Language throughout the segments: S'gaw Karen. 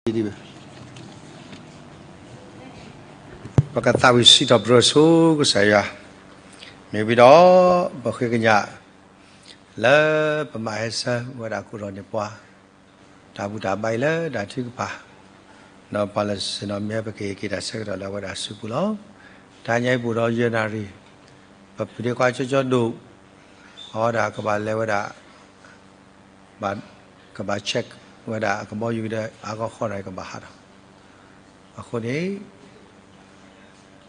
ဒ် ပကသးဝံၣ်စံးထီၣ်ပတြၢၤဆူကစၢ်ယွၤ, မ့ၢ်ဝံၤဒီး ပဃ့ကညး လၢပမၤဟဲဆၢဝဲဒၣ်ကိးထီၣ်န့ၢ်ပှၤ တၢ်ဘူၣ်တၢ်ဘါအံၤလၢတၢ်ထုကဖၣ်, ဒီးပှၤလၢစ့ၢ်နီၤမ့ၢ်ဟဲပက့ၤက့ၤတၢ်ဆၢကတီၢ်လၢအဝဲဒၣ်စုပူၤလီၤ. တဟါညါအံၤဘူးဒီးယဲၢ်နၣ်ရံၣ်, ပပဒ့ခွါကၠီကၠီဒိၣ်, အဝဲဒၣ်ကဘၣ်လဲၤဝဲဒၣ် ဘၣ် ကဘၣ် check ဝဲဒၣ်အကဘီယူၤဒီး အဂီၢ်ဃီဒီးကဘၣ်ဟးထီၣ်, အဃိန့ၣ်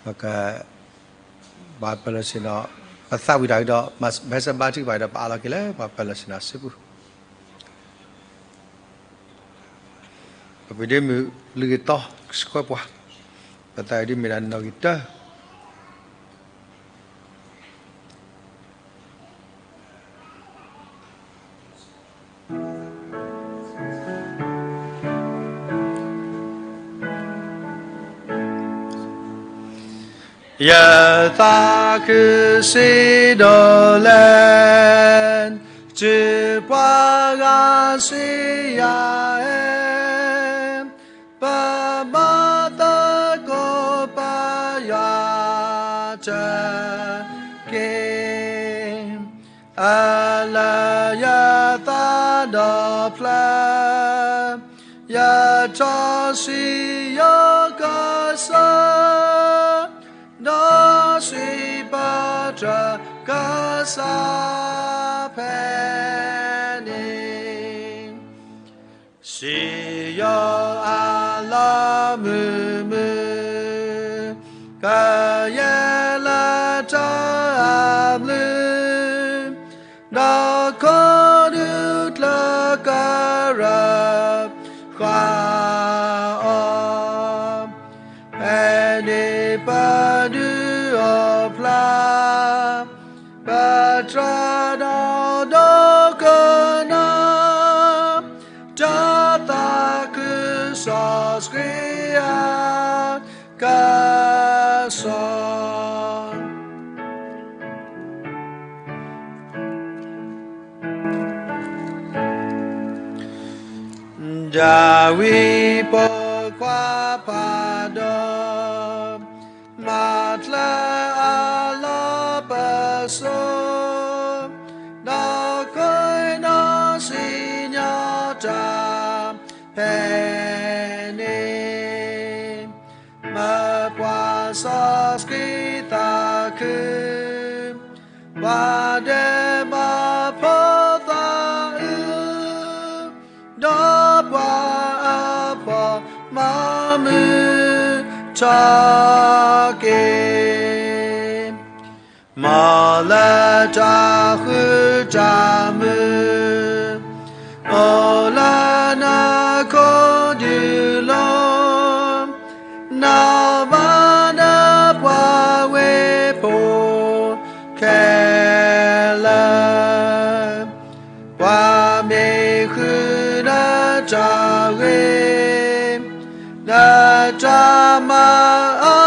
ပက ပှၤပၢၤလီၢ်ဆ့ၣ်နီၤ ပသးဝံၣ်တၢ်အံၤဒီး မၤဟဲဆၢဘါထုကဖၣ်ဒီး ပအးလီၤက့ၤလၢပှၤပၢၤလီၢ်ဆ့ၣ်နီၤစုပူၤ, ပပဒ့မုၣ်လုၢ်ဂ့ၤတီဆှၢပှၤ, ပသးဝံၣ်ဒ်မ့ၢ်ဒၣ်နီၣ်ဂံၢ်တၢ ယသးခုစံးဒိၣ်လဲၣ်, စံးပှၤဂၤစံးယၤအဲၣ်, ပဘၣ်သကိးပယွၤတက့ၢ်. အလၢယသးဒီဖျၢၣ်, ယထီၣ်စံးယီၤကစၢ်, ဒီးစံးပတြၢၤကစၢ်ဖဲန့ၣ် စံးယီၤအလီၢ်မုာ်မုာ်, ကယဲၢ်လၢတၢ်အဘျုး, ဒီးခိဒုးကျၢၤကရၢဃာ်အီၤ, ဖဲန့ၣ်ပဒုးအိၣ်ဖျါ ပတြၢၤဒီးဒိကနၣ် တၢ်သးခုစီဆှံအကစီၣ်, ဒၤဝံးပိာ်ခွါဖးဒိၣ် မၤတၢ်အလီၢ်ပစိာ်, ဒီးခိၣ်နီၣ်စံၣ်ညီၣ်တၢ်ဖဲန့ၣ်, မၢပှၤစီဆှံသးခု, ပှၤဒဲးဘးဖိသးအုး ဒီးပှၤအဖှီၣ်မၤမုာ်ထီၣ်က့ၤ, မ်လၢတၢ်ဃုတၢ်မုာ် အိၣ်လၢနခိၣ်ဒုးလီၤ, နဘၣ်နပှၤဝ့ၢ်ဖိခဲလၢာ် ပှၤမ့ၢ်ဃုနတၢ်ဂ့ၤ, နတၢ်မၤအါ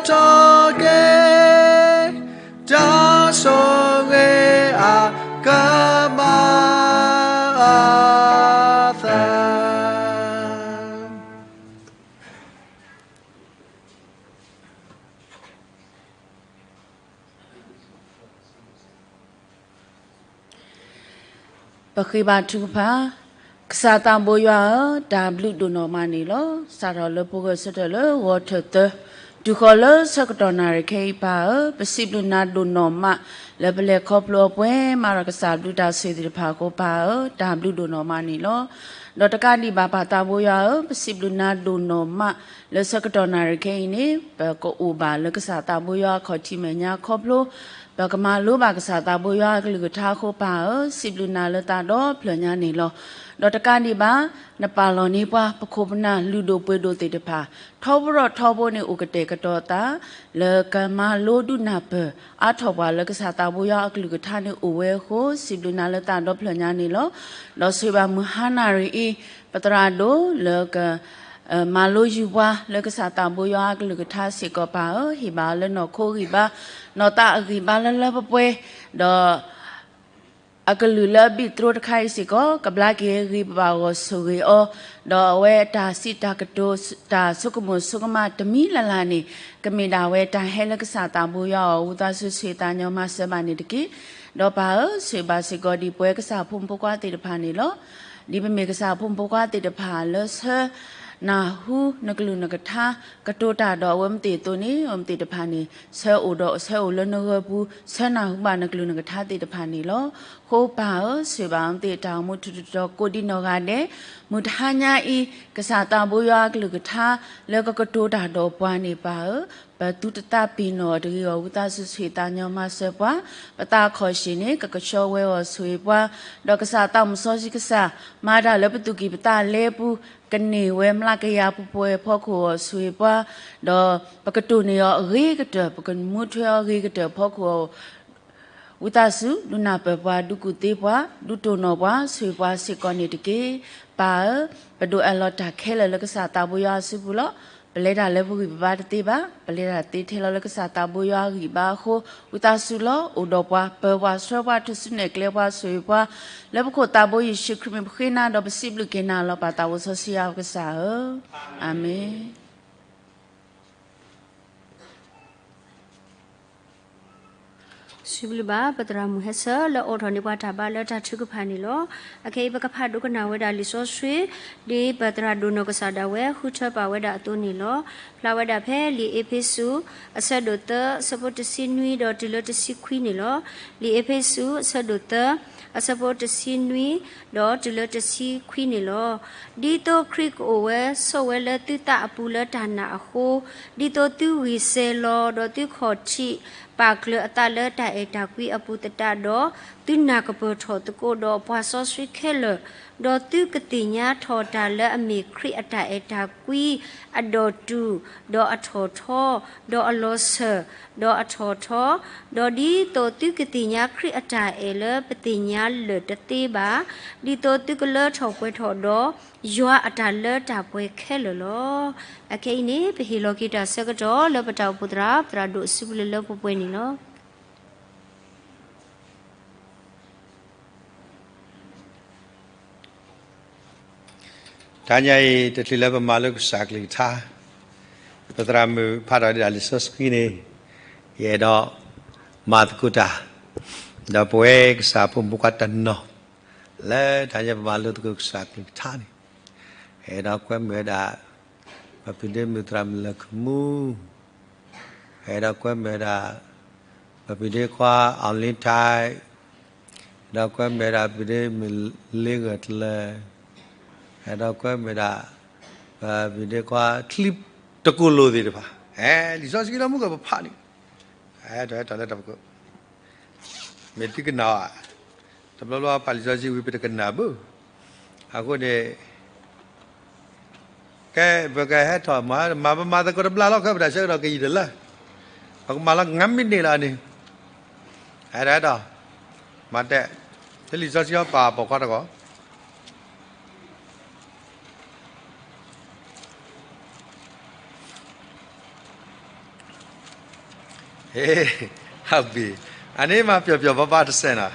ထီၣ်က့ၤ, တၢ်ဆိၣ်ဂ့ၤအကမၤအသး ပဃ့ဘါထုကဖၣ်, ကစၢ်သးဘိယွၤဧၢ, တၢ်ဘျုးဒိၣ်နီၢ်မးန့ၣ်လီၤ. စးထီၣ်လၢပဂီၢ်ဆၢထၢၣ်လၢဂီၤထၢၣ်သၢ, တုၤဃီၤလၢဆၢကတီၢ်နၣ်ရံၣ်ခဲအံၤပၢ်ဧၢ, ပစံးဘျုးနၤဒိၣ်နီၢ်မး လၢပလဲၤခီဖျိအပှဲၤမၤဒီးကစၢ်ဘျုးတၢ်ဆိၣ်ဂ့ၤသ့ၣ်တဖၣ်အဃိပၢ်ဧၢ, တၢ်ဘျုးဒိၣ်နီၢ်မးန့ၣ်လီၤ. ဒီးတကးဒံးဘၣ်ပၢ်သးဘိယွၤဧၢ, ပစံးဘျုးနၤဒိၣ်နီၢ်မး လၢဆၢကတီၢ်နၣ်ရံၣ်ခဲအံၤန့ၣ် ပကအိၣ်ဘၣ်လၢကစၢ်သးဘိယွၤအခီၣ်ထံးမဲာ်ညါခီဖျိ ပကမၤလိဘၣ်ကစၢ်သးဘိယွၤအကလုၢ်ကထါအဃိပၢ်ဧၢ, စံးဘျုးနၤလၢသးဒီဖျၢၣ်ညါန့ၣ်လီၤ. ဒီးတကးဒံးဘၣ် နပာ်လီၤန့ၢ်ပှၤ ပခိၣ်ပနၢ်လုၢ်ဒိၣ်ပှ့ၤဒိၣ်သ့ၣ်တဖၣ် ထီဘိဒီးထီဘိန့ၣ်အိၣ်ကတဲာ်ကတီၤသး လၢကမၤလိဒုးနၢ်ပၢၢ်အါထီၣ်ပှၤလၢကစၢ်သးဘိယွၤအကလုၢ်ကထါန့ၣ်အိၣ်ဝဲအဃိ စံးဘျုးနၤလၢသးဒီဖျၢၣ်ညါန့ၣ်လီၤ. ဒီးဆိၣ်ဂ့ၤဘၣ်မုၢ်ဟါနၣ်ရံၣ်အံၤ ပသရၣ်ဒိၣ်လၢက မၤလိယုၢ်ပှၤလၢကစၢ်သးဘိယွၤအကလုၢ်ကထါစ့ၢ်ကီးပၢ်ဧၢ, ဟ့ၣ်ဘၣ်လၢနီၢ်ခိဂံၢ်ဘါ, နီၢ်သးအဂံၢ်ဘါလၢလၢပှဲၤပှဲၤ, ဒီး အကလုာ်လၢအဘံၣ်သရိာ်တခါအံၤစ့ၢ်ကီး ကဘျါက့ၤဂံၢ်ပဘၣ်ဂီၤဆိၣ်ဂ့ၤအီၤ, ဒီးအဝဲတၢ်စံးတၢ်ကတိၤ တၢ်ဆိကမိၣ်ဆိကမးတမံၤလၢ်လၢ်န့ၣ် ကမ့ၢ်ဒၣ်ဝဲတၢ်ဟဲလၢကစၢ်သးဘိယွၤအအိၣ် ဝံသးစူၤဆှၢသးညီမၤစၢၤဘၣ်န့ၣ်တက့ၢ်. ဒီးပၢ်ဧၢ, ဆိၣ်ဂ့ၤဘၣ်စ့ၢ်ကီးဒ်ပဝဲကစၢ်ဖိမုၣ်ဖိခွါသ့ၣ်တဖၣ်န့ၣ်လီၤ. ဒ်ပမ့ၢ်ကစၢ်ဖိမုၣ်ဖိခွါသ့ၣ်တဖၣ်လၢဆၢ နၢ်ဟူနကလုၢ်နကထါ ကတိၤတၢ်ဒီးအဝဲမ့ၢ်သ့ၣ်အသိးန့ၣ် အဝဲမ့ၢ်သ့ၣ်တဖၣ်န့ၣ် ဆၢအိၣ်ဒီးဆၢအိၣ်လၢနဂၢၢ်ပူၤ ဆၢနၢ်ဟူဘၣ်နကလုၢ်နကထါသ့ၣ်တဖၣ်န့ၣ်လီၤ. ဃိပၢ်ဧၢ, ဆိၣ်ဂ့ၤဘၣ်အဝဲမ့ၢ်သ့ၣ်တၢ်အိၣ်မူထူးထူးတီၤတီၤကိးဒံနီၢ်ဂၤဒဲး, မုၢ်တဟါညါအံၤ ကစၢ်သးဘိယွၤအကလုၢ်ကထါ လၢကကတိၤတၢ်ဒီးပှၤန့ၣ်ပၢ်ဧၢ, ပသူတသးပ့ၤနီၣ်အီၤတဂ့ၤအီၤ ဝံသးစူၤဆှၢသးညီမၤစၢၤပှၤ, ပသးခီၣ်ရှံၣ်န့ၣ် ကကဆှီဝဲအီၤဆိၣ်ဂ့ၤပှၤ, ဒီးကစၢ်သးမုၢ်စီဆှံကစၢ် မၤတၢ်လၢပသူၣ်ကံၢ်ပသးလဲပူၤ ကန့ၢ်ဝဲမျးကယၤပှဲၤပှဲၤဖီခိၣ်အီၤဆိၣ်ဂ့ၤပှၤ, ဒီးပကတိၢ်န့ၢ်အီၤအဂ့ၤကတၢၢ် ပကမူထွဲအီၤအဂ့ၤကတၢၢ်ဖီခိၣ်အီၤ ဝံသးစူၤ ဒုးနၢ်ပၢၢ်ပှၤ ဒုးကူၣ်သ့ပှၤ ဒုးတိၢ်နီၣ်ပှၤ ဆိၣ်ဂ့ၤပှၤစ့ၢ်ကီးန့ၣ်တက့ၢ်. ပၢ်ဧၢ, ပဒိးအးလီၤတၢ်ခဲလၢာ်လၢကစၢ်သးဘိယွၤအစုပူၤလီၤ. ပလဲၤတၢ်လၢပဂံၢ်ပဘါတသ့ဘၣ်, ပလဲၤတၢ်သ့ထဲလီၤလၢကစၢ်သးဘိယွၤအဂံၢ်ဘါအဃိ, ဝံသးစူၤလီၤ အိၣ်ဒီးပှၤ ပၢၤပှၤဆှၢပှၤ ထုးစုနဲၣ်ကျဲပှၤဆိၣ်ဂ့ၤပှၤ, လၢပခိၣ်သးဘိယ့ၣ်ၡူးခရံာ်မံၤပဃ့နၤဒီးပစံးဘျုးက့ၤနၤလီၤ ပၢ်သးဘိစီဆှံယွၤပကစၢ်ဧၢ, အၤမ့ၣ်. စံးဘျုးဘၣ် ပသရၣ်မုၣ်ဟဲဆၢလၢအိးထီၣ်န့ၢ်ပှၤတၢ်ဘါလၢတၢ်ထုကဖၣ်န့ၣ်လီၤ. အခဲအံၤပကဖးဒိကနၣ်ဝဲဒၣ်လံာ်စီဆှံ ဒ်ပသရၣ်ဒိၣ်နီၢ်ကစၢ်ဒၣ်ဝဲ ဃုထၢပာ်ဝဲဒၣ်အသိးန့ၣ်လီၤ. ဖျါဝဲဒၣ်ဖဲလံာ်အ့းဖ့းစူး အဆၢဒိၣ်သၢ အဆၢဖိတဆံနွံဒီးတုၤလၢတဆံခွံန့ၣ်လီၤ. လံာ်အ့းဖ့းစူး အဆၢဒိၣ်သၢ အဆၢဖိတဆံနွံ ဒီးတုၤလၢတဆံခွံန့ၣ်လီၤ. ဒ်သိးခရံာ်ကအိၣ်ဝဲဆိးဝဲလၢသုသးအပူၤလၢတၢ်နာ်အဃိ, ဒ်သိးသုဂံၢ်စဲၤလီၤ ဒီးသုခီၣ်ထံးပာ်ကျၢၤအသးလၢတၢ်အဲၣ်တၢ်ကွံအပူၤသတးဒီး, သုနၢ်ကပၢၢ်ထီၣ်သကိးဒီးပှၤစီဆှံခဲလၢာ်, ဒီးသုကသ့ၣ်ညါထီၣ်တၢ်လၢအမ့ၢ်ခရံာ်အတၢ်အဲၣ်တၢ်ကွံ အဒီၣ်တုာ်, ဒီးအထီၣ်ထီ, ဒီးအလီၤစၢၤ, ဒီးအထီၣ်ထီ, ဒီးဒ်သိးသုကသ့ၣ်ညါခရံာ်အတၢ်အဲၣ်လၢပသ့ၣ်ညါလၢာ်တသ့ဘၣ်, ဒ်သိးသုကလၢထီၣ်ပှဲၤထီၣ်ဒီး ယွၤအတၢ်လၢတၢ်ပှဲၤခဲလၢာ်လီၤ. အခဲအံၤန့ၣ် ပဟ့ၣ်လီၤက့ၤတၢ်ဆၢကတီၢ်လၢပတၢ်အိၣ်ဖှိၣ်သရၣ် သရၣ်ဒိၣ်အစုပူၤလၢလၢပှဲၤပှဲၤန့ၣ်လီၤ. တဟါညါအံၤ တချုးလၢပမၤလိကစၢ်ကလုၢ်ကထါ, ပသရၣ်မုၣ်ဖးထီၣ်ဒၣ်လံာ်စီဆှံန့ၣ်, ယအဲၣ်ဒိးမၤသကိးတၢ်, ဒီးပဝဲကစၢ်ဖိမုၣ်ဖိခွါတနီၤ, လၢတဟါညါပမၤလိသကိးကစၢ်ကလုၢ်ကထါန့ၣ်, အဲၣ်ဒိးကွဲမုာ်ဝဲဒၣ် ပပုၢ်ဒ့မုၣ်သရၣ်မုၣ်လၢၢ်ကမူ, အဲၣ်ဒိးကွဲမုာ်ဝဲဒၣ် ပပုၢ်ဒ့ခွါ အီၣ်လ့ထၢၣ်, အဲၣ်ဒိးကွဲမုာ်ဝဲဒၣ် ပုၢ်ဒ့မုၣ်လ့ဂၢၢ်တလၢ, အဲၣ်ဒိးကွဲမုာ်ဝဲဒၣ် ပပုၢ်ဒ့ခွါချံတကိၢ်လိာ်သ့ၣ်တဖၣ်, လံာ်စီဆှံလၢမုၢ်ကပဖးန့ၣ်, အဲၣ်ဒိးဟဲထီၣ်လၢတၢ်ပက မ့ၢ်သုကနၣ်ဧါ, တဘျီဘျီပာ်လံာ်စီဆှံဝံၤပတကနၣ်ဘၣ်, အဃိန့ၣ် ကဲ ပကဟဲထီၣ်မၤ မၤပမၤသကိးတဘျီလီၤ ခဲပတၢ်ဆၢကတီၢ်ကယံာ်တလၢ, ပကမၤလီၤ ငါးမိနစ်လီၤန့ၣ်, အဲၣ်ဒိး မၤတဲ, လံာ်စီဆှံပာ်ပိာ်ခွါတဂီၢ် ဟ့ၣ်, ဟးဘ့ၣ်, အန့ၣ်မၤပျီၢ်ပျီၢ်ဘၣ်ဘၣ်တစဲးနီၤ,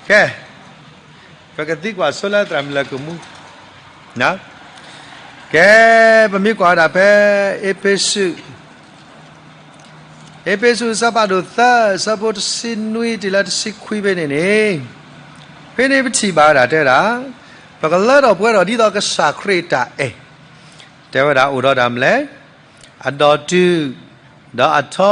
ကဲ, ပကသံကွၢ်ဆိလၢသရၣ်မုၣ်လၢၢ်ကမူ, ကဲ, ပမ့ၢ်ကွၢ်ဝဲဒၣ်ဖဲ အ့းဖ့းစူး, အ့းဖ့းစူး အဆၢဖးဒိၣ်သၢ အဆၢဖိတဆံနွံတုၤလၢတဆံခွံဖဲန့ၣ်န့ၣ်, ဖဲန့ၣ်ပထံၣ်ဘၣ်ဝဲဒၣ်တဲဝဲဒၣ်, ပကလၢထီၣ်ပှဲၤထီၣ်ဒ်သိးကစၢ်ခရံာ်အတၢ်အဲၣ်, တဲဝဲဒၣ်အိၣ်ဒီးတၢ်မနုၤလဲၣ်, အဒီၣ်တုာ်, ဒီးအထီ,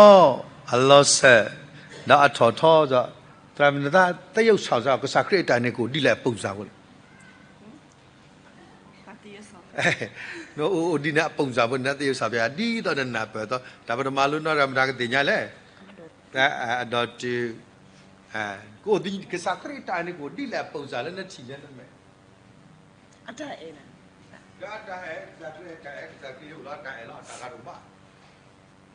အလီၤစၢၤ, ဒီးအထီၣ်ထီ, သရၣ်မုၣ်နသးသယုၢ်စီၤစီၤ ကစၢ်ခရံာ်အတၢ်န့ၣ်ကအိၣ်ဒ်လဲၣ်အပုံစံဖိလဲၣ် နအိၣ်ဒ်န့ၣ်အပုံစံဖိန့ၣ် နသယုၢ်စီၤစီၤ ဒ်သိးနနၢ်ပၢၢ်အသိး တၢ်ပတမၤလိနီၢ်တၢ်မတၤကသ့ၣ်ညါလဲၣ်, အဒီၣ်တုာ်, ကအိၣ်ဒ် ကစၢ်ခရံာ်အတၢ်န့ၣ်ကအိၣ်ဒ်လဲၣ်အပုံစံလၢနထံၣ်လၢနမဲာ် အတၢ်အဲၣ်, ဒီးအတၢ်အဲၣ် ကစၢ်ခရံာ်အတၢ်အဲၣ် ကစၢ်ခရံာ်အိၣ်လီၤတၢ်အဲၣ်လီၤ တၢ်ဂၤတဘၣ်,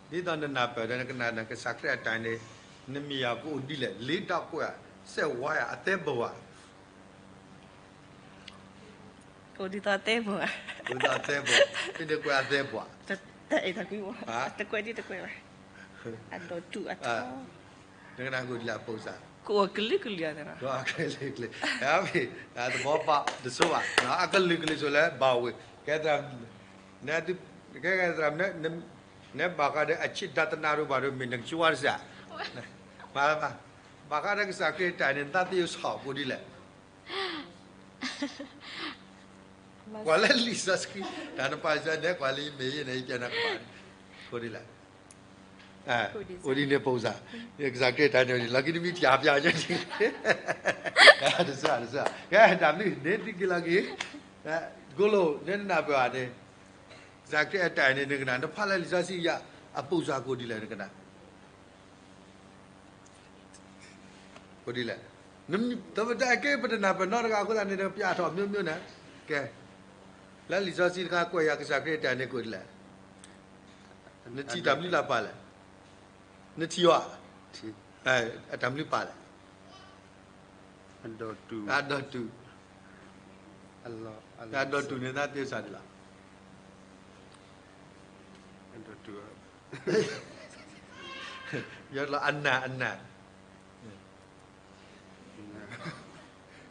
ဒ်သိးနနၢ်ပၢၢ်ဒီးနကနၣ်န့ၣ် ကစၢ်ခရံာ်အတၢ်န့ၣ် နမ့ၢ်ယၤကအိၣ်ဒ်လဲၣ် လ့တၢ်ကွဲးဧါ စဲးဝါဧါ အသဲဘိဧါ အိၣ်ဒ်သိးအသဲဘိဧါ, အိၣ်ဒ်သိးအသဲဘိ, ဖဲန့ၣ်ကွဲးအသဲဘိဧါ, တၢ်အဲၣ်တၢ်ကွံ, တကွဲးဒ်တကွဲးဘၣ်, အဒီၣ်တုာ်အထီ နကနၣ်ကိးဒ်လဲၣ်အပိၢ်စၢ်, ကအိၣ်ကလုာ်ကလုာ်, ကလုာ်ကလုာ်, သဘီပာ်တဆိဘၣ်, အကလုာ်ကလုာ်ဆိးလၢဘၣ်ဝ့ၢ်, ကဲသရၣ်, ကဲသရၣ်, နဘၣ်ဃးဒီးအဆံးဒၣ်တနၣ်ရံၣ်ဘၣ်ဒီး မ့ၢ်နကဆိဝါတစဲး, ဘၣ်ဃးဒီးကစၢ်ခရံာ်တၢ်အဲၣ်န့ၣ် နသးသ့ယိၣ်ဆၣ်ကိးဒ်လဲၣ် ကွၢ်လၢလံာ်စီဆှံ, တၢ်နပာ်စၢၤန့ၣ် ကွၢ်လၢယမ့ၢ်ယဲန့ၣ် ယပျဲနၤကပၤန့ၣ်, ကိးဒ်လဲၣ်, အိၣ်ဒ်န့ၣ်ပိၢ်စၢ်, ကစၢ်ခရံာ်တၢ်အဲၣ်န့ၣ် လီၤက့ၤနမံၤတၢ်ပျၢ်ညါန့ၣ်, တစၢ်တစၢ်, ကဲတၢ်ဘျုးန့ၣ်သုက့ၤလီၤက့ၤ, ကိးလိာ်န့ၣ်နနၢ်ပၢၢ်ဘၣ်န့ၣ်, ကစၢ်ခရံာ်အတၢ်အဲၣ်န့ၣ် နကနၣ် နဖးလၢလံာ်စီဆှံယၤ အပိၢ်စၢ်ကိးဒ်လဲၣ်နကနၣ် ကိးဒ်လဲၣ်, တကဲပတနၢ်ပၢၢ်နီတဂၤအဃိသတး နပျၢ်ထီၣ် မျိုးမျိုး န့ၣ်, ကဲ, လၢလံာ်စီဆှံတခါကွဲးယၤကစၢ်ခရံာ်အတၢ်အဲၣ်န့ၣ်ကိးဒ်လဲၣ်, နထံၣ်တၢ်ဘျုးလၢပၢ်လဲၣ်, နထံၣ်အီၤ, အတၢ်ဘျုးပၢ်လဲၣ်, အဒိၣ်တုာ်, အဒိၣ်တုာ်န့ၣ်သးသ့စၢ်ဒ်လဲၣ်, ယလီၤအနၢ်အနၢ်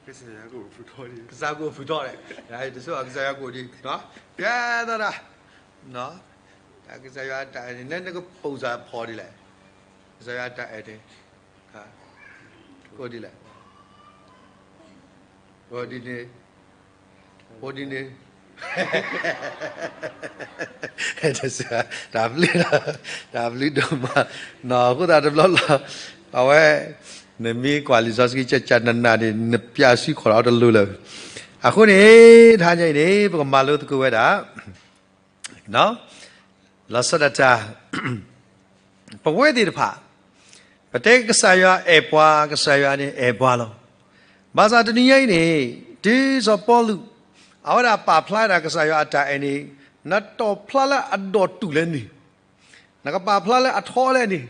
ကစၢ်ယွၤကအိၣ်ဖုထီၣ်န့ၣ်, တဆိကစၢ်ယွၤကအိၣ်ဒံး, ကဲသရၣ်, ကစၢ်ယွၤအတၢ်အဲၣ်န့ၣ် နကပိၢ်စၢ်ဖီဒ်လဲၣ်, ကစၢ်ယွၤအတၢ်အဲၣ်န့ၣ်, ကိးဒ်လဲၣ်, ကိးဒ်န့ၣ်, ကိးဒ်န့ၣ် တၢ်ဘျုး, တၢ်ဘျုးဒိၣ်မး, အဃိသတးတဘျီလီၤ, အဝဲ, နမ့ၢ်ကွၢ်လံာ်စီဆှံကကနနၤန့ၣ် နပျၢ်စုခီၣ်ဒီးတလိၤလၢၤ, အဃိန့ၣ်, တဟါညါအံၤန့ၣ် ပကမၤလိသကိးဝဲဒၣ် လီၤဆီဒၣ်တၢ်, ပဝဲသ့ၣ်တဖၣ်, ပတဲကစၢ်ယွၤအဲၣ်ပှၤ ကစၢ်ယွၤန့ၣ်အဲၣ်ပှၤလီၤ. ဘၣ်ဆၣ်တနံၤညါအံၤန့ၣ်, တုၤစီၤပီလူး, အဝဲဒၣ်ပာ်ဖျါဒၣ်ကစၢ်ယွၤအတၢ်အဲၣ်န့ၣ်, နတီၣ်ဖျါလၢအဒိၣ်တုာ်လဲၣ်န့ၣ်, နကပာ်ဖျါလၢအထီလဲၣ်န့ၣ်,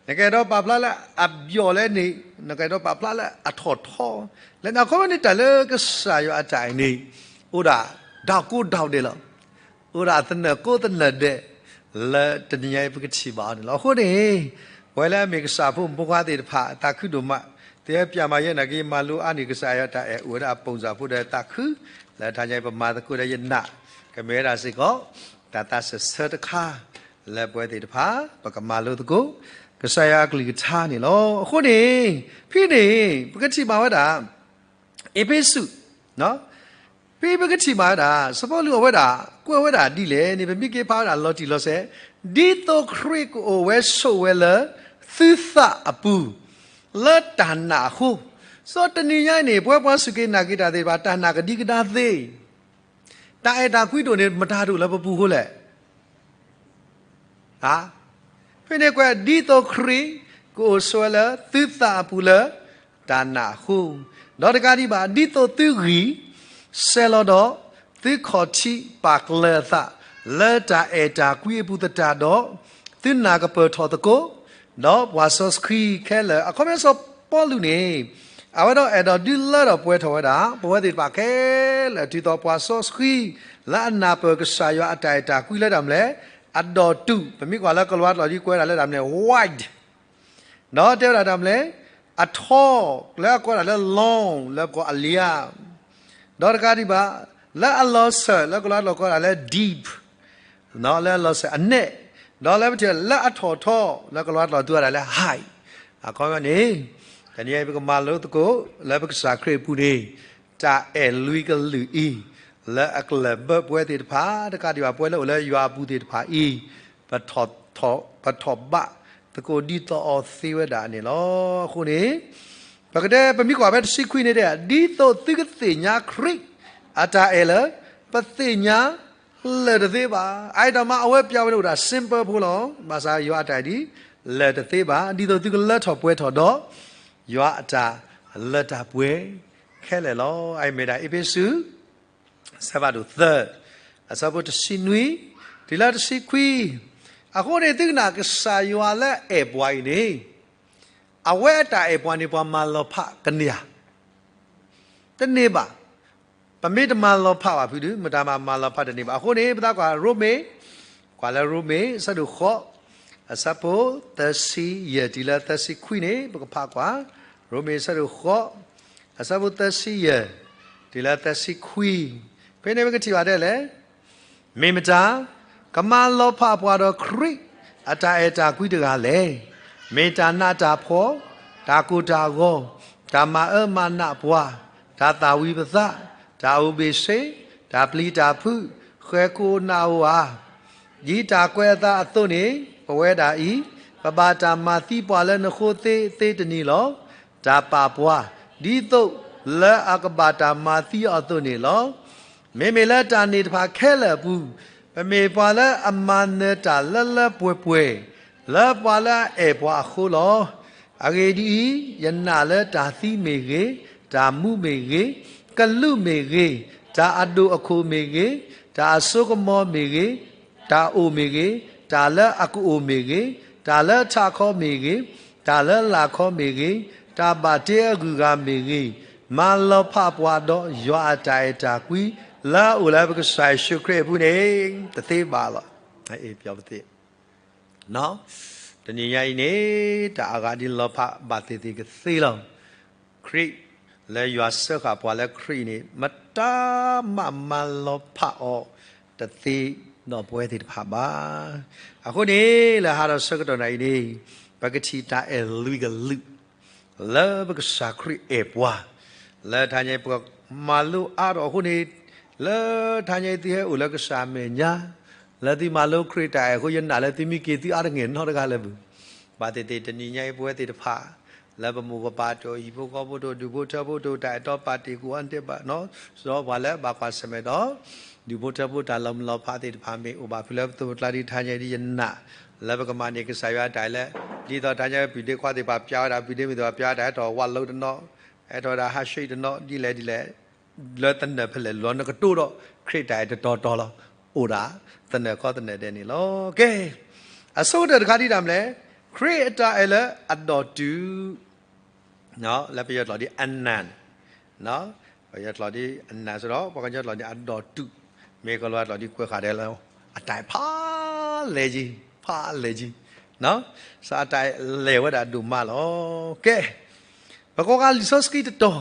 နကအဲၣ်ဒိးပာ်ဖျါလၢအဘျီၣ်လဲၣ်န့ၣ်, နကအဲၣ်ဒိးပာ်ဖျါလၢအထီၣ်ထီ, လၢနခီန့ၣ်တၢ်လၢကစၢ်ယွၤအတၢ်အဲၣ်န့ၣ်, အိၣ်ဒၣ်, ဒၣ်ကိးဒၣ်ဒဲးလီၤ. အိၣ်ဒၣ်သနၢၣ်ကိးသနၢၣ်ဒဲး, လၢတနံၤညါအံၤပကထံၣ်ဘၣ်အီၤန့ၣ်လီၤ. အဃိန့ၣ်, ပဝဲလၢအမ့ၢ်ကစၢ်ဖိမုၣ်ဖိခွါသ့ၣ်တဖၣ် သးခုဒိၣ်မး, သ့ၣ်ဝဲပျၢ်မၤယဲနာ်က့ ယမၤလိအါန့ၢ်ကစၢ်ယွၤတၢ်အဲၣ်အိၣ်ဝဲဒၣ်အပိၢ်စၢ်ဖိဒီးသးခု, လၢတဟါညါအံၤပမၤသကိးဒီးယနာ်, ကမ့ၢ်ဝဲဒၣ်စ့ၢ်ကီး, တၢ်သးစၢၢ်ဆၢတခါ, လၢပဝဲသ့ၣ်တဖၣ်, ပကမၤလိသကိး, ကစၢ်ယွၤအကလုၢ်ကထါန့ၣ်လီၤ. အဃိန့ၣ်, ဖဲန့ၣ်, ပကထံၣ်ဘၣ်ဝဲဒၣ်, အ့းဖ့းစူး, ဖဲပကထံၣ်ဘၣ်ဝဲဒၣ် စီၤပီလူးအဝဲဒၣ် ကွဲးဝဲဒၣ်ဒ်လဲၣ်န့ၣ် ပမ့ၢ်က့ၤဖးဝဲဒၣ်လီၤတံၢ်လီၤဆဲး, ဒ်သိးခရံာ်ကအိၣ်ဝဲဆိးဝဲလၢ သုသးအပူၤ, လၢတၢ်နာ်အဃိ, စီၤတနံၤညါအံၤန့ၣ် ပဝဲပှၤစူၢ်က့ၤနာ်က့ၤတၢ်သ့ၣ်တဖၣ် တၢ်နာ်ကဒံကဒါသ့, တၢ်အဲၣ်တၢ်ကွံဒိၣ်န့ၣ် မတၤဒိၣ်လၢပပူၤအဃိလဲၣ် ဖဲန့ၣ်ကွဲး ဒ်သိးခရံာ်ကအိၣ်ဆိးဝဲလၢသုသးအပူၤလၢတၢ်နာ်အဃိ, ဒီးတကးဒံးဘၣ် ဒ်သိးသုဂံၢ်စဲၤလီၤဒီး သုခီၣ်ထံးပာ်ကျၢၤအသး လၢတၢ်အဲၣ်တၢ်ကွံအပူၤသတးဒီး, သုနာ်ကပၢၢ်ထီၣ်သကိး, ဒီးပှၤစီဆှံခဲလၢာ်, အခီပညီစီၤပီလူးန့ၣ် အဝဲဒၣ်အဲၣ်ဒိးဒုးလၢထီၣ်ပှဲၤထီၣ်ဝဲဒၣ် ပဝဲသ့ၣ်တဖၣ်ခဲလၢာ် တုၤသိးပှၤစီဆှံ လၢအနၢ်ပၢၢ်ကစၢ်ယွၤအတၢ်အဲၣ်တၢ်ကွံလၢတၢ်မနုၤလဲၣ်, အဒိၣ်တုာ်, ပမ့ၢ်ကွၢ်လၢကလံးဝါကျိာ်ဒ်ကွဲးဒၣ်လၢတၢ်မနုၤလဲၣ်, wide, ဒီးတဲဝဲဒၣ်တၢ်မနုၤလဲၣ်, အထီ, လၢအကိးဒၣ်လၢ long, လၢပကိးအလံၤဧါ, ဒီးတကးဒံးဘၣ်, လၢအလီၤစၢၤ လၢကလံးဝါကျိာ်ကိးဒၣ်လၢ deep, လၢအလီၤစၢၤအနဲၣ်, ဒီးလၢပထံၣ်လၢအထီၣ်ထီ လၢကလံးဝါကျိာ်သူဝဲဒၣ်လၢ high, အခီပညီန့ၣ်, တနံၤအံၤပကမၤလိသကိး လၢပကစၢ်ခရံာ်အပူၤန့ၣ်, တၢ်အဲၣ်လွံၢ်ကလုာ်အံၤ, လၢအကလၢၢ်ဘၢပဝဲသ့ၣ်တဖၣ် တကးဒံးဘၣ် ပဝဲလၢအိၣ်လၢယွၤအပူၤသ့ၣ်တဖၣ်အံၤ, ပထီၣ်, ပထီၣ်ဘးသကိးဒ်သိးအီၤသ့ဝဲဒၣ်န့ၣ်လီၤ. အဃိန့ၣ်, ပကတဲပမ့ၢ်ကွၢ်ဖဲတဆံခွံန့ၣ်တဲ, ဒ်သိးသုကသ့ၣ်ညါခရံာ်အတၢ်အဲၣ်လၢ ပသ့ၣ်ညါလၢာ်တသ့ဘၣ်. အအံၤတၢ်မၤအဝဲပျၢ်ဝဲန့ၣ်အိၣ်ဒၣ် simple ဖိလီၤ. ဘၣ်ဆၣ်ယွၤအတၢ်အဲၣ်ဒ် လၢာ်တသ့ဘၣ်, ဒ်သိးသုကလၢထီၣ်ပှဲၤထီၣ်ဒီး ယွၤအတၢ်လၢတၢ်ပှဲၤခဲလၢာ်လီၤ. အအံၤမ့ၢ်ဒၣ်အ့းဖ့းစူး ဆၢဖးဒိၣ်သၢ, အဆၢဖိတဆံနွံ, တုၤလၢတဆံခွံ, အဃိန့ၣ်သုကနၣ်ကစၢ်ယွၤလၢအအဲၣ်ပှၤအံၤန့ၣ်, အဝဲအတၢ်အဲၣ်ပှၤန့ၣ် ပှၤမၤလီၤဖးကန့ၢ်ဧါ, တန့ၢ်ဘၣ်. ပမ့ၢ်တမၤလီၤဖးဘၣ်ဖုဒုး မတၤမၤမၤလီၤဖးတန့ၢ်ဘၣ်. အဃိန့ၣ် ပသးကွၢ်ရိမ့ၤ, ကွၢ်လၢရိမ့ၤ အဆၢဒိၣ်ဃိး, အဆၢဖိသၢဆံယဲၢ်တုၤလၢသၢဆံခွံန့ၣ် ပကဖးကွၢ်, ရိမ့ၤအဆၢဒိၣ်ဃိး, အဆၢဖိသၢဆံယဲၢ် တုၤလၢသၢဆံခွံ, ဖဲန့ၣ်ပကထံၣ်ဘၣ်ဒ်လဲၣ်. မ့ၢ်မတၤ ကမၤလီၤဖးပှၤဒီးခရံာ်အတၢ်အဲၣ်တၢ်ကွံတဂၤလဲၣ်. မ့ၢ်တၢ်နးတၢ်ဖှီၣ်, တၢ်ကိၢ်တၢ်ဂီၤ, တၢ်မၤအၢမၤနးပှၤ, တၢ်သၣ်ဝံၤပသး, တၢ်အိၣ်ဘ့ၣ်ဆ့, တၢ်ပျံၤတၢ်ဖုး, ဃဲၤကိၣ်နၢ်အိၣ်ဧါ. ဒ်တၢ်ကွဲးအသးအသိးန့ၣ် ပဝဲဒၣ်အံၤ ပဘၣ်တၢ်မၤသံပှၤလၢနဃိသ့သ့တနံၤလီၤ. တၢ်ပာ်ပှၤ ဒ်သိးလၢအကဘၣ်တၢ်မၤသံအီၤအသိးန့ၣ်လီၤ. မ့မ့ၢ်လၢတၢ်န့ၣ်တဖၣ်ခဲလၢာ်အပူၤ ပမ့ၢ်ပှၤလၢအမၤနၢၤတၢ်လၢလၢပှဲၤပှဲၤ လၢပှၤလၢအအဲၣ်ပှၤအဃိလီၤ. အဂ့ၢ်ဒ်အံၤ, ယနာ်လၢတၢ်သံမ့ၢ်ဂ့ၤ, တၢ်မူမ့ၢ်ဂ့ၤ, ကလူးမ့ၢ်ဂ့ၤ, တၢ်အဒိၣ်အခိၣ်မ့ၢ်ဂ့ၤ, တၢ်အစိကမီၤမ့ၢ်ဂ့ၤ, တၢ်အိၣ်မ့ၢ်ဂ့ၤ, တၢ်လၢအကအိၣ်မ့ၢ်ဂ့ၤ, တၢ်လၢထးခီမ့ၢ်ဂ့ၤ, တၢ်လၢလာ်ခီမ့ၢ်ဂ့ၤ, တၢ်ဘၣ်တ့အဂုၤအဂၤမ့ၢ်ဂ့ၤ, မၤလီၤဖးပှၤဒီးယွၤအတၢ်အဲၣ်တၢ်ကွံ လၢအအိၣ်လၢပကစၢ်ယ့ၣ်ၡူးခရံာ်အပူၤန့ၣ် တသ့ဘၣ်လီၤ. ပျီပသ့ တနံၤညါအံၤန့ၣ် တၢ်အဂၤဒ်လီၤဖးဘၣ်သ့ၣ်သ့ၣ်ကသ့လီၤ. ခရံာ် လၢယွၤစၢဃာ်ပှၤလၢခရံာ်အံၤန့ၣ် မတၤမးမၤလီၤဖးအီၤတသ့ဒီးပဝဲသ့ၣ်တဖၣ်ဘၣ်. အဃိန့ၣ် လၢဟါဒီးဆၢကတီၢ်နၤအံၤန့ၣ် ပကထံၣ်တၢ်အဲၣ်လွံၢ်ကလုာ် လၢပကစၢ်ခရံာ်အဲၣ်ပှၤ လၢတဟါညါအံၤ ပကမၤလိအါထီၣ်အဃိန့ၣ် လၢတဟါညါအံၤသုဟဲအိၣ်လၢကစၢ်အမဲာ်ညါ လၢသုမၤလိခရံာ်တၢ်အဲၣ်အဃိ ယနာ်လၢသုမံက့ၤသုအါတဂ့ၤနီတဂၤလၢၤဘၣ်. ဘၣ်သ့ၣ်သ့ၣ်တနံၤညါအံၤ ပဝဲသ့ၣ်တဖၣ် လၢပမိၢ်ပပၢ်တအိၣ် ဟံၣ်ဖိဃီဖိတအိၣ် ဒူၣ်ဖိထၢဖိတအိၣ် တၢ်အဲၣ်တီပာ်တ့ၢ်ကွံာ်အီၤန့ၣ်တဘၣ်နီၤ စီၤပှၤလၢဘၣ်ကွၢ်ဆၢၣ်မဲာ်ဒီး ဒူၣ်ဖိထၢဖိတၢ်လီၤမုၢ်လီၤဖးသ့ၣ်တဖၣ်မ့ၢ်အိၣ်ဘၣ်ဖုးလၢပသိးပကျါဒ်တဟါညါအံၤ ယနာ် လၢပကမၤန့ၢ်ကစၢ်ယွၤအတၢ်အဲၣ်လၢ ဒ်သိးတဟါညါ ပုၢ်ဒ့ခွါသ့ၣ်တဖၣ်ပျးဝဲဒၣ် ပုၢ်ဒ့မုၣ်သ့ၣ်တဖၣ်ပျးဝဲဒၣ် ဟဲထီၣ်ဝးလိတနီၤ ဟဲထီၣ်ဝဲဒၣ်ဟးဆှံတနီၤ ဒ်လဲၣ်ဒ်လဲၣ် လၢသနၢၣ်ဖဲလဲၣ်လီၤ နကတိၤဒီးခရံာ်တၢ်အဲၣ်တတီၤတီၤလီၤ. အိၣ်ဒၣ်သနၢၣ်ခီသနၢၣ်ဒဲးန့ၣ်လီၤ. ကဲ အဆိကတၢၢ်တခါဒ်တၢ်မနုၤလဲၣ်, ခရံာ်အတၢ်အဲၣ်လၢအဒီးတုၤ လၢပယီၤကျိာ်ဒ်အနၢၣ်န့ၣ် ပယီၤကျိာ်ဒ်အနၢၣ်စ့ၢ်ဒီး ပှၤကညီကျိာ်ဒ်အဒီးတုၤ မ့ၢ်ကလီၤကျိာ်ဒ်ကွဲးဃာ်ဒဲးလၢ အတၢ်ဖးလဲၢ်ကံ ဖးလဲၢ်ကံ စးအတၢ်လဲၢ်ဝဲဒၣ်ဒိၣ်မးလီၤ. ကဲ ပကိးဂၤလံာ်စီဆှံတတီၤ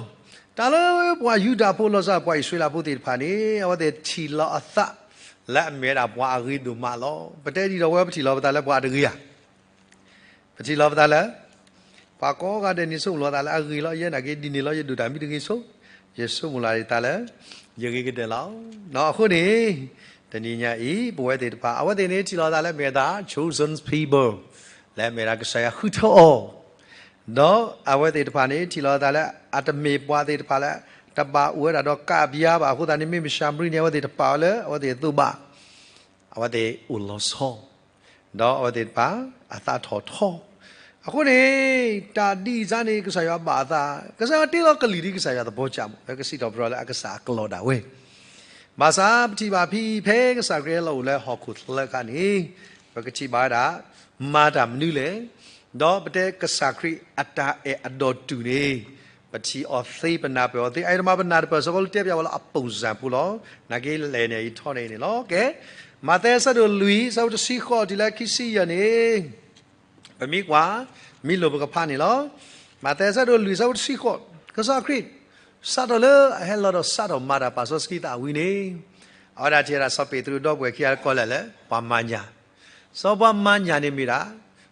တၢ်လၢပှၤယူဒၤဖိလီၤဆီဒၣ် ပှၤအံၣ်စရ့လးဖိသ့ၣ်တဖၣ်န့ၣ် အဝဲသ့ၣ်ထံၣ်လီၤအသး လၢအမ့ၢ်ဝဲဒၣ်ပှၤအဂ့ၤဒိၣ်မးလီၤ. ပတဲဒ်သိးဝဲပထံၣ်လီၤပသးလၢပှၤတဂ့ၤဧါ ပထံၣ်လီၤပသးလၢ ပှၤကိးဂၤဒဲးန့ၣ်ဆိကမိၣ်လီၤသးလၢအဂ့ၤလီၤ ယဲနာ်က့ဒ်န့ၣ်လီၤ ယဒိၣ်တၢ်မံတဂ့ၤဆိ ယဆိကမိၣ်လီၤသးလၢ ယဂ့ၤကတၢၢ်လီၤ. အဃိန့ၣ် တနံၤညါအံၤ ပဝဲသ့ၣ်တဖၣ် အဝဲသ့ၣ်န့ၣ်ထံၣ်လီၤသးလၢမ့ၢ်အသး chosen people လၢမ့ၢ်ဒၣ်ကစၢ်ယွၤဃုထၢအီၤ ဒီးအဝဲသ့ၣ်တဖၣ်န့ၣ် ထံၣ်လီၤသးလၢ အတမ့ၢ်ပှၤသ့ၣ်တဖၣ်လၢ တဘၣ်အိၣ်ဝဲဒၣ်ဒီးကးဘျါဘၣ်အဃိသတးန့ၣ် မ့ၢ်မၡၤမရံန့ၣ် အဝဲသ့ၣ်တပာ်ဝဲလၢအဝဲသ့ၣ်အသိးဘၣ် အဝဲသ့ၣ်အိၣ်လီၤဆီ ဒီးအဝဲသ့ၣ်တဖၣ် အသးထီၣ်ထီ အဃိန့ၣ် တၢ်ဒ်အံၤန့ၣ် ကစၢ်ယွၤဘၣ်အသး ကစၢ်ယွၤတ့လီၤကလုာ်ဒ်ကစၢ်ယွၤသဘီကၢ်မး လၢကစံးထီၣ်ပတြၢၤလၢအကစၢ်အကျိာ်ဒၣ်ဝဲ ဘၣ်ဆၣ်ပထံၣ်ဘၣ်ဖဲ ဖဲကစၢ်ခရံာ်ဟဲလီၤအိၣ်လၢဟီၣ်ခိၣ်ချၢအခါန့ၣ် ပကထံၣ်ဘၣ်ဝဲဒၣ် မၤတၢ်မနုၤလဲၣ် ဒီးပတဲကစၢ်ခရံာ်အတၢ်အဲၣ်အဒီးတုၤန့ၣ် ပထံၣ်အီၤသ့ ပနၢ်ပၢၢ်အီၤသ့ အအံၤတမံၤပနၢ်တပၢၢ် စီၤပီလူးတဲပၠးဝဲလၢအ ပုံစံ ဖိလီၤ. နာ်က့လဲၣ်န့ၣ် ယထီၣ်န့ၣ်န့ၣ်လီၤ. ကဲ မးသဲအဆၢဒိၣ်လွံၢ် အဆၢဖိတဆံဃိးတုၤလၢခံဆံယဲၢ်န့ၣ် ပမ့ၢ်ကွၢ် မ့ၢ်လိၣ်ပကဖးန့ၣ်လီၤ. မးသဲအဆၢဒိၣ်လွံၢ် အဆၢဖိတဆံဃိး ကစၢ်ခရံာ် စးထီၣ်လၢအဟဲလီၤဒီးစးထီၣ်မၤတၢ်ပာ်စီဆှံသးဝံၤန့ၣ် အဝဲဒၣ်ထံၣ်ဝဲဒၣ်စီၤပ့းတရူးဒီပုၢ်ဝဲၢ်ခံဂၤကိးလဲၣ်လၢ ပှၤမၤညၣ် စီၤပှၤမၤညၣ်န့ၣ်မ့ၢ်ဒၣ်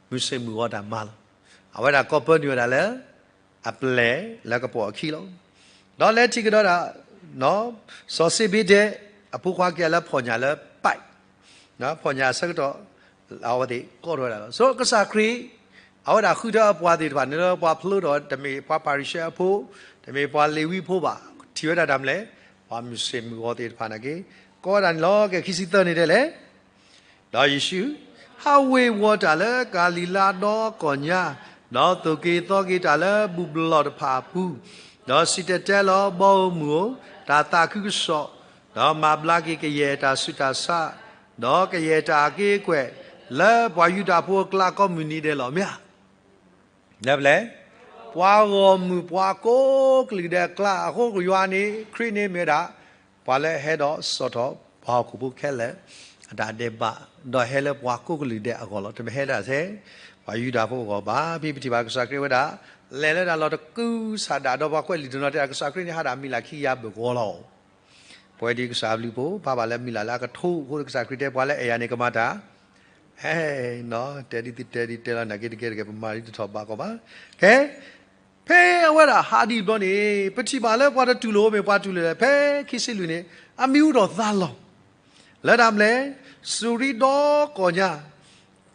မုၢ်ဆ့ၣ်မုၢ်ဂီၤတၢ်မၤလီၤ. အဝဲဒၣ်ကိးပၢနုာ်ဝဲဒၣ်လၢ အပျဲၢ်လၢကပိာ်အခံလီၤ. ဒီးလဲၤထံၣ်ကဒီးဒၣ် စီၤစ့ဘ့ဒဲး အဖိခွါခံဂၤလၢဖီၣ်ညၣ်လၢ ပး ဖီၣ်ညၣ်အဆၢကတီၢ် အဝဲသ့ၣ်ကိးထီၣ်ဝဲဒၣ်လီၤ. ဆိကစၢ်ခရံာ် အဝဲဒၣ်ဃုထၢအပှၤသ့ၣ်တဖၣ်န့ၣ်လၢပှၤဖျိထီၣ် တမ့ၢ်ပှၤဖၤရံၤၡဲအဖိ တမ့ၢ်ပှၤလ့ၤဝံဖိဘၣ် ထံၣ်ဝဲဒၣ်တၢ်မနုၤလဲၣ် ပှၤမုၢ်ဆ့ၣ်မုၢ်ဂီၤသ့ၣ်တဖၣ်နာ်က့ ကိးဝဲဒၣ်န့ၣ်လီၤ. ကဲ ခံဆံသၢန့ၣ်တဲလဲၣ် ဒီးယ့ၣ်ၡူး ဟးဝ့ၤဝီၤတၢ်လၢကၤလံၤလါဒီကီၢ်ညါ, ဒီးသိၣ်က့ၤသီက့ၤတၢ်လၢဘူၣ်ဘျီၣ်တဖၣ်အပူၤ, ဒီးစံၣ်တဲၤတဲလီၤဘီဧိၤမုၢ်ဧိၤ, တၢ်သးခုကစီၣ်, ဒီးမၤဘျါက့ၤကယဲၢ်တၢ်ဆူးတၢ်ဆါ, ဒီးကယဲၢ်တၢ်အက့ၢ်အကွဲၢ် လၢပှၤယူဒၤဖိအကျါကိးမုၢ်နံၤဒဲးလီၤ. မ့ၢ်ဧါ. လၢပျဲၢ် ပှၤဂီၢ်မုၢ်ပှၤကိးကလုာ်ဒဲးအကျါ အဃိယွၤန့ၣ် ခရံာ်န့ၣ်မ့ၢ်ဝဲဒၣ် ပှၤလၢအဟဲဒီးစိာ်ထီၣ်ပှၤဟီၣ်ခိၣ်ဖိခဲလၢာ် အတၢ်ဒဲးဘး, ဒီးဟဲလၢပှၤကိးကလုာ်ဒဲးအဂီၢ်လီၤ. တမ့ၢ်ဟဲဒၣ်ထဲ ပှၤယူဒၤဖိအဂီၢ်ဘၣ်. ဖဲပထံၣ်ဘၣ်ကစၢ်ခရံာ်ဝဲဒၣ် လဲၤလၢတၢ်လီၢ်တကူစးဒၣ် ဒီးပှၤကွဲးလံာ်တနီၤတဲ ကစၢ်ခရံာ်န့ၣ်ဟးဒၣ်မံၤလၢ်ခံကယၤဘၢၣ်ကဝီၤလီၤ. ပဝဲဒ်ကစၢ်ဘျုးဖိ ပာ်ဘၣ်လၢမံၤလၢ်လၢအကထိအဃိ ကစၢ်ခရံာ်တဲပှၤလၢအဲၣ်ယၤန့ၣ် ကမၤတၢ် ဟဲနီၤ တဲဒ်သုတဲဒ်တဲလီၤ နာ်က့တကဲတကဲ ပမၤဒ်တထီၣ်ဘးကီးဘၣ်. ကဲ ဖဲအဝဲဒၣ်ဟးဒ်အံၤဘျီန့ၣ် ပထံၣ်ဘၣ်လၢပှၤတတူၢ်လိာ်မ့ၢ်ပှၤတူၢ်လိာ်လဲၣ် ဖဲခံဆံလွံၢ်န့ၣ် အမံၤဟူထီၣ်သါလီၤ လၢတၢ်မနုၤလဲၣ်, စူၤရံဒီကီၢ်ညါ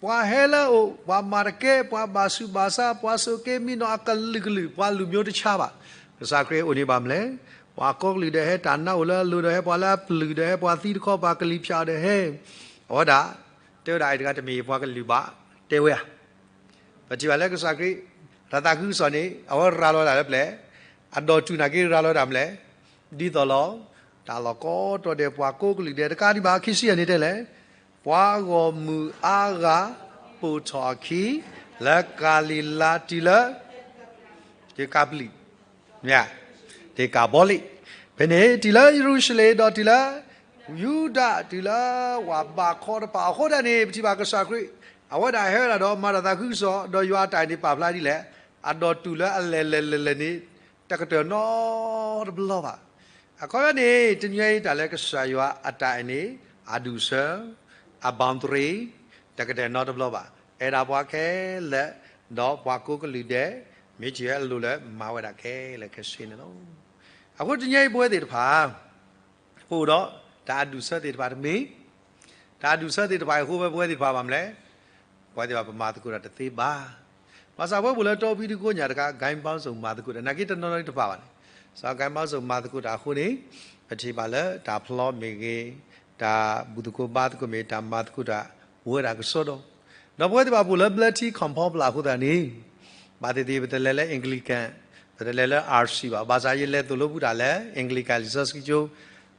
ပှၤဟဲလၢအအိၣ် ပှၤမၤတကဲ ပှၤဘၣ်ဆူးဘၣ်ဆါ ပှၤဆိးက့မံနီၤအကလုာ်ကလုာ် ပှၤလူၤမျိုးတခြားဘၣ်. ကစၢ်ခရံာ်အိၣ်န့ၢ်ဘၣ်မနုၤလဲၣ်, ပှၤကိးကလုာ်ဒီးဟဲ တၢ်နါအိၣ်လၢအလိၤဒီးဟဲ ပှၤလၢအပျုၢ်ဒီးဟဲ ပှၤသံတခီပၤကလံၤဖၠးအီၤဒီးဟဲ, အဝဲဒၣ် တဲဝဲဒၣ်အဲၣ်တဂၤတမ့ၢ်ယပှၤကလုာ်ဘၣ် တဲဝဲဧါ. ပထံၣ်ဘၣ်လၢကစၢ်ခရံာ် တၢ်သးခုကစီၣ်န့ၣ် အဝဲရၤလီၤဝဲဒၣ်လၢပျဲၢ်, အဒိၣ်တုာ်နာ်က့ရၤလီၤဝဲဒၣ်မနုၤလဲၣ်, ဒ်သိးလီၤ တၢ်လီၢ်ကိးတီၤဒဲး ပှၤကိးကလုာ်ဒဲး တကးဒံးဘၣ် ခံဆံယဲၢ်န့ၣ်တဲလဲၣ်, ပှၤဂီၢ်မုၢ်အါဂၤ ပိာ်ထီၣ်အခံ လၢကၤလံၤလါတုၤလၢ ဒကၤပလံး ဒကၤဘီလံး, ဖဲန့ၣ်တုၤလၢယရူၤၡလ့ၣ် ဒီးတုၤလၢ ယူဒၤ တုၤလၢဝၤဘးခီတဖၣ်အဃိသတးန့ၣ် ပထံၣ်ဘၣ်ကစၢ်ခရံာ် အဝဲဒၣ်ဟဲဝဲဒၣ်ဒီးမၤတၢ်သးခုကစီၣ် ဒီးယွၤအတၢ်အဲၣ်န့ၣ်ပာ်ဖျါဒ်လဲၣ်, အဒိၣ်တုာ်လၢအလဲၤလဲၤလဲၤလဲၤန့ၣ် တကတၢၢ်နီတဘျီဘၣ်. အခီပညီန့ၣ် တနံၤအံၤတၢ်လၢကစၢ်ယွၤအတၢ်အဲၣ်န့ၣ် အဒူၣ်အဆၢ အ boundary တကတၢၢ်နီတဘျီဘၣ်. အဲၣ်ဒၣ်ပှၤခဲလၢာ် ဒီးပှၤကိးကလုာ်ဒဲး မ့ၢ်ထံၣ်ဝဲအလိၤလၢမၤဝဲဒၣ်ခဲလၢာ်ခဲဆ့န့ၣ်လီၤ. အဃိတနံၤအံၤပဝဲသ့ၣ်တဖၣ် ပအိၣ်ဒီးတၢ်အဒူၣ်အဆၢသ့ၣ်တဖၣ်တမ့ၢ်, တၢ်အဒူၣ်အဆၢသ့ၣ်တဖၣ်အံၤအဃိ ပဝဲသ့ၣ်တဖၣ်ဘၣ်မနုၤလဲၣ်, ပဝဲသ့ၣ်တဖၣ်ပမၤသကိးတၢ်တသ့ဘၣ်. ဘၣ်ဆၣ်ပဝဲပအိၣ်လၢတီဖံဒုကိးညါတခါ ဂိုဏ်းပေါင်းစုံ မၤသကိးတၢ် နာ်က့တနီၤနီၤတဖၣ်ဘၣ်န့ၣ်, စး ဂိုဏ်းပေါင်းစုံ မၤသကိးတၢ်အဃိန့ၣ် ပထံၣ်ဘၣ်လၢတၢ်ဖျီမ့ၢ်ဂ့ၤ, တၢ်ဘူၣ်သကိးဘါသကိးမ့ၢ် တၢ်မၤသကိးတၢ် ပဝဲဒၣ်ကစီဒီ, ဒီးပဝဲသ့ၣ်တဖၣ်ပအိၣ်လၢဘျၢထံခီၣ်ဖီပျၢ်အဃိသတးန့ၣ် ဘၣ်သ့ၣ်သ့ၣ် ပတလဲၤလၢ Anglican, ပတလဲၤလၢ RC ဘၣ်. ဘၣ်ဆၣ် ယလဲၤသိၣ်လိပူၤတၢ်လၢ Anglican လံာ်စီဆှံကၠိ,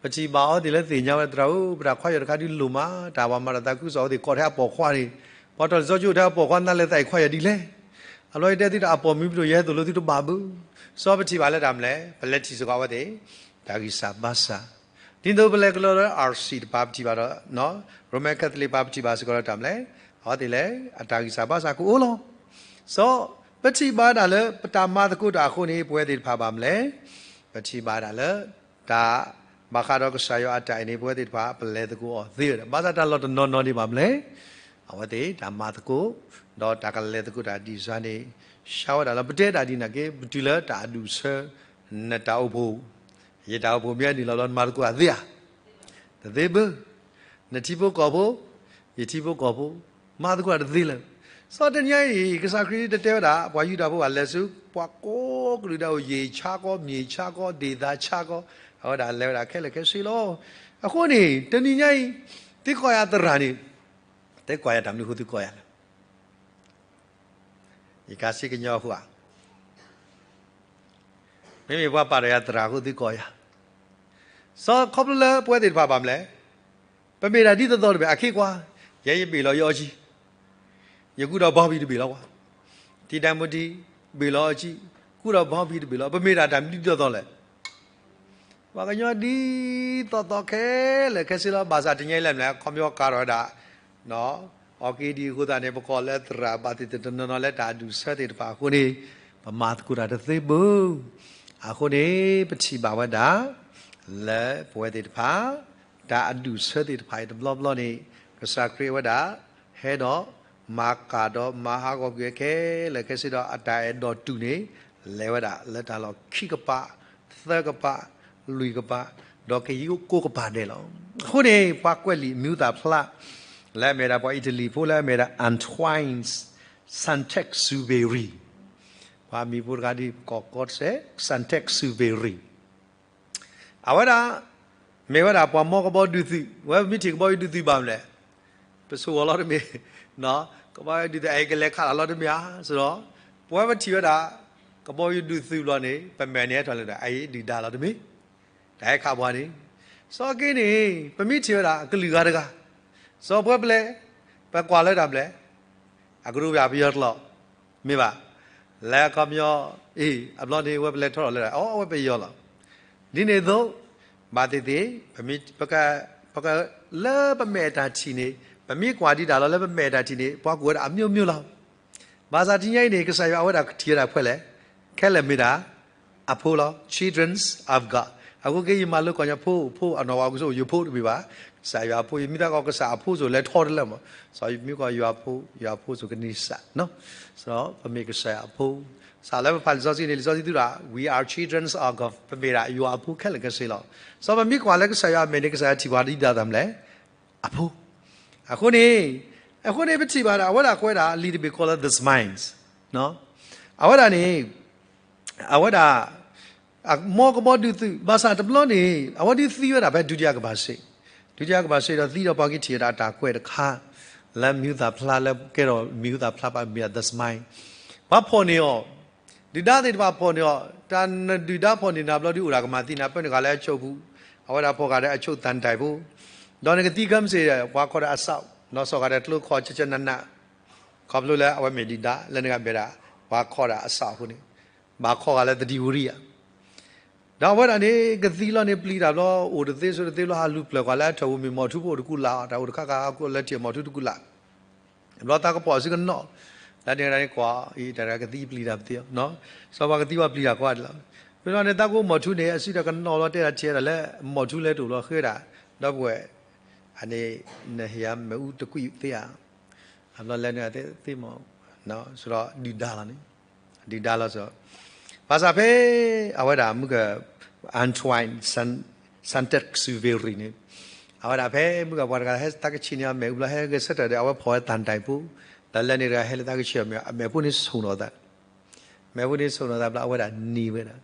ပထံၣ်ဘၣ်အီၤသ့ၣ်လၢသ့ၣ်ညါဝဲ သရၣ်ဧၢ, ပတၢ်ခွါယီၤတခါဒုးလိၣ်မး, တၢ်ပှၤမၤတၢ်သးခုကစီၣ်အီၤသ့ၣ် ကိးထဲအပိာ်ခွါန့ၣ်, ပှၤတီၢ်လံာ်စီဆှံကၠိထဲအပိာ်ခွါ နလဲၤသးအံၤခွါယီၤဒ်လဲၣ်. အလီၢ်ယတဲသုတၢ်အပိာ်မုၣ်ပဒိၣ် ယဟဲသိၣ်လိသုတဘၣ်ဘၣ်. စီၤပထံၣ်ဘၣ်လၢတၢ်မနုၤလဲၣ်, ပလဲၤထံၣ်စ့ၢ်ကီးအဝဲသ့ၣ် တၢ်ဂံၢ်စၢ်ဘါစၢ် ဒ်သိးပလဲၤကလီလၢ RC တဖၣ် ပထံၣ်ဘၣ်ဒီး Roman Catholic တဖၣ် ပထံၣ်ဘၣ်စ့ၢ်ကီးဒီးတၢ်မနုၤလဲၣ်, အဝဲသ့ၣ်လဲၤ အတၢ်ဂံၢ်စၢ်ဘါစၢ်ကအိၣ်လီၤ. စီၤ ပထံၣ်ဘၣ်ဒၣ်လၢပတၢ်မၤသကိးတၢ်အဃိန့ၣ် ပဝဲသ့ၣ်တဖၣ်ဘၣ်မနုၤလဲၣ်, ပထံၣ်ဘၣ်ဒၣ်လၢ တၢ်ဘၣ်ဃးဒီးကစၢ်ယွၤအတၢ်အဲၣ်န့ၣ် ပဝဲသ့ၣ်တဖၣ် ပလဲၤသကိးအီၤသ့ဝဲဒၣ်. ဘၣ်ဆၣ်တၢ်လီၢ်တနီၤနီၤန့ၣ်ဘၣ်မနုၤလဲၣ်, အဝဲသ့ၣ်တၢ်မၤသကိး ဒီးတၢ်ကလဲၤသကိးတၢ် design န့ၣ် ဆှၢဝဲဒၣ်လီၤ. ပတဲတၢ်ဒ်န့ၣ်က့ ပတုၤလၢတၢ်အဒူၣ်အဆၢ နတၢ်အိၣ်ဖှိၣ် ယတၢ်အိၣ်ဖှိၣ်မ့ၢ်အနုာ်လီၤဘျီ နမၤသကိးတၢ်သ့ဧါ, တသ့ဘၣ်. နထံဖိကီၢ်ဖိ ယထံဖိကီၢ်ဖိ မၤသကိးတၢ်တသ့လၢၤ. စီၤတနံၤအံၤ ကစၢ်ခရံာ်တတဲဝဲဒၣ် ပှၤယူဒၤဖိဘၣ် လဲၤဆူပှၤကိးကလုာ်ဒဲးအိၣ် ယံၤဆါကီ မံၤဆါကီ ဒ့ၣ်သးဆါကီ, အဝဲဒၣ်လဲၤဝဲဒၣ်ခဲလၢာ်ခဲဆ့လီၤ. အဃိန့ၣ် တနံၤညါအံၤ သုကိးယၤသရၣ်န့ၣ် သုကိးယၤတၢ်မနုၤအဃိသုကိးယၤလဲၣ်. ယကစံးကညီအဃိဧါ. မ့မ့ၢ်ပှၤပာ်ဒီးယၤသရၣ်အဃိသုကိးယၤ. စီၤခီဖျိလၢပဝဲသ့ၣ်တဖၣ်ဘၣ်မနုၤလဲၣ်, ပမ့ၢ်ဒၣ်ဒ်သိးသိးတဘ့ၣ် အခ့ကွၢ်, ယဲယဘ့ၣ်လီၤယအီကံ, ယကူဒီးဘီဘံၣ်တဘ့ၣ်လီၤကွၢ်, တံၤဒၣ်မူတံၤ ဘ့ၣ်လီၤအီကံ, ကူဒီးဘီဘံၣ်တဘ့ၣ်လီၤ, ပမ့ၢ်ဒၣ်တၢ်မနုၤဒ်သိးသိးလဲၣ်. ပှၤကညီဒ်သိးသိးခဲလၢာ်ခဲဆ့လီၤ. ဘၣ်ဆၣ်တနံၤညါအံၤလဲၣ်မနုၤလဲၣ်, ခီပညီကၤထီၣ်ဝဲဒၣ် အီၤက့ဒ်အဃိသတးန့ၣ် ပကိးလၢသရၣ်ဘၣ်သ့ၣ်သ့ၣ်တနီၤနီၤလၢတၢ်အဒူၣ်အဆၢသ့ၣ်တဖၣ်အဃိန့ၣ် ပမၤသကိးတၢ်တသ့ဘၣ်. အဃိန့ၣ် ပထံၣ်ဘၣ်ဝဲဒၣ် လၢပဝဲသ့ၣ်တဖၣ် တၢ်အဒူၣ်အဆၢသ့ၣ်တဖၣ်အံၤတဘျီဘျီန့ၣ် ကစၢ်ခရံာ်ဝဲဒၣ် ဟဲဒီးမၤကၤဒီးမၤဟးဂီၤကွံာ်ဝဲခဲလၢာ်ခဲဆ့ဒီး အတၢ်အဲၣ်ဒိးတူၢ်န့ၣ် လဲၤဝဲဒၣ်လၢတၢ်လီၢ်ခံကပၤ သၢကပၤ လွံၢ်ကပၤ ဒီးကယံၤကိးကပၤဒဲးလီၤ. အဃိန့ၣ် ပှၤကွဲးလံာ်မံၤဟူသၣ်ဖျါ လၢအမ့ၢ်ဒၣ်ပှၤအံၣ်တလံၤဖိလၢအမ့ၢ်ဒၣ် Antoine Saint-Exupéry ပှၤမံၤဖိတဂၤဒ်ပကိးကီးစဲး Saint-Exupéry အဝဲဒၣ် မ့ၢ်ဝဲဒၣ်ပှၤမီကဘီယူၤဒုးသုး, ဝဲပမ့ၢ်ထံၣ်ကဘီယူၤဒုးသုးဘၣ်မနုၤလဲၣ်, ပဆိၣ်ဂီၤလီၤတမ့ၢ်, ကဘီယူၤဒုးသုး အအံၤကလဲၤခးလၢ်လီၤတမ့ၢ်ဧါ, ဆိုတော့ ပဝဲပထံၣ်ဝဲဒၣ် ကဘီယူၤဒုးသုးဘျီန့ၣ် ပမဲာ်န့ၣ်ဟဲထီၣ်လၢဒၣ် အအံၤဒုၣ်ဒါလီၤတမ့ၢ်, တၢ်ဟဲခးပှၤန့ၣ်, စီၤက့န့ၣ် ပမ့ၢ်ထံၣ်ဝဲဒၣ်အကလုာ်ဂၤတဂၤ, စီၤပဝဲပလဲၤ ပကွၢ်လၢတၢ်ဘျဲၣ် အကရူၢ်ပယီၤတလီၢ် မ့ၢ်ဘၣ်, လဲၤခီပညီအံၤ အဘျီန့ၣ် အဝဲပလဲၤထီၣ်လီၤလၢဒၣ် အဝဲပယီၤလီၤ. ဒ်န့ၣ်အသိး ဘၣ်သ့ၣ်သ့ၣ် ပမ့ၢ်ပက ပ လၢပမဲာ်တၢ်ထံၣ်န့ၣ် ပမ့ၢ်ကွၢ်ဒံးဒၣ်လီၤ လၢပမဲာ်တၢ်ထံၣ်န့ၣ် ပှၤကိးဝဲဒၣ် အမျိုးမျိုး လီၤ. ဘၣ်ဆၣ်တနံၤညါအံၤန့ၣ် ကစၢ်ယွၤအဝဲဒၣ်ထံၣ်ဝဲဒၣ်ဖဲလဲၣ်, ခဲလၢာ်မ့ၢ်ဒၣ် အဖိလီၤ, childrens of God. အဃိက့ ယမၤလိကီၢ်ညါဖိ ဖိအနီၢ်ဝဲကစိ ယဖိတမ့ၢ်ဘၣ်, ကစၢ်ယွၤအဖိ ယမ့ၢ်သးကီးကစၢ်အဖိစိၤလဲၤထီတလၢမး, စီၤယမ့ၢ်ကီးယွၤဖိ ယွၤဖိစိၤကန့ၢ်စၢ်, စီၤပမ့ၢ်ကစၢ်ယွၤအဖိ, စးလၢပဖးလံာ်စီဆှံန့ၣ် လံာ်စီဆှံသူဒၣ် we are childrens of God ပမ့ၢ်ဒၣ်ယွၤအဖိခဲလၢာ်ခဲဆ့လီၤ. စီၤပမ့ၢ်ကွၢ်လၢကစၢ်ယွၤအမဲာ်န့ၣ် ကစၢ်ယွၤထံၣ်ပှၤဒ်ဒၣ်မလဲၣ်, အဖိ. အဃိန့ၣ်, အဃိန့ၣ် ပထံၣ်ဘၣ်ဒီး အဝဲဒၣ်ကွဲးဒၣ် လံာ်တဘ့ၣ်ကီးလၢ the minds, အဝဲဒၣ်န့ၣ် အဝဲဒၣ် မ်ကဘီဒုးသုး ဘၣ်ဆၣ်တဘျီန့ၣ် အဝဲဒၣ်သံဝဲဒၣ်ဖဲ ဒုတိယကမ္ဘာစစ်, ဒုတိယကမ္ဘာစစ် ဒီးသံဒီးပှၤကထံၣ်ဝဲဒၣ်အတၢ်ကွဲးတခါ လၢမံၤဟူသၣ်ဖျါ လၢကဲထီၣ်မံၤဟူသၣ်ဖျါပှၤမ့ၢ်ဒၣ် the mind, ပှၤဖီၣ်န့ၢ်အီၤ, ဒုၣ်ဒါသ့ၣ်တဖၣ်ဖီၣ်န့ၢ်အီၤ, တၢ်နဒုၣ်ဒါဖီၣ်န့ၢ်နၤဘျီဒုး အိၣ်ဒၣ်ကမၤသံနၤ ပၢနုာ်ဃာ်လၢအဆိးပူၤ, အဝဲဒၣ်ဖီၣ်ဃာ်ဒီးအဆိၣ်သၢၣ်တၢ်အံၤဖိ, ဒီးနကသံခဲမုၢ်ဆ့ၣ် ပှၤခီၣ်ဒီးအစး, ဒီးစီၤဃာ်ဒီးကျိခီၣ်ဆၢဆၢနးနး, ခီဖျိလၢအဝဲမ့ၢ်ဒုၣ်ဒါ လၢနဂၤမဲာ်ဒၣ် ပှၤခီၣ်ဒီးအစးအဃိန့ၣ်, ဘၣ်ခီၣ်ဃာ်လၢသဒံဝရံယၤ ဒီးအဝဲဒၣ်န့ၣ် ကသံလီၤန့ၣ် ပျံၤတၢ်ဘျီ အိၣ်တသ့ဆိးတသ့ဘျီ ဟးလူၤဖျၢၣ်ကွၢ်လၢအထၢၣ်ပူၤ မ့ၢ်မီၢ်ထူဖိအိၣ်တကူၣ်လၢ်, တၢ်အိၣ်တခါခါ အလၢထံၣ်မီၢ်ထူတကူၣ်လၢ်, ဘျီသးကပီၤစုကနီၣ်, လၢန့ၣ်ဒၣ်န့ၣ်ကွၢ် အံၤတၢ်ကသံပျံၤတၢ်ပသ့, စီၤပၤကသံဝဲပျံၤတၢ်ကွၢ်ဒ်လီၤ. ဖဲလီၤန့ၣ် သးကိးမီၢ်ထူန့ၣ် အစုတၢ်ကနီၣ်လီၤ တဲဒၣ်ထံၣ်ဒၣ်လၢ မီၢ်ထူလဲၤတအိၣ်လီၤ ဃ့ဒၣ်, ဒီပုၢ်ဝဲၢ်, အန့ၣ် နဟ့ၣ်ယၤမ့ၣ်အူတကွံာ်သ့ဧါ, အဘျီလဲၤန့ၣ်သ့မီၢ်, ဆိဒီးဒုၣ်ဒါလီၤန့ၣ်, ဒုၣ်ဒါလီၤစ့ၢ်, ဘၣ်ဆၣ်ဖဲ အဝဲဒၣ်မုၢ်က Antoine Saint-Exupéry န့ၣ်, အဝဲဒၣ်ဖဲမုၢ်ကပှၤတဂၤဟဲသးကဆံးန့ၢ်အီၤမ့ၣ်အူဘျီ ဟဲဂဲၤဆၢထၢၣ်ဒီး အဝဲဖီၣ်ဝဲသၣ်တၢ်အံၤဖိ, ဒီးလၢန့ၣ်တဂၤဟဲလၢသးကဆံးအီၤမ့ၣ် အမဲာ်ဖိန့ၣ်ဆိၣ်နီၤသး မဲာ်ဖိန့ၣ်ဆိၣ်နီၤသးဘျီ အဝဲဒၣ်နံၤဝဲဒၣ်,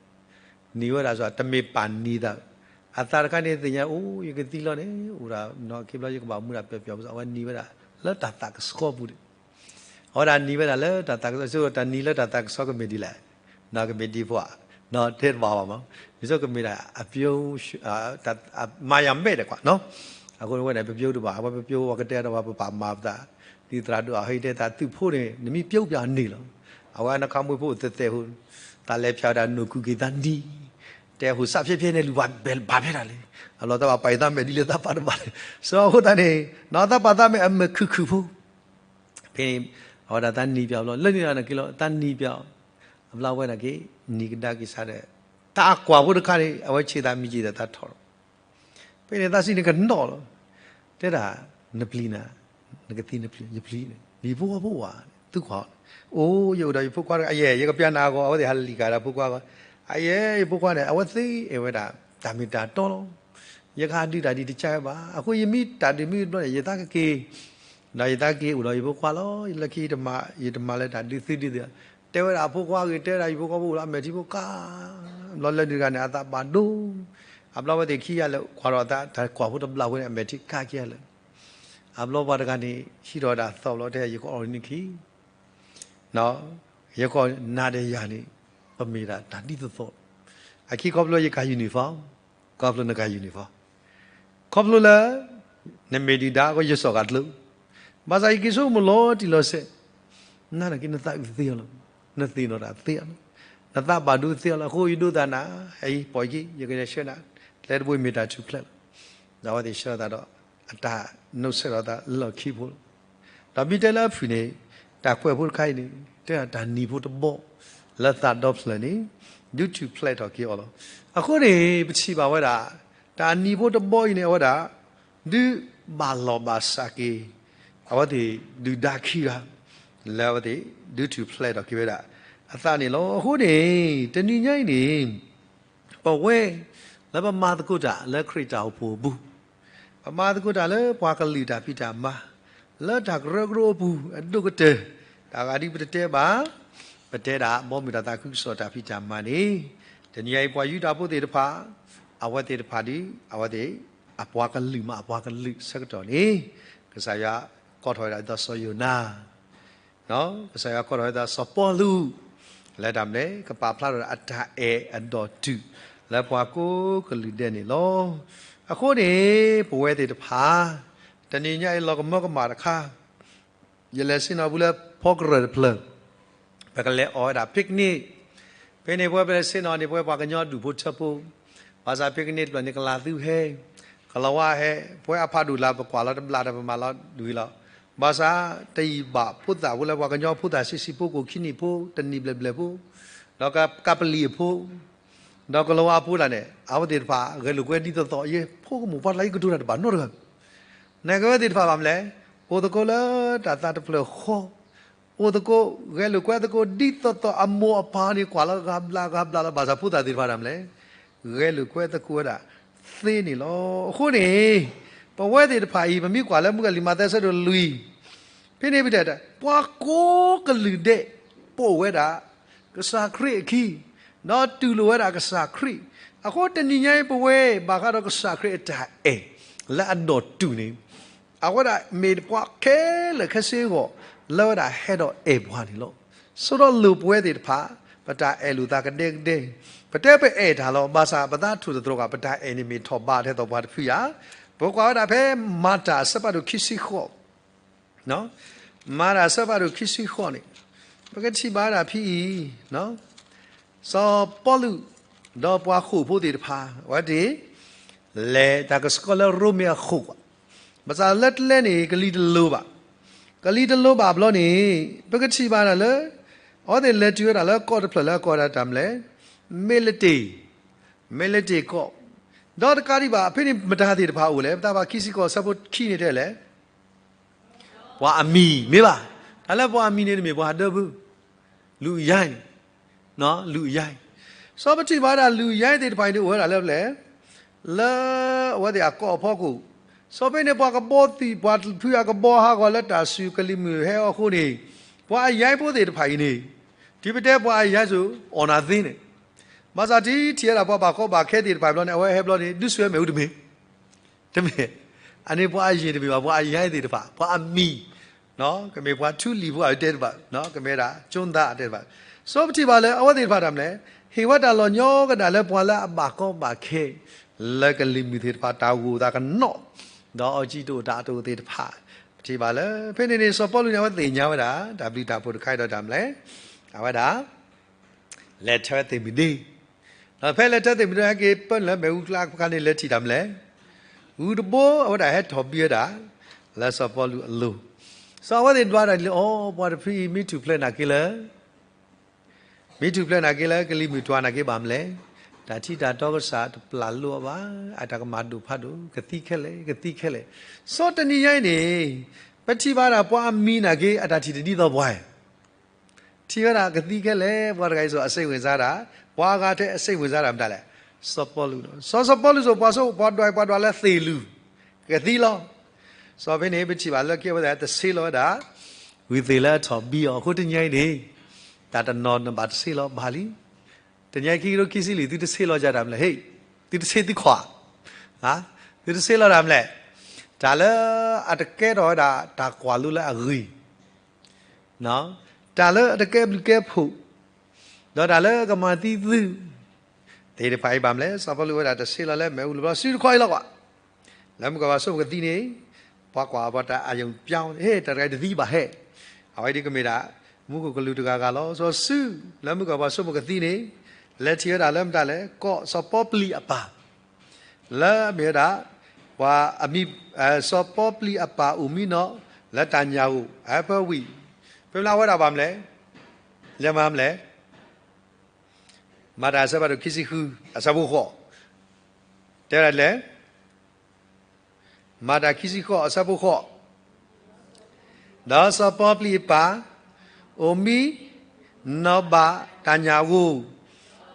နံၤဝဲဒၣ်စ့ၢ် တမ့ၢ်ပာ်နံၤသး, အသးတခါန့ၣ်သ့ၣ်ညါ အိၣ် ယကသံလီၤန့ၣ် အိၣ်ဒၣ်နီၢ်ခံဘျီ ယကဘၣ်မူဒၣ်ပျီပျီ အဝဲနံၤဝဲဒၣ်လၢတၢ်သးကဆှီပူၤန့ၣ်, အဝဲဒၣ်နံၤဝဲဒၣ်လၢတၢ်သးကဆှီ, တၢ်နံၤလၢတၢ်သးကဆှီကမ့ၢ်ဒ်လဲၣ်, ကမ့ၢ်ဒ်ဖိဧါ, တဲတဘၣ်ဘၣ်မး, ဒ်သိးကမ့ၢ်ဒၣ်အပျိ မၤယၤမဲာ်ဒီးကွၢ်, အဃိန့ၣ်ဝဲန့ၣ် ပပျိတဘၣ် အဝဲပပျိဝဲကတဲဒီးပှၤပပာ်မၤပသး, ဒ်သရၣ်ဒိၣ်အဟဲတဲသးသုးဖိန့ၣ် နမ့ၢ်ပျိပျီန့ၣ်လီၤ, အဝဲနခီမွ့ဖိအိၣ်သဲးသဲးဖိ, သးလဲၤဖၠးဝဲဒၣ်နိၣ်ခုက့ၤသးနံၤ, တဲဟိၣ်စးဖျဲးဖျဲးန့ၣ် လူၤဘၣ်ဘၣ်ဖဲဒၣ်လဲၣ်, အလီၤသးဘၣ်ပာ်ယသးမဲာ်ဒ်လၢသးပာ်တဘၣ်လဲၣ်, စီၤအဃိသတးန့ၣ် နီၢ်သးပာ်သးမဲာ်အမဲာ်ခုၣ်ခုၣ်ဖိ ဖဲန့ၣ် အဝဲဒၣ်သးနံၤပျီဘျီ လၢန့ၣ်ဒီးနက့ၤလီၤ သးနံၤပျီ, အဘျီဝဲဒၣ်က့ၤ နံၤကဒါက့ၤစးဒီး တၢ်အကွၢ်ဖိတခါန့ၣ် အဝဲဆ့သးမံက့ၤဒီးသးထီၣ်လီၤ, ဖဲန့ၣ်သးစံးန့ၣ်ကနီၣ်လီၤ, တဲဒၣ် နပျံၤနၤ, နကသံနပျံၤ ယပျံၤန့ၣ် ယဖိခွါဖိဝၤ, သုကွၢ်, အိၣ် ယအိၣ်ဒီးယဖိခွါတဂၤ အယဲၢ် ယကပျၢ်နၤအဂီၢ် အဝဲသ့ၣ်ဟးလံၤကၤဒီးဖိခွါဂီၢ်, အယဲၢ် ယဖိခွါန့ၣ် အဝဲသ့အဲၣ်ဝဲဒၣ် တၢ်မ့ၢ်တၢ်တီလီၤ ယကဟးဒုးတၢ်ဒ်တကါဝဲဘၣ်. အဃိယမ့ၢ်တၢ်ဒုးမ့ၢ်တဘျီန့ၣ် ယသးကက့ၤ, ဒီးယသးက့ၤအိၣ်ဒီးယဖိခွါလီၤ. လၢခံယတမၤလၢတၢ်ဒုးသုဒုးသု, တဲဝဲဒၣ်အဖိခွါဂ့ၤ, တဲဝဲဒၣ်ယဖိခွါဖိအိၣ်လၢအမဲာ်ထံဖိကါ, ဘျီလၢန့ၣ်တဂၤန့ၣ် အသးဘၣ်ဒိ, အဘျီဝဲသ့ၣ်ခံဂၤလၢာ် ကွၢ်ထီၣ်အသး တၢ်ကွၢ်ဖိတဘျီဖိန့ၣ် အမဲာ်ထံကါခံဂၤလၢာ်. အဘျီပှၤတဂၤန့ၣ် ဟံးထီၣ်ဝဲဒၣ်သီဘျီ တဲယကအီၣ်ရ့ၣ်န့ၣ်ခံ ယကနၤဒီးယၤန့ၣ် ပမ့ၢ်ဒၣ်တၢ်ဒ်သိးသိး, အခံခီဖျိယကၤ uniform, ခီဖျိနကၤ uniform, ခီဖျိလၢ နမ့ၢ်ဒုၣ်ဒါအဃိ ယစိာ်ဃာ်ကျိ, ဘၣ်ဆၣ်ယက့ၤဆိကမိၣ်လီၤတံၢ်လီၤဆဲး, နၤနာ်က့ နသးအုးသ့အီၤလီၤ, နသ့ၣ်နီၣ်တၢ်သ့အီၤလီၤ, နသးဘၣ်ဒိသ့အီၤလီၤ. အဃိယဒိသးနၤ, အံၤပိာ်ယက့ၤ ယကလဲၤဆှၢနၤ, ကျဲတဘိမ့ၢ်တၢ်ထူၣ်ဖျဲးလီၤ. ဒီးအဝဲသ့ၣ်ဆှၢသးဒီး အတၢ်နိးဆၢထီၣ်သးလၢလီၢ်ခံဖိလီၤ. ဒီးမ့ၢ်တဲလၢအဖုၣ်န့ၣ် တၢ်ကွဲးဖိတခါအံၤန့ၣ် တဲဒၣ်တၢ်နံၤဖိတဘီ လၢသးဒီဖျၢၣ်န့ၣ် ဒုးထူၣ်ဖျဲးထီၣ်က့ၤအီၤလီၤ. အဃိန့ၣ် ပထံၣ်ဘၣ်ဝဲဒၣ် တၢ်နံၤဖိတဘီအံၤန့ၣ် အဝဲဒၣ် ဒုးဘၣ်လီၢ်ဘၣ်စးက့ၤ အဝဲသ့ၣ်ဒုၣ်ဒါခံဂၤ လၢအဝဲသ့ၣ်ဒုးထူၣ်ဖျဲးထီၣ်က့ၤဝဲဒၣ်အသးန့ၣ်လီၤ. အဃိန့ၣ် တနံၤညါအံၤန့ၣ် ပဝဲ လၢပမၤသကိးတၢ်လၢခရံာ်တၢ်အိၣ်ဖှိၣ်အပူၤ, ပမၤသကိးတၢ်လၢပှၤကလုာ်တၢ်ဖံးတၢ်မၤ, လၢတၢ်ကရၢကရိအပူၤအဒိၣ်ကတၢၢ်, တၢ်ဂၤဒ်ပတတဲဘၣ်, ပတဲဒၣ်ဘီမုၢ်တၢ်သးခုကစီၣ်တၢ်ဖံးတၢ်မၤန့ၣ်, တနံၤညါအံၤပှၤယူဒၤဖိသ့ၣ်တဖၣ်, အဝဲသ့ၣ်တဖၣ်ဒ် အဝဲသ့ၣ် အပှၤကလုာ်မးအပှၤကလုာ်ဆၢကတီၢ်န့ၣ်, ကစၢ်ယွၤကိးထီၣ်ဝဲဒၣ်ဒ်သိးစီၤယိၤနါ ကစၢ်ယွၤကိးထီၣ်ဝဲဒၣ်စီၤပီလူး, လၢတၢ်မနုၤလဲၣ် ကပာ်ဖျါထီၣ်ဒီးအတၢ်အဲၣ်အဒီးတုၤ လၢပှၤကိးကလုာ်ဒဲးန့ၣ်လီၤ. အဃိန့ၣ် ပဝဲသ့ၣ်တဖၣ် တနံၤညါအံၤလီၤကမၢကမၣ်တခါ, ယလဲၤဆ့ၣ်နီၤပူၤလၢဖီကရၢၢ်တဖျၢၣ် ပကလဲၤအီၣ်ဝဲဒၣ် picnic, ဖဲန့ၣ်ပဝဲပလဲၤဆ့ၣ်နီၤန့ၣ် ပဝဲပှၤကညီဒူၣ်ဖိထၢဖိ, ဘၣ်ဆၣ် picnic တဖျၢၣ်န့ၣ် ကလၤသူဟဲ, က ကလၤဝါဟဲ ပဝဲအဖးဒိၣ်လၢပကွၢ်လီၤတဘျးဒီးပမၤလီၤဝံၤလီၤ. ဘၣ်ဆၣ် တယံာ်ဘၣ်ဖိသၣ်ဖိလၢပှၤကညီဖိသၣ်ဆံးဆံးဖိ ကိၣ်ခံနံၣ်ဖိ တနံၣ်ဘျဲၣ်ဘျဲၣ်ဖိ ဒီးကပလံၤအဖိ ဒီးကလၤဝါအဖိဒၣ်န့ၣ် အဝဲသ့ၣ်တဖၣ်ဂဲၤလိာ်ကွဲဒ်သိးသိး ယဲဖိကမိၣ်ပှၤတလါယကတိၤတၢ်တဘၣ်နီတဂၤ နကဝဲသ့ၣ်တဖၣ်ဘၣ်မလဲၣ်, အိၣ်သကိးလၢတၢ်သးတဖျၢၣ်ဃီ, အိၣ်သကိး ဂဲၤလိာ်ကွဲသကိးဒ်သိးသိးအမိၢ်အပၢ်န့ၣ် ကွၢ်လီၤဂၤဘျးဂၤဘျးလီၤ ဘၣ်ဆၣ်ဖိသၣ်သ့ၣ်တဖၣ်ဒၣ်မလဲၣ်, ဂဲၤလိာ်ကွဲသကိးဝဲဒၣ်သ့န့ၣ်လီၤ. အဃိန့ၣ် ပဝဲသ့ၣ်တဖၣ်အံၤ ပမ့ၢ်ကွၢ်လၢမုၢ်ဂၢ်လံာ်မးသဲဆၢဒိၣ်လွံၢ် ဖဲန့ၣ်ပတဲ ပှၤကိးကလုာ်ဒဲး ပိာ်ဝဲဒၣ် ကစၢ်ခရံာ်အခံ, ဒီးတူၢ်လိာ်ဝဲဒၣ်ကစၢ်ခရံာ်. အဃိတနံၤညါအံၤ ပဝဲဘၣ်ဃးဒီးကစၢ်ခရံာ်အတၢ်အဲၣ် လၢအဒိၣ်တုာ်န့ၣ် အဝဲဒၣ်မ့ၢ်ပှၤခဲလၢာ်ခဲဆ့အဂီၢ် လၢဝဲဒၣ်ဟဲဒီးအဲၣ်ပှၤန့ၣ်လီၤ. ဆိဒီးလိၣ်ပဝဲသ့ၣ်တဖၣ် ပတၢ်အဲၣ်လိာ်သးကဒဲကဒဲ, ပတဲပအဲၣ်တၢ်လီၤ. ဘၣ်ဆၣ်ပသးထူၣ်တတြီၤဘၣ် ပတၢ်အဲၣ်န့ၣ်မ့ၢ်ထီၣ်ဘးထဲသိးပှၤတဖုဧါ. ပကွၢ်ဝဲဒၣ်ဖဲမၤတၢ်အဆၢဖးဒိၣ်ခံဆံဃိး မၤတၢ်အဆၢဖးဒိၣ်ခံဆံဃိးန့ၣ် ပကထံၣ်ဘၣ်ဝဲဒၣ်ဖဲအံၤ စီၤပီလူး ဒီးပှၤဃိာ်ဖိသ့ၣ်တဖၣ် အဝဲသ့ၣ် လဲၤတၢ်ကဆှီလၢရိမ့ၤအဃိာ်, ဘၣ်ဆၣ်လၢတလဲန့ၣ် ကလံၤတလိၤဘၣ်. ကလံၤတလိၤဘၣ်ဘျီန့ၣ် ပကထံၣ်ဘၣ်ဒၣ်လၢ အဝဲသ့ၣ်လဲၤတုၤဝဲဒၣ်လၢကီၢ်တဖျၢၣ်လၢအကိးဒၣ်တၢ်မလဲၣ်, မ့ၢ်လ့ၤတ့ၣ်, မ့ၢ်လ့ၤတ့ၣ်ကီၢ်, ဒီးတကးဒံးဘၣ် ဖဲန့ၣ်မတၤသ့ၣ်တဖၣ်အိၣ်လဲၣ်, ပသးပှၢ်ခံဆံဃိး အဆၢဖိခံန့ၣ်တဲလဲၣ် ပှၤအမံၤ မ့ၢ်ဘၣ်. တၢ်လၢပှၤအမံၤန့ၣ် တမ့ၢ်ပှၤဒၢဖု, လုၢ်ယါအံၤ, လုၢ်ယါအံၤ, စီၤပထံၣ်ဘၣ်ဒၣ်လုၢ်ယါအံၤသ့ၣ်တဖၣ်အံၤန့ၣ် အိၣ်ဝဲဒၣ်လၢပျဲၢ် လၢအဝဲသ့ၣ်အကီၢ်အဖီခိၣ်, စီၤဖဲန့ၣ် ပှၤကဘီသံၣ် ပှၤဖုအကဘီဟးဂီၤလၢတၢ်စူၤကလံၤမုၢ်ဟဲအီၤအဃိန့ၣ်, ပှၤအယါအံၤဖိသ့ၣ်တဖၣ်အံၤန့ၣ်, တုၤပတဲပှၤအယါအံၤစိၤ အီၣ်နၤသ့န့ၣ်, ဘၣ်ဆၣ်တုၤထံၣ်ဝဲဒၣ်ပှၤဘၣ်ကီဘၣ်ခဲသ့ၣ်တဖၣ်ဘျီန့ၣ် အဝဲဟဲဘျီန့ၣ် ဒုးဆူၣ်ဝဲမ့ၣ်အူတမ့ၢ် တမ့ၢ်, အန့ၣ်ပှၤအယါအံၤတမ့ၢ်ဘၣ်, ပှၤအယါအံၤသ့ၣ်တဖၣ် ပှၤအမံၤ, ကမ့ၢ်ပှၤထူလံၤဖိအတဲတဘၣ်, ကမ့ၢ်ဒၣ်ကၠိနၣ်အတဲတဘၣ်, စီၤပထံၣ်ဘၣ်လၢအဝဲသ့ၣ်တဖၣ်တၢ်မလဲၣ်, ဟ့ၣ်ဝဲတၢ်လီၤညီကဒၣ်လၢပှၤလၢအဘၣ်ကီဘၣ်ခဲ လၢကလံၤမုၢ်သ့ၣ်တဖၣ်တၢ်ဂိၢ်သးကနီၣ်, ဒီးအီၣ်ကံတအိၣ်တၢ်တအိၣ်သ့ၣ်တဖၣ်, ပထံၣ်ဘၣ်လၢ ဖဲန့ၣ်န့ၣ် စီၤပီလူးန့ၣ် အဝဲသ့ၣ်ညါဝဲဒၣ် တၢ်ဘျုးတၢ်ဖှိၣ်တခါအံၤဒီးတၢ်မလဲၣ်, အဝဲဒၣ် လဲၤထၢသ့ၣ်မုၢ်ဒ့, ဒီးဖဲလဲၤထၢသ့ၣ်မုၢ်ဒ့ဟဲက့ၤပၢနုာ်လၢမ့ၣ်အူကျါအခါန့ၣ် လဲၤထံၣ်တၢ်မလဲၣ်, ဂုၢ်တဘိအဝဲဒၣ်ဟဲထီၣ်ဘံဝဲဒၣ် လၢစီၤပီလူးအလိၤ, စီၤအဝဲသ့ၣ်ဒွးတၢ်ဒ်လဲၣ်, အိ ပှၤတဖုအံၤ မ့ၢ်ထူၣ်ဖျဲးနာ်က့လၢ မ့ၢ်ထူၣ်ဖျဲးနာ်က့လၢ ကလံၤမုၢ်တွၤနာ်က့ဘၣ်မလဲၣ်, တၢ်ထံတၢ်တီကစၢ်တပျၢ်လိအီၤဘၣ်, အတၢ်ကမၣ်ဒိၣ်ဖးဒိၣ် ကသံခဲလၢာ် ကသံခဲလၢာ်, စီၤတနံၤညါအံၤန့ၣ် ပထံၣ်ဘၣ်ဒၣ်ပှၤအမံၤနာ်က့ အတၢ်ထံၣ်တဒ်သိးပှၤ ထံၣ်ဝဲဒၣ်ကသံခဲလၢာ်, ပှၤတဂၤအံၤစိၤ အစိတ်ဝင်စားတာ, ပှၤအဂၤထဲ အစိတ်ဝင်စားတာ မတၤလဲၣ်, စီၤပီလူးလီၤ. စီၤစီၤပီလူးစိၤ ပှၤစိပှၤဒွးပှၤဒွးလၢသ့ၣ်လူၤ, ကသံလီၤ. စီၤဖဲန့ၣ် ပထံၣ်ဘၣ်လၢကဲဝဲဒၣ်တဆ့လီၤဝဲဒၣ် ဝံၤသ့ၣ်လၢအထီၣ်ဘံအီၤ အဃိတနံၤညါအံၤန့ၣ် တၢ်တနီၤနဘၣ်တဆ့လီၤဘၣ်လံ. တနံၤညါအံၤခံကထိခံဆံလွံၢ် သုတဆ့လီၤယၤတၢ်မလဲၣ်, ဟ့ၣ်, သုတဆ့သုခွါ, သုတဆ့လီၤတၢ်မလဲၣ်, တၢ်လၢအတကဲထီၣ်ဝဲဒၣ်တၢ်ကွၢ်လိလၢအဂ့ၤ တၢ်လၢအတကဲဘျုးကဲဖှိၣ်, ဒီးတၢ်လၢကမၤသံသု သ့ၣ်တဖၣ်အံၤဘၣ်မလဲၣ်. စီၤပီလူးဝဲဒၣ်တဆ့လီၤလၢမ့ၣ်အူလီၤဘျီ စုတခီအံၤလီၤကွၢ်, လၢမုၢ်ကီၢ်ပှၤဆိကမိၣ်ကသံန့ၣ်, ပှၤကွၢ်ပှၤတၢ်အယုံပြောင်း, ဟ့ၣ် တၢ်တဂၤအံၤတသံဘၣ်ဟဲ, အဝဲဒ်ကမ့ၢ်ဒၣ် မူခိၣ်ကလူးတဂၤဂၤလီၤ. စီၤစု လၢမုၢ်ကီၢ်ပှၤဆိကမိၣ်ကသံန့ၣ်, လဲၤထံၣ်ဝဲဒၣ်လၢမတၤလဲၣ်, ကီၢ်စီၤပီပျံၤအပၢ် လၢအမ့ၢ်ဝဲဒၣ် ပှၤအမံၤ, စီၤပီပျံၤအပၢ်အိၣ်မံနီၤ လၢတၢ်ညၣ်ဂိၢ် အဟဲဖၢဝံၤ, ဖဲမ့ၢ်လၢအဝဲဒၣ်ဘၣ်မလဲၣ်, လဲၤမၤမလဲၣ်, မၤတၢ်အဆၢဖးဒိၣ်ခံဆံဃု အဆၢဖိဃိး, တဲဝဲဒၣ်လဲၣ်, မၤတၢ်ခံဆံဃိး အဆၢဖိဃိး, ဒီးစီၤပီပျံၤအပၢ် အိၣ်မံနီၤဘၣ်တၢ်ညၣ်ဂိၢ်,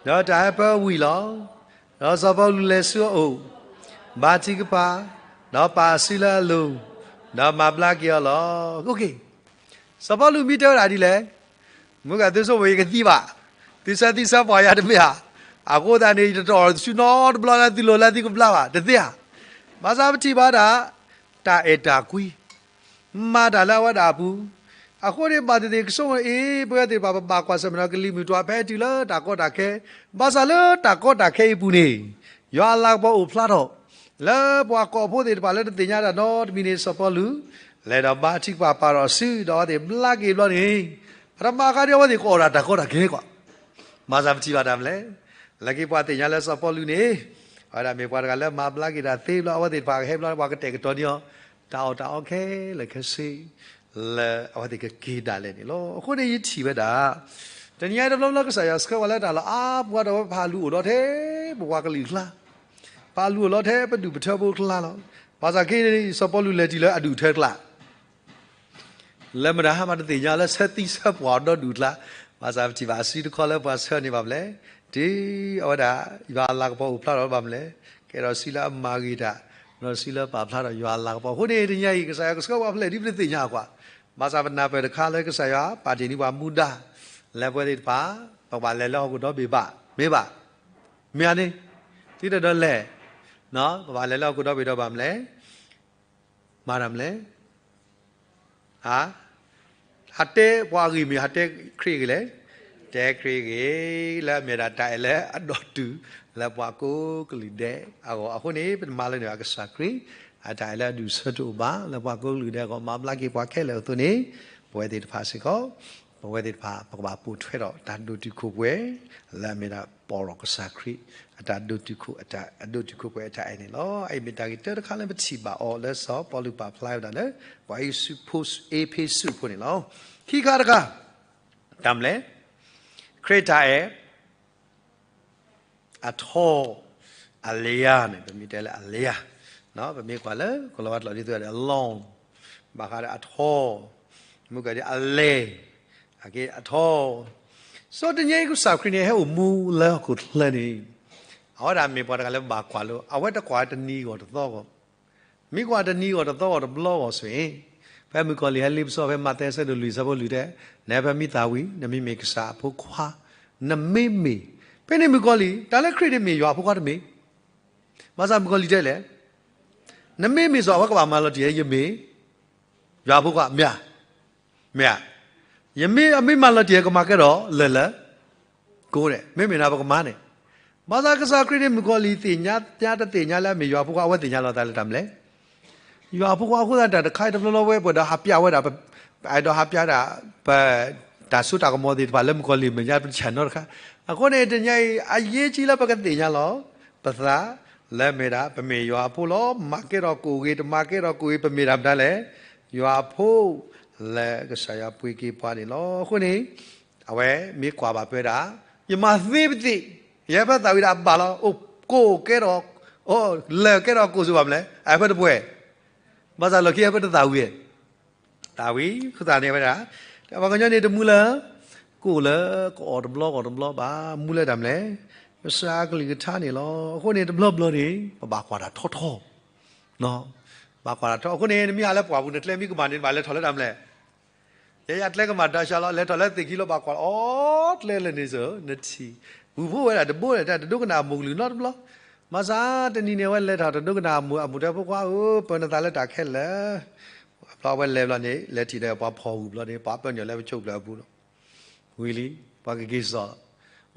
ဒီးတၢ်ဟဲဖၢဝံၤလီၤ. ဒီးစီၤပီလူးလဲၤဆူအအိၣ်, ဘါထုကဖၣ်, ဒီးပာ်အစုလၢအလိၤ, ဒီးမၤဘျါက့ၤအီၤလီၤ. စီၤပီလူးမ့ၢ်တဲဝဲဒၣ်ဒ်လဲၣ်, မုၢ်ဂၤသုဆိကမိၣ်ယကသံဘၣ်, သုဆၢသံဆၢပှၢ်ယၤတမ့ၢ်ဧါ, အဃိသတးန့ၣ် ယတတီၢ်ဆူနီတဘျီလၢသုလိၤလၢသုကဘျါဘၣ်, တသ့ဧါ. ဘၣ်ဆၣ်ပထံၣ်ဘၣ်ဒၣ် တၢ်အဲၣ်တၢ်ကွံ မၤတၢ်လၢအဝဲဒၣ်အပူၤ, အဃိန့ၣ်ဘၣ်သ့ၣ်သ့ၣ်ကဆိကမိၣ်အံၤ ပဝဲသ့ၣ်တဖၣ် ပဘၣ်ကွၢ်ဆၢၣ်မဲာ်ဒီးကလံၤမုၢ်တွၤ ဖဲတုၤလၢတၢ်ကီတၢ်ခဲ, ဘၣ်ဆၣ်လၢတၢ်ကီတၢ်ခဲအံၤအပူၤန့ၣ်, ယွၤအလၤကပီၤအိၣ်ဖျါထီၣ် လၢပှၤကီၢ်ဖိသ့ၣ်တဖၣ်လၢတသ့ၣ်ညါတၢ်နီတမံၤန့ၣ် စီၤပီလူး လဲၤဒီးဘါထုကဖၣ်ပာ်ထီၣ်အစု ဒီးအဝဲသ့ၣ်ဘျါက့ၤဘျီန့ၣ်, ပထမအခါဒ်အဝဲသ့ၣ်ကအီၣ်ဒၣ်တၢ်ကီတၢ်ခဲကွၢ်, ဘၣ်ဆၣ်ပထံၣ်ဘၣ်တၢ်မလဲၣ်, လၢခံပှၤသ့ၣ်ညါလၢစီၤပီလူးန့ၣ် အဝဲဒၣ်မ့ၢ်ပှၤတဂၤလၢမၤဘျါက့ၤတၢ်သ့ဘျီ အဝဲသ့ၣ်တဖၣ်ကဟဲဘျီ ပှၤကတဲာ်ကတီၤန့ၢ်အီၤ တၢ်အီၣ်တၢ်အီခဲလၢာ်ခဲဆ့ လၢအဝဲသ့ၣ်ကက့ၤဒၣ်လဲာ်န့ၣ်လီၤ. အဃိန့ၣ်ယထံၣ်ဝဲဒၣ် တနံၤအံၤတဘျီဘျီကစၢ်ယွၤဆှၢပှၤလၢတၢ်လီၢ်အါပူၤဒီး ဝဲပဟးလူၤအိၣ်လီၤထဲ ပပှၤကလုာ်အကျါ, ပဟးလူၤအိၣ်လီၤထဲပဒူၣ်ပထၢဖိအကျါလီၤ. ဘၣ်ဆၣ်ခဲအံၤန့ၣ် စီၤပီလူးလဲၤတုၤလၢအဒူၣ်အထၢအကျါ လၢမတၤဟါမးတသ့ၣ်ညါလၢဆၢသံဆၢပှၢ်အီၤဒီဒူၣ်အကျါ, ဘၣ်ဆၣ်ပထံၣ်ဘၣ်အစုတခီလၢပှၤဆှၢန့ၢ်ဘၣ်မနုၤလဲၣ်, တုၤအဝဲဒၣ် ယွၤအလၤကပီၤအိၣ်ဖျါထီၣ်ဘၣ်မနုၤလဲၣ်, ကဲထီၣ်စုလၢအမၤဂ့ၤတၢ်, ဒီးစုလၢပာ်ဖျါထီၣ်ယွၤအလၤကပီၤ. အဃိန့ၣ် တနံၤအံၤ ကစၢ်ယွၤကဆှၢပှၤဖဲလဲၣ်ဒ်ပတသ့ၣ်ညါအကွၢ်, ဘၣ်ဆၣ်ပနၢ်ပၢၢ်တခါလၢကစၢ်ယွၤပာ်တ့ၢ်န့ၢ်ပှၤမူဒါ လၢပဝဲသ့ၣ်တဖၣ် ပကဘၣ်လဲၤလၢဟီၣ်ခိၣ်ဒီဘ့ၣ်ဘၣ်, မ့ၢ်ဘၣ်, မ့ၢ်ဧါန့ၣ်, သုတဒီးလဲၤ, ပဘၣ်လဲၤလၢဟီၣ်ခိၣ်ဒီဘ့ၣ်ဒီးဘၣ်မနုၤလဲၣ် မၤတၢ်မနုၤလဲၣ်, ဟးတဲပှၤအဂ့ၢ်မ့ၢ်ဟးတဲခရံာ်အဂ့ၢ်လဲၣ်, တဲခရံာ်အဂ့ၢ် လၢအမ့ၢ်ဒၣ်တၢ်အဲၣ်လၢအဒီးတုၤ လၢပှၤကိးကလုာ်ဒဲးအဂီၢ်. အဃိန့ၣ် ပမၤလၢန့ၢ်ဘၣ်ကစၢ်ခရံာ် အတၢ်အဲၣ်လၢအဒူၣ်အဆၢတအိၣ်ဘၣ် လၢပှၤကိးကလုာ်ဒဲးအဂီၢ် မၤဘျါက့ၤပှၤခဲလၢာ်အသိးန့ၣ်, ပဝဲသ့ၣ်တဖၣ်စ့ၢ်ကီး ပဝဲသ့ၣ်တဖၣ် ပကဘၣ်ပိာ်ထွဲဒီးတၢ်ဒိၣ်တုာ်ခိၣ်ပှဲၤ လၢအမ့ၢ်ဒၣ်ပီၢ်ထီၣ်ကစၢ်ခရံာ် အတၢ်ဒိၣ်တုာ်ခိၣ် အတၢ်ဒိၣ်တုာ်ခိၣ်ပှဲၤအတၢ်အဲၣ်န့ၣ်လီၤ. အအံၤမ့ၢ်တၢ်ဂ့ၢ်တၢတခါလၢပထံၣ်ဘၣ်အီၤလၢစီၤပီလူးပာ်ဖျါဝဲဒၣ်လၢ ပှၤအ့းဖ့းစူးဖိန့ၣ်လီၤ. ခံခါတခါ တၢ်မနုၤလဲၣ်, ခရံာ်တၢ်အဲၣ် အထီ အလဲၤန့ၣ် ပမ့ၢ်တဲလၢအလဲၤ, ပမ့ၢ်ကွၢ်လၢကလီၤဝါကျိာ်ဒ်သိးဒီး အလီၢ်, ဘၣ်ဃးဒီးအထီ, မုၢ်ကဒီးအလဲၤ, အက့အထီ, စီၤတနံၤအံၤကစၢ်ခရံာ်န့ၣ် ဟဲအိၣ်မူလၢဟီၣ်ခိၣ်ချၢန့ၣ်, အဝဲဒၣ်မ့ၢ်ပှၤတဂၤလၢဘၣ်ကွၢ်လၢ အဝဲတကွၢ်တနံၤဂီၢ်တသီဂီၢ် မ့ၢ်ကွၢ်တနံၤဂီၢ်တသီဂီၢ်တဘျီဂီၢ်စ့ၢ်, ဖဲမုၣ်ကီၤလံၢ်ဟဲလ့ပစီဖဲမးသဲအဆၢဒိၣ်လွံၢ်အဆၢဖိလွံၢ်တဲ, နဖဲမ့ၢ်သးဝံၤ နမ့မ့ၢ်ကစၢ်အဖိခွါ, နမ့မ့ၢ်, ဖဲန့ၣ်မုၣ်ကီၤလံၢ် တၢ်လၢခရံာ်န့ၣ်မ့ၢ်ယွၤအဖိခွါတမ့ၢ်, ဘၣ်ဆၣ်မုၣ်ကီၤလံၢ်တဲလဲၣ်, နမ့မ့ၢ်စီၤအဝဲကဘၣ်မၤလီၤတံၢ်ယဲ ယမ့ၢ် ယွၤအဖိခွါ မ့ၢ်ဧါ, မ့ၢ်ဧါ, ယမ့ၢ်အမ့ၢ်မၤလီၤတံၢ်ယဲ ကမၤကဲထီၣ်လၢာ်လၢ ကိးန့ၣ် မ့မ့ၢ်နၤပကမၤန့ၣ်, ဘၣ်ဆၣ်ကစၢ်ခရံာ်န့ၣ် မုၣ်ကီၤလံၢ်သ့ၣ်ညါ ညါတသ့ၣ်ညါလၢအမ့ၢ်ယွၤအဖိခွါ အဝဲသ့ၣ်ညါလီၤသးလၢတၢ်မနုၤလဲၣ်, ယွၤအဖိခွါအဃိသတးတၢ်တခါအံၤတဘျီဘျီဝဲပှဲၤဒီးဟးပျးဝဲဒၣ် ပအဲၣ်ဒိးဟးပျးဒၣ် ပတၢ်စိတၢ်ကမီၤသ့ၣ်တဖၣ်လၢမုၣ်ကီၤလံၢ်မဲာ်ညါပတဆဲးနီတခါ, အဃိန့ၣ် တနံၤအံၤ အရေးကြီးလၢပကသ့ၣ်ညါလီၤ ပသး လၢမ့ၢ်ဒၣ် ပမ့ၢ်ယွၤအဖိလီၤ. မၤကဲထီၣ်ကိၣ်ဂ့ၤ တမၤကဲထီၣ်ကိၣ်ဂ့ၤ ပမ့ၢ်ဒၣ်မတၤလဲၣ်, ယွၤအဖိ လၢကစၢ်ယွၤပှ့ၤက့ၤပှၤန့ၣ်လီၤ. အဃိန့ၣ် အဝဲမ့ၢ်ကွၢ်ဘၣ်ပဝဲဒၣ် ယမၤသ့ပသ့ၣ်, ယဟဲဖဲသးဝံၤဒၣ်အဘၣ်လီၤ, အိၣ်ကိၣ်ကဲထီၣ် အိၣ်လၢာ်ကဲထီၣ်ကိၣ်စ့ၢ်ဘၣ်မနုၤလဲၣ်, အဟဲဖဲတပှဲၤ, ဘၣ်ဆၣ်လီၢ်ခံဟဲဖဲတသးဝံၤ သးဝံၤ ဃုသးန့ၣ်ဝဲဒၣ် ပှၤကညီန့ၣ်တမူလၢ ကိၣ်လၢကအီၣ်တဘျီဂီၢ်တဘျီဘၣ်, မူလၢတၢ်မနုၤလဲၣ်, ကစၢ်အကလုၢ်ကထါန့ၣ်လီၤ. အဃိန့ၣ်တဘျီဘျီန့ၣ် ပဘၣ်ကွၢ်တၢ်ထီထီ, ဘၣ်ကွၢ်တၢ်ထီ, အဃိန့ၣ် နမ့ၢ်ဟးလၢပှၢ်ပူၤ နကျဲမ့ၢ်ကမၣ်န့ၣ် နဘၣ်လဲၤထီၣ်လၢတၢ်မနုၤလဲၣ်, ယဲယကျဲကမၣ်တၢ်ဆါလီၤ လဲၤထီၣ်လၢသ့ၣ်ခံလီၤ ဘၣ်ကွၢ်အီၤကျဲလၢာ်န့ၣ်စ့ၢ် နထံၣ်, ဂုၢ်ဖိဝဲဒၣ်တဘိန့ၣ် တၢ်တဒိကနၣ်အမိၢ်ကလုၢ်နီတဘျီ, ဘၣ်ဆၣ်တနံၤန့ၣ် အဝဲလဲၤထီၣ်တဒိကနၣ်အမိၢ် အမိၢ်တဲဖိခွါဧၢ ပၢၤနသးလၢတၢ်ခဲလၢာ်, ဘျီအဝဲလဲၤဘျီန့ၣ် လဲၤထံၣ်ဒီးပှၤဖီၣ်ဂုၢ်ဘျီန့ၣ် ပှၤပၢနုာ်လၢပဆိးကျၢၤအပူၤလီၤ. ဝံၤလံ ပှၤကက့ၤစိာ်,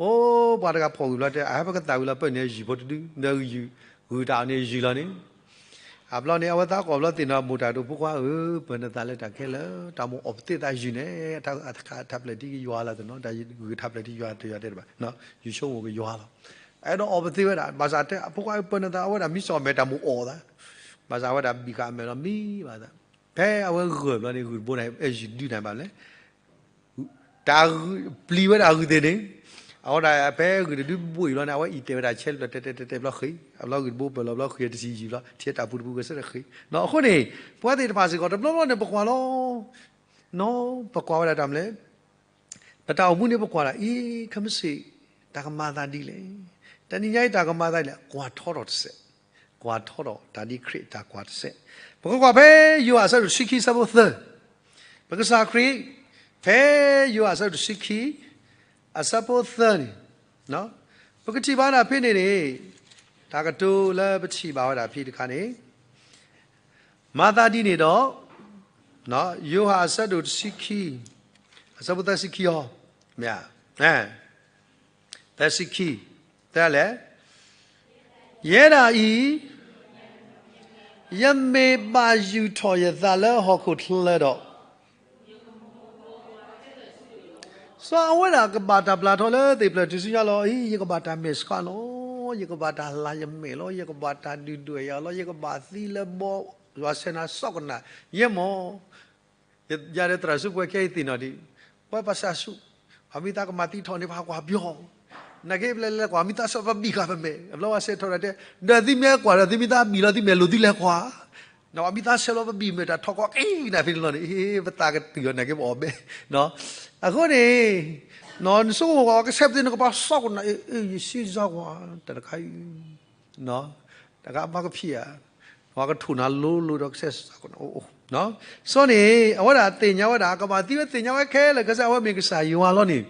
အိၣ် ပှၤတဂၤဖီၣ်ဂုၢ်ဘျီတဲ အဟဲဖဲကသးဝံၤလီၤ ပၢနုာ်ယုၢ်ဖိတဒု ဒီးယုၢ် ဂုၢ်တၢ်အီၣ်န့ၣ်ယုၢ်လီၤန့ၣ်, အဘျီန့ၣ် အဝဲသးကိးဘျီသ့ၣ်နီၣ်မိၢ်တၢ်ဒိၣ်ဖိခွါဧၢ ပၢၤနသးလၢတၢ်ခဲလၢာ် တၢ်မိၣ်အီၣ်ပသ့ၣ်သးယုၢ်န့ၣ် ထါပျဲၢ်ထံကယွၤလၢ်သနီၤ တၢ်ဂုၢ်ထါပျဲၢ်ထံယွၤတယွၤတဲတဘၣ်, ယုၢ်ဆိကမိၣ်ကယွၤလီၤ. အဲၣ်ဒိးအီၣ်ပသ့ဝဲဒၣ် ဘၣ်ဆၣ်တဲ ဖိခွါဧၢ ပၢၤနသးအဝဲဒၣ်မံစီၤအီၣ်မဲာ်တၢ်မိၣ်အီၣ်သး, ဘၣ်ဆၣ်အဝဲဒၣ်ဘံၣ်ဃာ်အမဲာ်လီၤမံဘၣ်သး, ဖဲအဝဲဂၢၢ်ဘျီန့ၣ် ဂုၢ်တဘိန့ၣ် အဲၣ်ယုၢ်ဒုးနၤဘၣ်လဲၣ် တၢ်ပျံၤဝဲဒၣ်ဂုၢ်သ့ၣ်န့ၣ်, အဝဲဒၣ်ဖဲဂုၢ်တဒုဘိအံၤဘျီန့ၣ် အဝဲအံၤတဲာ်ဝဲဒၣ်ဆဲးလီၤတဲာ်တဲာ်တဲာ်ဘျီဃ့, အဘျီဂုၢ်တဘိပၢၢ်လီၤဘျီဃ့တထံၣ်ယုၢ်ဘျီ ထံတၢ်ပူၤတပူၤဂဲၤဆၢထၢၣ်ဃ့, အဃိန့ၣ် ပဝဲသ့ၣ်တဖၣ်စ့ၢ်ကီး တဘျီဘျီန့ၣ် ပကွၢ်လီၤ, နီၢ် ပကွၢ်ဝဲဒၣ်တၢ်မနုၤလဲၣ်, ပတၢ်အိၣ်မူန့ၣ် ပကွၢ်လီၤ အံၤ ခဲမုၢ်ဆ့ၣ် တၢ်ကမၤသးဒ်လဲၣ်, တနံၤညါအံၤတၢ်ကမၤသးဒ်လဲၣ် ကွၢ်ထီထီၣ်တစဲး, ကွၢ်ထီထီၣ်တၢ်ဒ်ခရံာ်တၢ်ကွၢ်တစဲး, ပကကွၢ်ဖဲယိၤဟၣ်အဆၢဒိၣ်တဆံခံအဆၢဖိသၢ, ပကစၢ်ခရံာ် ဖဲယိၤဟၣ်အဆၢဒိၣ်တဆံခံ အဆၢဖိသၢန့ၣ်, ပကထံၣ်ဘၣ်ဒၣ်ဖဲန့ၣ်န့ၣ်, တၢ်ကတိၤလၢပထံၣ်ဘၣ်ဝဲဒၣ်ဖဲတခါန့ၣ်, မၤသးဒ်န့ၣ်ဒီး, ယိၤဟၣ်အဆၢဒိၣ်တဆံခံ, အဆၢဖိသၢဆံခံအီၤ, မ့ၢ်ဧါ, သၢဆံခံ, သၢလဲၣ်, ယဲဒၣ်အံၤ, ယမ့ၢ်ဘၣ်ယုၢ်ထီၣ်ယသးလၢဟီၣ်ခိၣ်ချၢဒီး, စီၤအဝဲဒၣ်ကဘၣ်တၢ်ပျၢ်ထီၣ်လၢသ့ၣ်ဖျၢၣ်ထူၣ်စုညါလီၤ. အံၤ ယကဘၣ်တၢ်မဲာ်ဆှးလီၤ. ယကဘၣ်တၢ်လၤယမဲာ်လီၤ, ယကဘၣ်တၢ်ဒုၣ်ဒွဲၣ်ယၤလီၤ, ယကဘၣ်သံလၢဘီ, ယွၤဆဲးနၤစ့ၢ်ကီးနၤ, ယဲမီၢ် ယၤဒီးသရၣ်စူးပှဲၤခဲအံၤသ့ၣ်နီၣ်ဒံး, ဝဲပစၢ်ဆူၣ်, ပှၤမံသးကမၤသံထီၣ်န့ၣ် ပဟးကွၢ်ပယီၤ, နာ်က့ပလဲၤလဲၤကွၢ် မံသးဆၢပဘံၣ်ဃာ်ပမဲာ်, အဘျီဝဲစဲးထီၣ်ဒၣ်တဲ, ဒီးသုမ့ၢ်ကွၢ်ဒီးသုမံသးဘံၣ်လီၤသုမဲာ်လိာ်သုလဲၤကွၢ်, နဝဲမံသးဆၢလီၤပဘံၣ်မဲာ်တၢ်ထီၣ်ကီးက့ၤနၤဖဲန့ၣ်လီၤန့ၣ်, ပသးကတုၤအီၤနာ်က့ပအီၣ်ဘဲ, အဃိန့ၣ်, နဆိကမိၣ်ကွၢ်ကဆဲးပသ့ၣ်နကပၤစ့ၢ်ကီးနၤ, ယစံးစ့ၢ်ကီး, တၢ်တခါအံၤ တၢ်ကမၤကဖံးဧါ, ပှၤကထိၣ်နၤလိၤလိၤဒီးကဆဲးစ့ၢ်ကီးနၤ, အဃိန့ၣ် အဝဲဒၣ်သ့ၣ်ညါဝဲဒၣ် ကမၤသံဝဲသ့ၣ်ညါဝဲခဲလၢာ် ကစၢ်အဝဲမ့ၢ်ကစၢ်ယွၤလီၤန့ၣ်,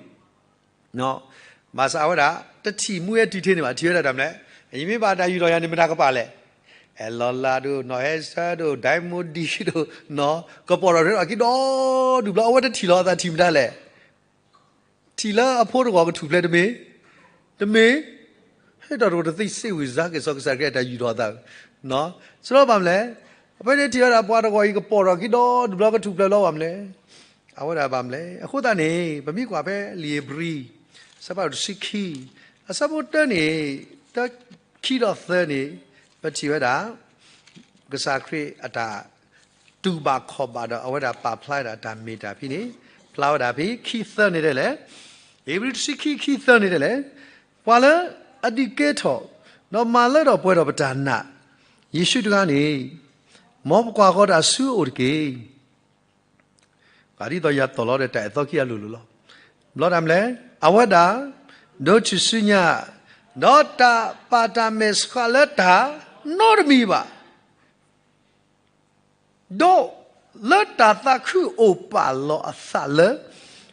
ဘၣ်ဆၣ်အဝဲဒၣ် တထံၣ်မူအဲၣ်တံၢ်ထဲန့ၣ်ဘၣ်, ထံၣ်ဝဲဒၣ်တၢ်မနုၤလဲၣ်, ယမ့ၢ်ဘၣ်တၢ်ယူၢ်ထီၣ်ယၤန့ၣ် မတၤကပၤလဲၣ်, အဲလီၤလးဒိၣ် နီၢ်ဟဲစၢဒိၣ် ဒိၣ် ဒိၣ် ကပီၤထီၣ်ထဲအခံဒီဒူၣ်ဘျီ အဝဲတထံၣ်လီၤအသးထံၣ်မတၤလဲၣ် ထံၣ်လၢအဖိတဂီၤကထူၣ်ဖျဲးတမ့ၢ်, တမ့ၢ်, ဟဲဒီးတသ့စ့ဝံၤစါက့ၤစီၤကစၢ်ခရံာ်အတၢ်ယူၢ်ထီၣ်အသး, စရီဘၣ်မလဲၣ်, အဖဲန့ၣ်ထံၣ်ဝဲဒၣ်ပှၤတဂီၤအံၤကပီၤထီၣ်ခံဒီဒူၣ်ဘျီကထူၣ်ဖျဲးလီၤဘၣ်မလဲၣ်, အဝဲဒၣ်ဘၣ်မလဲၣ်, အဃိသတးန့ၣ် ပမ့ၢ်ကွၢ်ဖဲလံာ်ဧ့ၤဘြံၤ အဆၢဖးဒိၣ်တဆံခံ, အဆၢဖိတၢန့ၣ်, တၢခံဒီးသၢန့ၣ်, ပထံၣ်ဝဲဒၣ် ကစၢ်ခရံာ်အတၢ် တူၢ်ဘၣ်ခီၣ်ဘၣ်ဒီး အဝဲဒၣ်ပာ်ဖျါဝဲဒၣ်တၢ်မ့ၢ်တၢ်ဖံးန့ၣ်, ဖျါဝဲဒၣ်ဖဲခံသၢန့ၣ်ဒ်လဲၣ်, ဧ့ၤဘြံၤတဆံခံ ခံသၢန့ၣ်ဒ်လဲၣ်, ပှၤလၢအဒုးကဲထီၣ်, ဒီးမၤလၢထီၣ်ပှဲၤထီၣ်ပတၢ်နာ်, ယ့ၣ်ၡူးတဂၤန့ၣ်, မ်ပကွၢ်ဃီၤတၢ်ဆူအအိၣ်တက့ၢ် ဒ်သိးယၤသီၣ်လီၤဒီးတၢ်အဲၣ်သီခံဂၤလိၤလိၤလီၤ. ဘျီတၢ်မနုၤလဲၣ်, အဝဲဒၣ် ဒိးထူၣ်စုညါ, ဒီးတၢ်ပာ်တၢ်မဲာ်ဆှးလၢတၢ်နီတမံၤဘၣ်, ဒီးလၢတၢ်သးခုအိၣ်ပာ်လီၤအသးလၢ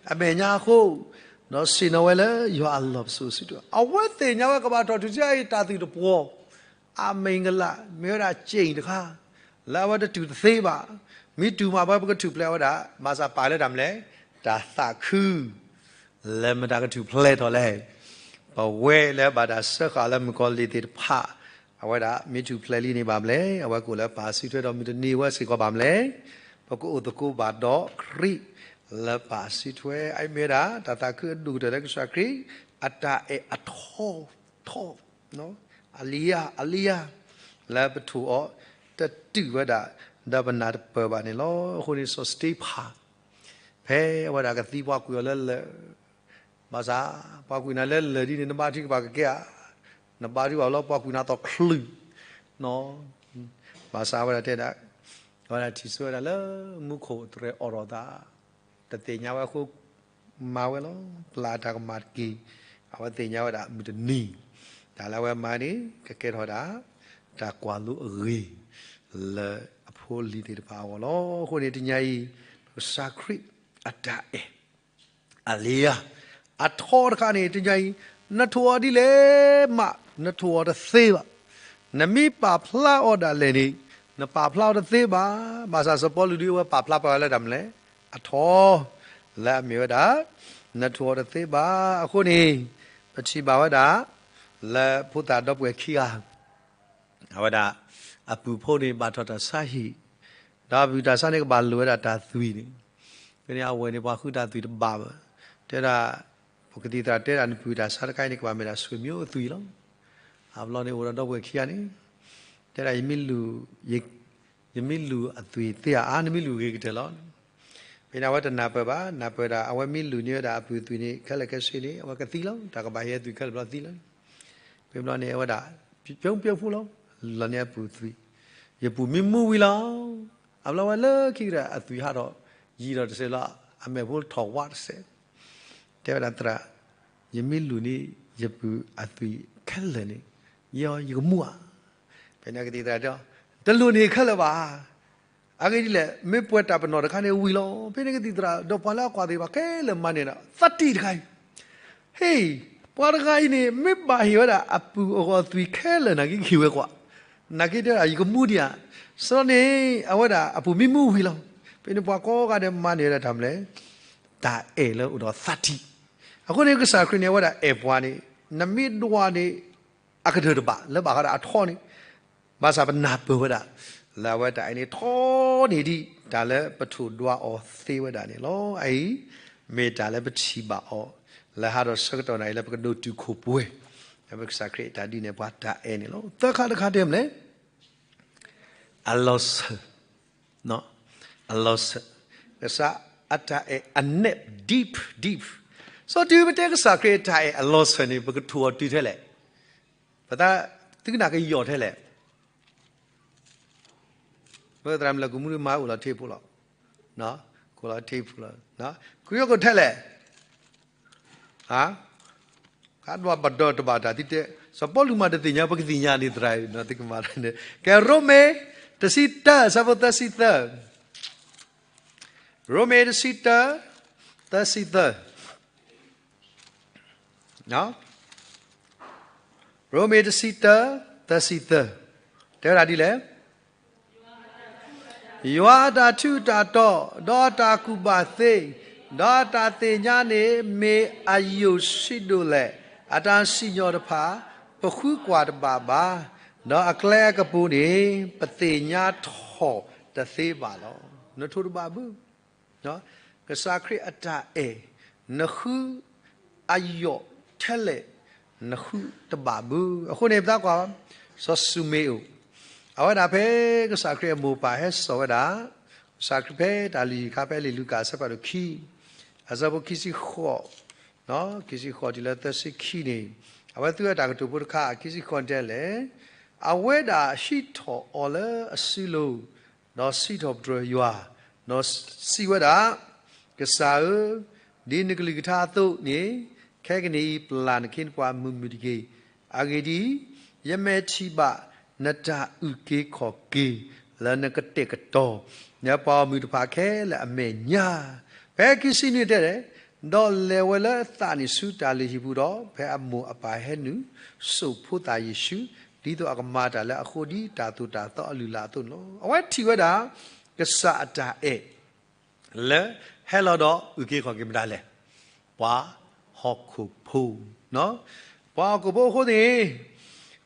အမဲာ်ညါအဃိ, ဒီးဆ့ၣ်နီၤဝဲလၢယွၤအလီၢ်ပစိာ်စုတၢ်, အဝဲသ့ၣ်ညါဝဲကဘၣ်ထီၣ်ထူၣ်စုညါအံၤတၢ်သုးတပှီၤ အမ့ၢ်ကလး မ့ၢ်ဝဲဒၣ်စ့ၣ်တခါ လၢအဝဲတတူၢ်တသ့ဘၣ်. မ့ၢ်တူၢ်မး ပဝဲပကထူၣ်ဖျဲးဝဲဒၣ် ဘၣ်ဆၣ်ပာ်လၢတၢ်မနုၤလဲၣ်, တၢ်သးခု လၢမတၤကထူၣ်ဖျဲးထီၣ်လဲၣ်. ပဝဲလၢဘၣ်တၢ်စၢဃာ်လၢမုၣ်ကီၤလံၢ်သ့ၣ်တဖၣ်, အဝဲဒၣ်မ့ၢ်ထူၣ်ဖျဲးလံန့ၣ်ဘၣ်မနုၤလဲၣ်, အဝဲကအိၣ်လၢပၢ်စုထွဲဒီးမုၢ်တနံၤဝဲစ့ၢ်ကီးဘၣ်မနုၤလဲၣ်. ပကအိၣ်သကိးဘၣ်ဒီးခရံာ်လၢပၢ်စုထွဲ, အအံၤမ့ၢ်ဝဲဒၣ် တၢ်သးခုအဒိၣ်ကတၢၢ်လၢကစၢ်ခရံာ် အတၢ်အဲၣ်အထီ ထီ အလံယၤ အလံယၤ လၢပထိၣ်အီၤ တတုာ်ဝဲဒၣ် ဒီးပနၢ်တပၢၢ်ဘၣ်န့ၣ်လီၤ. အဃိန့ၣ် စီၤစတ့ဖၣ် ဖဲအဝဲဒၣ်ကသံပှၤကွံာ်အီၤလၢလၢၢ်, ဘၣ်ဆၣ် ပှၤကွံာ်နၤလၢလၢၢ်ဒ်န့ၣ် နဘါထုကဖၣ်ကကဲဧါ, နဘါထုကဖၣ်လီၤ ပှၤကွံာ်နၤသီၣ်ချုး, ဘၣ်ဆၣ်အဝဲဒၣ်တဲဒၣ်, အဝဲဒၣ်ထံၣ်ဆိဝဲဒၣ်လၢမူခိၣ်တြဲၤအိးထီၣ်အသး တသ့ၣ်ညါဝဲအဃိ မၤဝဲလီၤ. ပျၢ်အတၢ်ကမၣ်တက့ၢ်. အဝဲသ့ၣ်ညါဝဲဒၣ်မုၢ်တနံၤ တၢ်လၢအဝဲမၤန့ၣ် ကကဲထီၣ်ဝဲဒၣ် တၢ်ကွၢ်လိအဂ့ၢ် လၢအဖိအလံၤသ့ၣ်တဖၣ်အဂီၢ်လီၤ. အဃိန့ၣ်တနံၤအံၤ ကစၢ်ခရံာ်အတၢ်အဲၣ် အလံယၤ အထီတခါန့ၣ် တနံၤအံၤ နထိၣ်အီၤဒ်လဲၣ်မး နထိၣ်အီၤတသ့ဘၣ်. နမ့ၢ်ပာ်ဖျါအီၤဒၣ်လဲာ်န့ၣ် နပာ်ဖျါအီၤတသ့ဘၣ်. ဘၣ်ဆၣ်စီၤပီလူးဒ်အဝဲပာ်ဖျါပှၤလၢတၢ်မနုၤလဲၣ် အထီ လၢအမ့ၢ်ဝဲဒၣ် နထိၣ်အီၤတသ့ဘၣ်. အဃိန့ၣ် ပထံၣ်ဘၣ်ဝဲဒၣ် လၢဖိသၣ်ဒီပုၢ်ဝဲၢ်ခံဂၤ အဝဲဒၣ် အပုၢ်ဖိန့ၣ် ဘၣ်ထီၣ်တၢ်ဆါဟံၣ်, ဒီးအပုၢ်တၢ်ဆါန့ၣ် ကဘၣ်လိၣ်ဝဲဒၣ်တၢ်သွံၣ်န့ၣ်, ဖဲန့ၣ်အဝဲၢ်န့ၣ် ပှၤဃုတၢ်သွံၣ်တဘၣ်ဘၣ်, တဲဒၣ် ပကသံၣ်သရၣ်တဲဒၣ် နပုၢ်တၢ်ဆါတခါအံၤန့ၣ် ကဘၣ်မ့ၢ်ဒၣ်ဆွေမျိုးအသွံၣ်လီၤ. အဘျီန့ၣ် အိၣ်ဒီးဒီပုၢ်ဝဲၢ်ခံဂၤန့ၣ် တဲဒၣ် ယမ့ၢ်လူၤအသွံၣ်သ့ဧါ, အါ နမ့ၢ်လူၤဂ့ၤကတၢၢ်လီၤ. ဖဲန့ၣ် အဝဲတနၢ်ပၢၢ်ဘၣ်, နၢ်ပၢၢ်ဒၣ် အဝဲမ့ၢ်လူၤန့ၢ်ဝဲဒၣ်အပုၢ်အသွံၣ်န့ၣ် ခဲလၢာ်ခဲဆ့န့ၣ် အဝဲကသံလီၤ. တၢ်ကဘၣ်ဟ့ၣ်အသွံၣ်ခဲလၢာ်ဘျီသံလီၤ. ဖဲဘျီန့ၣ် အဝဲဒၣ် ပျိပျိဖိလီၤ, လီၤန့ၢ်အပုၢ်အသွံၣ်, ယပုၢ်မ့ၢ်မူဝံၤလီၤ. အဘျီဝဲလၢခံကတၢၢ် အသွံၣ်ဟးထီၣ်ယံာ်ဒီးတစဲးလီၤ, အမဲာ်ဖိထီၣ်ဝးတစဲး, တဲဝဲဒၣ်သရၣ်, ယမ့ၢ်လူၤန့ၢ် ယပုၢ်အသွံၣ်ခဲလၢာ်န့ၣ် ယဲ ယကမူဧါ. ဖဲန့ၣ်ကသံၣ်သရၣ်တဲ, တလိၣ်န့ၢ်ခဲလၢာ်ဘၣ်. အဂ့ၢ်ဒ်လဲၣ်, မ့ၢ်ပှဲၤတၢ်ပနီၣ်တခါန့ၣ်ဝံၤလီၤ. ဖဲန့ၣ်ကသံၣ်သရၣ် ဒီးပှၤလၢအကွၢ်သ့ၣ်တဖၣ်ခဲလၢာ်မၤန့ၢ်ဒီး သတံၢ်တခါအံၤ, ဟ့ၣ်, ပှၤတဂၤအံၤန့ၣ် မ့ၢ်ဘၣ်ဟ့ၣ်ဝဲဒၣ်အပုၢ်အဂီၢ်သွံၣ်ခဲလၢာ် နာ်က့ကဟ့ၣ်ဝဲကွၢ်, နာ်က့တဲဒၣ် ယကမူဒံးဧါ. စရီန့ၣ် အဝဲဒၣ်အပုၢ်မ့ၢ်မူဝံၤလီၤ. ဖဲန့ၣ်ပှၤကိးဂၤဒဲးမၤန့ၢ်ဝဲဒၣ်တၢ်မနုၤလဲၣ်, တၢ်အဲၣ်လၢအိၣ်ဒီးသတံၢ်. အဃိန့ၣ် ကစၢ်ခရံာ်န့ၣ် အဝဲဒၣ်အဲၣ်ပှၤန့ၣ် နမ့ၢ်ဒွးန့ၣ် အကတၢၢ်တဘၣ် လၢဘၣ်ဃးဒီးအထီန့ၣ်, ဘၣ်ဆၣ်ပနၢ်ပၢၢ်ဝဲဒၣ် လၢအဝဲတၢ်အဲၣ်န့ၣ် ထီန့ၢ်ဒံး တၢ်လၢပထိၣ်ဒွးအီၤသ့ဝဲဒၣ်န့ၣ်လီၤ. အအံၤ မ့ၢ်တၢ်လၢပထံၣ်ဘၣ်အီၤ လၢဟးဒီးဆၢကတီၢ်နၤအံၤလၢပကဒိၣ်တုာ်ခိၣ်ပှဲၤ ပကစၢ်ခရံာ်အတၢ်ဒ်န့ၣ် ပှၤတၢ်အဲၣ်န့ၣ်လီၤ. သၢခါတခါတဲမလဲၣ်, အလီၤစၢၤ, အလီၤစၢၤ, ကစၢ်အတၢ်အဲၣ်အနဲၣ် deep, deep. စီၤတုၤပတဲကစၢ်ခရံာ်အတၢ်အဲၣ်အလီၤစၢၤန့ၣ် ပကထိၣ်အီၤတုၤထဲလဲၣ်, ပသးသုကနၣ်ကယီၢ်ထဲလဲၣ်. ပသရၣ်မုၣ်လၢကမူတမါအိၣ်လီၤထံဖိလီၤ, ကအိၣ်လီၤထံဖိလီၤ, ကယီၢ်ကီၢ်ထဲလဲၣ်, ကဘၣ်ဒိးတဘၣ်တၢ်သုတဲ, စီၤပီလူးမၤတသ့ၣ်ညါ ပကသ့ၣ်ညါန့ၣ်သရၣ်, ကဲရိမ့ၤ တဆံတၢ အဆၢဖိသၢဆံသၢ, ရိမ့ၤ တဆံတၢ သၢဆံသၢ ရိမ့ၤ တဆံတၢ သၢဆံသၢ, တဲဝဲဒၣ်ဒ်လဲၣ်, ယွၤအတၢ်ထူးတၢ်တီၤ, ဒီးအတၢ်ကူၣ်ဘၣ်သ့, ဒီးအတၢ်သ့ၣ်ညါန့ၣ် မ့ၢ်အယိာ်ဆံးဒိၣ်လဲၣ်. အတၢ်စံၣ်ညီၣ်တဖၣ် ပဃုကွၢ်တဘၣ်ဘၣ်, ဒီးအကျဲအကပူၤန့ၣ် ပသ့ၣ်ညါထီၣ်တသ့ဘၣ်လီၤ. နထိၣ်တဘၣ်ဘၣ် ကစၢ်ခရံာ်အတၢ်အဲၣ်, နဃုအယိာ်ထဲလဲၣ်, နဃုတဘၣ်ဘၣ်. အဃိန့ၣ် ပသးကွၢ်, စီၤၡူမ့အိၣ်, အဝဲဒၣ်ဖဲကစၢ်ခရံာ်အမိၢ်အပၢ်ဟဲစိာ်ဝဲဒၣ်, ကစၢ်ခရံာ်ဖဲတၢ်လုၢ်ဟံၣ်ခါ ဖဲလံာ်လူၤကၣ်အဆၢဖးဒိၣ်ခံ, အဆၢဖိခံဆံဃိး, ခံဆံဃိးတုၤလၢသၢဆံခံန့ၣ်, အဝဲသူဝဲတၢ်ကတိၤဖိတခါ ခံဆံဃိးတဲလဲၣ်, အဝဲဒၣ်ဟံးထီၣ်အီၤလၢအစုလိၤ ဒီးစံးထီၣ်ပတြၢၤယွၤ, ဒီးစံးဝဲဒၣ်, ကစၢ်ဧၢ, ဒ်နကလုၢ်ကထါအသိးန့ၣ်, ခဲကနံၣ်အံၤ ပျၢ်နခ့နပှၤမုာ်မုာ်တက့ၢ်. အဂ့ၢ်ဒ်အံၤ, ယမဲာ်ထံၣ်ဘၣ်နတၢ်အုၣ်က့ၤခီၣ်က့ၤလၢနကတဲာ်ကတီၤ နပှၤဂီၢ်မုၢ်တဖၣ်ခဲလၢာ်အမဲာ်ညါ, ဖဲခံဆံနွံတဲလဲၣ်, ဒီးလဲၤဝဲလၢသးနံၣ်ဆူတၢ်လုၢ်ဟံၣ်ပူၤဒီး ဖဲအမိၢ်အပၢ်ဟဲနုာ်စိာ်ဖိသၣ်ယ့ၣ်ၡူး, ဒ်သိးအကမၤတၢ်လၢအဃိ ဒ်တၢ်သိၣ်တၢ်သီအလုၢ်အလၢ်အသိးန့ၣ်လီၤ. အဝဲထံၣ်ဝဲဒၣ် ကစၢ်အတၢ်အဲၣ် လၢဟဲလီၤဒီးအုၣ်က့ၤခီၣ်က့ၤမတၤလဲၣ်, ပှၤဟီၣ်ခိၣ်ဖိ, ပှၤဟီၣ်ခိၣ်ဖိအဃိန့ၣ်,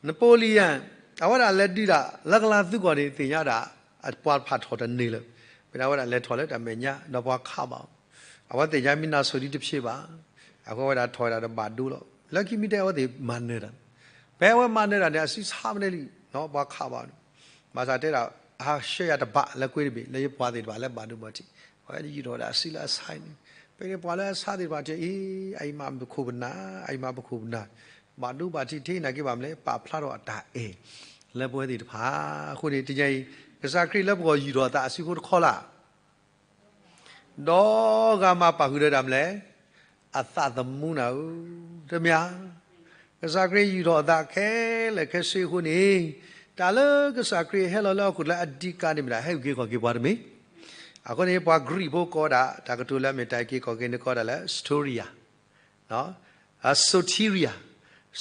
Napoleon အဝဲဒၣ်လဲၤဒုးတၢ်လၢကလၤသူကီၢ်န့ၣ် သ့ၣ်ညါဒၣ် ပှၤတဖၣ်ထီၣ်တန့ၢ်လၢၤ, ဖဲန့ၣ်အဝဲဒၣ်လဲၤထီၣ်လၢတၢ်မဲာ်ညါ ဒီးပှၤခးဘၣ်အီၤ, အဝဲသ့ၣ်ညါမ့ၢ်နၢ်စိၤဒ်တဖျ့ဘၣ်, အဃိဝဲဒၣ်ထီၣ်ဝဲဒၣ်တဘၣ်ဒိလီၤ. လၢခံမ့ၢ်တဲ အဝဲသ့ၣ်မၤနၢၤတၢ်, ဖဲအဝဲမၤနၢၤတၢ်န့ၣ် အစုဆါမနုၤလံ, ပှၤခးဘၣ်အီၤ, ဘၣ်ဆၣ်တဲဒၣ် အဟးဆှၢယၤတဘၣ်လၢကွ့တဘ့ၣ် လၢယပှၤသ့ၣ်တဖၣ်လၢဘၣ်ဒိဘၣ်ထံး, အဝဲယူာ်ထီၣ်ဝဲဒၣ်အစုလၢအဆါန့ၣ်, ဖဲန့ၣ်ပှၤလၢအဆါသ့ၣ်တဖၣ်တဲအံၤ, အအံၤမၤပခိၣ်ပနၢ်, အအံၤမၤပခိၣ်ပနၢ်, ဘၣ်ဒိဘၣ်ထံးထဲနာ်က့ဘၣ်မနုၤလဲၣ်, ပာ်ဖျါထီၣ်အတၢ်အဲၣ် လၢပဝဲသ့ၣ်တဖၣ်. အဃိန့ၣ် တနံၤအံၤ ကစၢ်ခရံာ်လၢပဂီၢ်ယူာ်ထီၣ်အသးအစုဖိတခီလၢ် ဒီးဂၤမၤပာ်ဃုာ်ဒီးတၢ်မနုၤလဲၣ်, အသးသမူနၤဧၢ, တမ့ၢ်ဧါ. ကစၢ်ခရံာ်ယူာ်ထီၣ်အသးခဲလၢာ်ခဲဆ့အဃိန့ၣ်, တၢ်လၢကစၢ်ခရံာ်ဟဲလီၤလၢဟီၣ်ခိၣ်ချၢအဓိကန့ၣ်မ့ၢ်ဒၣ် ဟဲအုၣ်က့ၤခီၣ်က့ၤပှၤတမ့ၢ်. အဃိန့ၣ် ပှၤကရံၣ်ဖိကိးဒၣ် တၢ်ကတိၤလၢအမ့ၢ်တၢ်အုၣ်က့ၤခီၣ်က့ၤန့ၣ်ကိးဒၣ်လၢ soteria, soteria,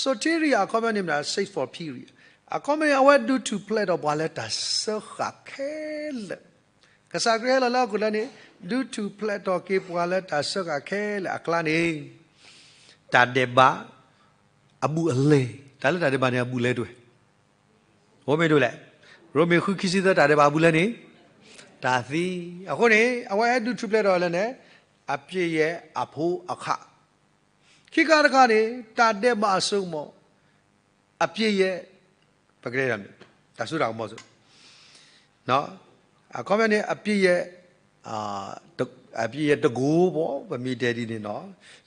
soteria အခီပညီန့ၣ်မ့ၢ်ဒၣ် search for purity, အခီပညီန့ၣ် အဝဲဒုးထူၣ်ဖျဲးထီၣ်ပှၤလၢတၢ်စၢဃာ်ခဲလၢာ်. ကစၢ်ခရံာ်ဟဲလီၤလၢဟီၣ်ခိၣ်ချၢန့ၣ် ဒုးထူၣ်ဖျဲးထီၣ်က့ၤပှၤလၢတၢ်စၢဃာ်ခဲလၢာ်အကျါန့ၣ်, တၢ်ဒဲးဘး အဘူးအလဲ, တၢ်လၢတၢ်ဒဲးဘးန့ၣ် အဘူးအလဲတဝဲ, အိၣ်မ့ၢ်ဒ်လဲၣ်. ရိမ့ၤဃုခံဆံသၢ တၢ်ဒဲးဘးအဘူးအလဲန့ၣ် တၢ်သံ. အဃိန့ၣ် အဝဲဒုးထူၣ်ဖျဲးထီၣ်လၢန့ၣ် အပျဲၢ်ယဲၢ်အဖိအခး, ခံခါတခါန့ၣ် တၢ်ဒဲးဘးအစိကမီၤ အပျဲၢ်ယဲၢ်, ပကတဲ တၢ်စိတၢ်ကမီၤစိ အခီပညီန့ၣ် အပျဲၢ်ယဲၢ်, အပျဲၢ်ယဲၢ်တကိးဘၣ် ပမ့ၢ်တဲဒ်န့ၣ်လီၤ.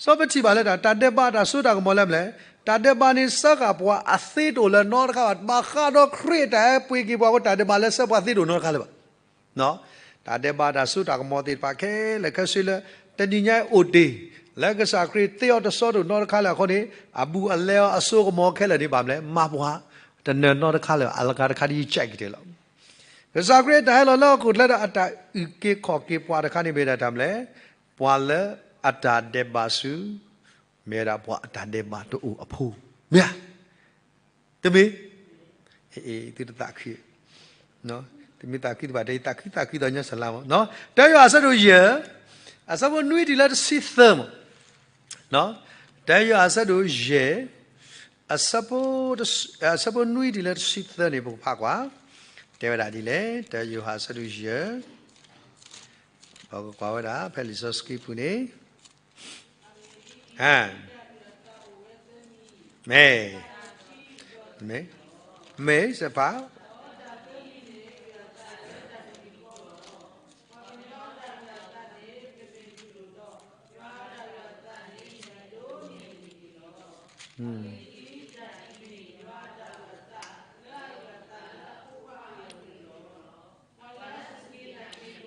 စီၤပထံၣ်ဘၣ်လၢတၢ် တၢ်ဒဲးဘးတၢ်စိတၢ်ကမီၤလၢမနုၤလဲၣ်, တၢ်ဒဲးဘးန့ၣ် စၢဃာ်ပှၤအသ့တအိၣ်လၢၤနီတခါဘၣ်. ဘၣ်ဃးဒီးခရံာ်အတၢ်ဟဲပှ့ၤက့ၤပှၤအဃိ တၢ်ဒဲးဘးလၢစၢဃာ်ပှၤသ့တအိၣ်နီတခါလၢၤဘၣ်. တၢ်ဒဲးဘးတၢ်စိတၢ်ကမီၤသ့ၣ်တဖၣ်ခဲလၢာ်ခဲဆ့လၢ တနံၤညါအိၣ်တ့ၢ် လၢကစၢ်ခရံာ်သ့အီၤတစိတအိၣ်နီတခါလၢၤအဃိန့ၣ် အဘူးအလဲအစိကမီၤခဲလၢာ်န့ၣ် ဘၣ်မနုၤလဲၣ်, မၤပှၤတနၢၤနီတခါလၢၤဘၣ်. အလကါတခါဒ်ယကဲးကတဲာ်လီၤ. ကစၢ်ခရံာ်တၢ်ဟဲလီၤလၢဟီၣ်ခိၣ်ချၢဒီးအတၢ်အုၣ်က့ၤခီၣ်က့ၤပှၤတခါန့ၣ် မ့ၢ်ဒၣ်တၢ်မနုၤလဲၣ်, ပှၤလၢအတၢ်ဒဲးဘးဆူ မ့ၢ်ဝဲဒၣ်ပှၤအတၢ်ဒဲးဘးတအိၣ်အဖိ, မ့ၢ်ဧါ. တမ့ၢ်, သုတသးခု, တမ့ၢ်သးခုတဘၣ်တဲ သးခုသးခုသးညီစလါမး. တၢယိၤဟၣ်အဆၢဒိၣ်ယဲၢ်, အဆၢဖိနွံတုၤလၢတဆံသၢမး. တၢယိၤဟၣ်အဆၢဒိၣ်ယဲၢ်, အဆၢဖိနွံတုၤလၢတဆံသၢန့ၣ် ပကဖးကွၢ်, တဲဝဲဒၣ်ဒ်လဲၣ်, တၢယိၤဟၣ်အဆၢဒိၣ်ယဲၢ်, ပကကွၢ်ဝဲဒၣ် ဖဲလံာ်စီဆှံပူၤန့ၣ် မ့ၢ် မ့ၢ်, မ့ၢ်စဲးဖး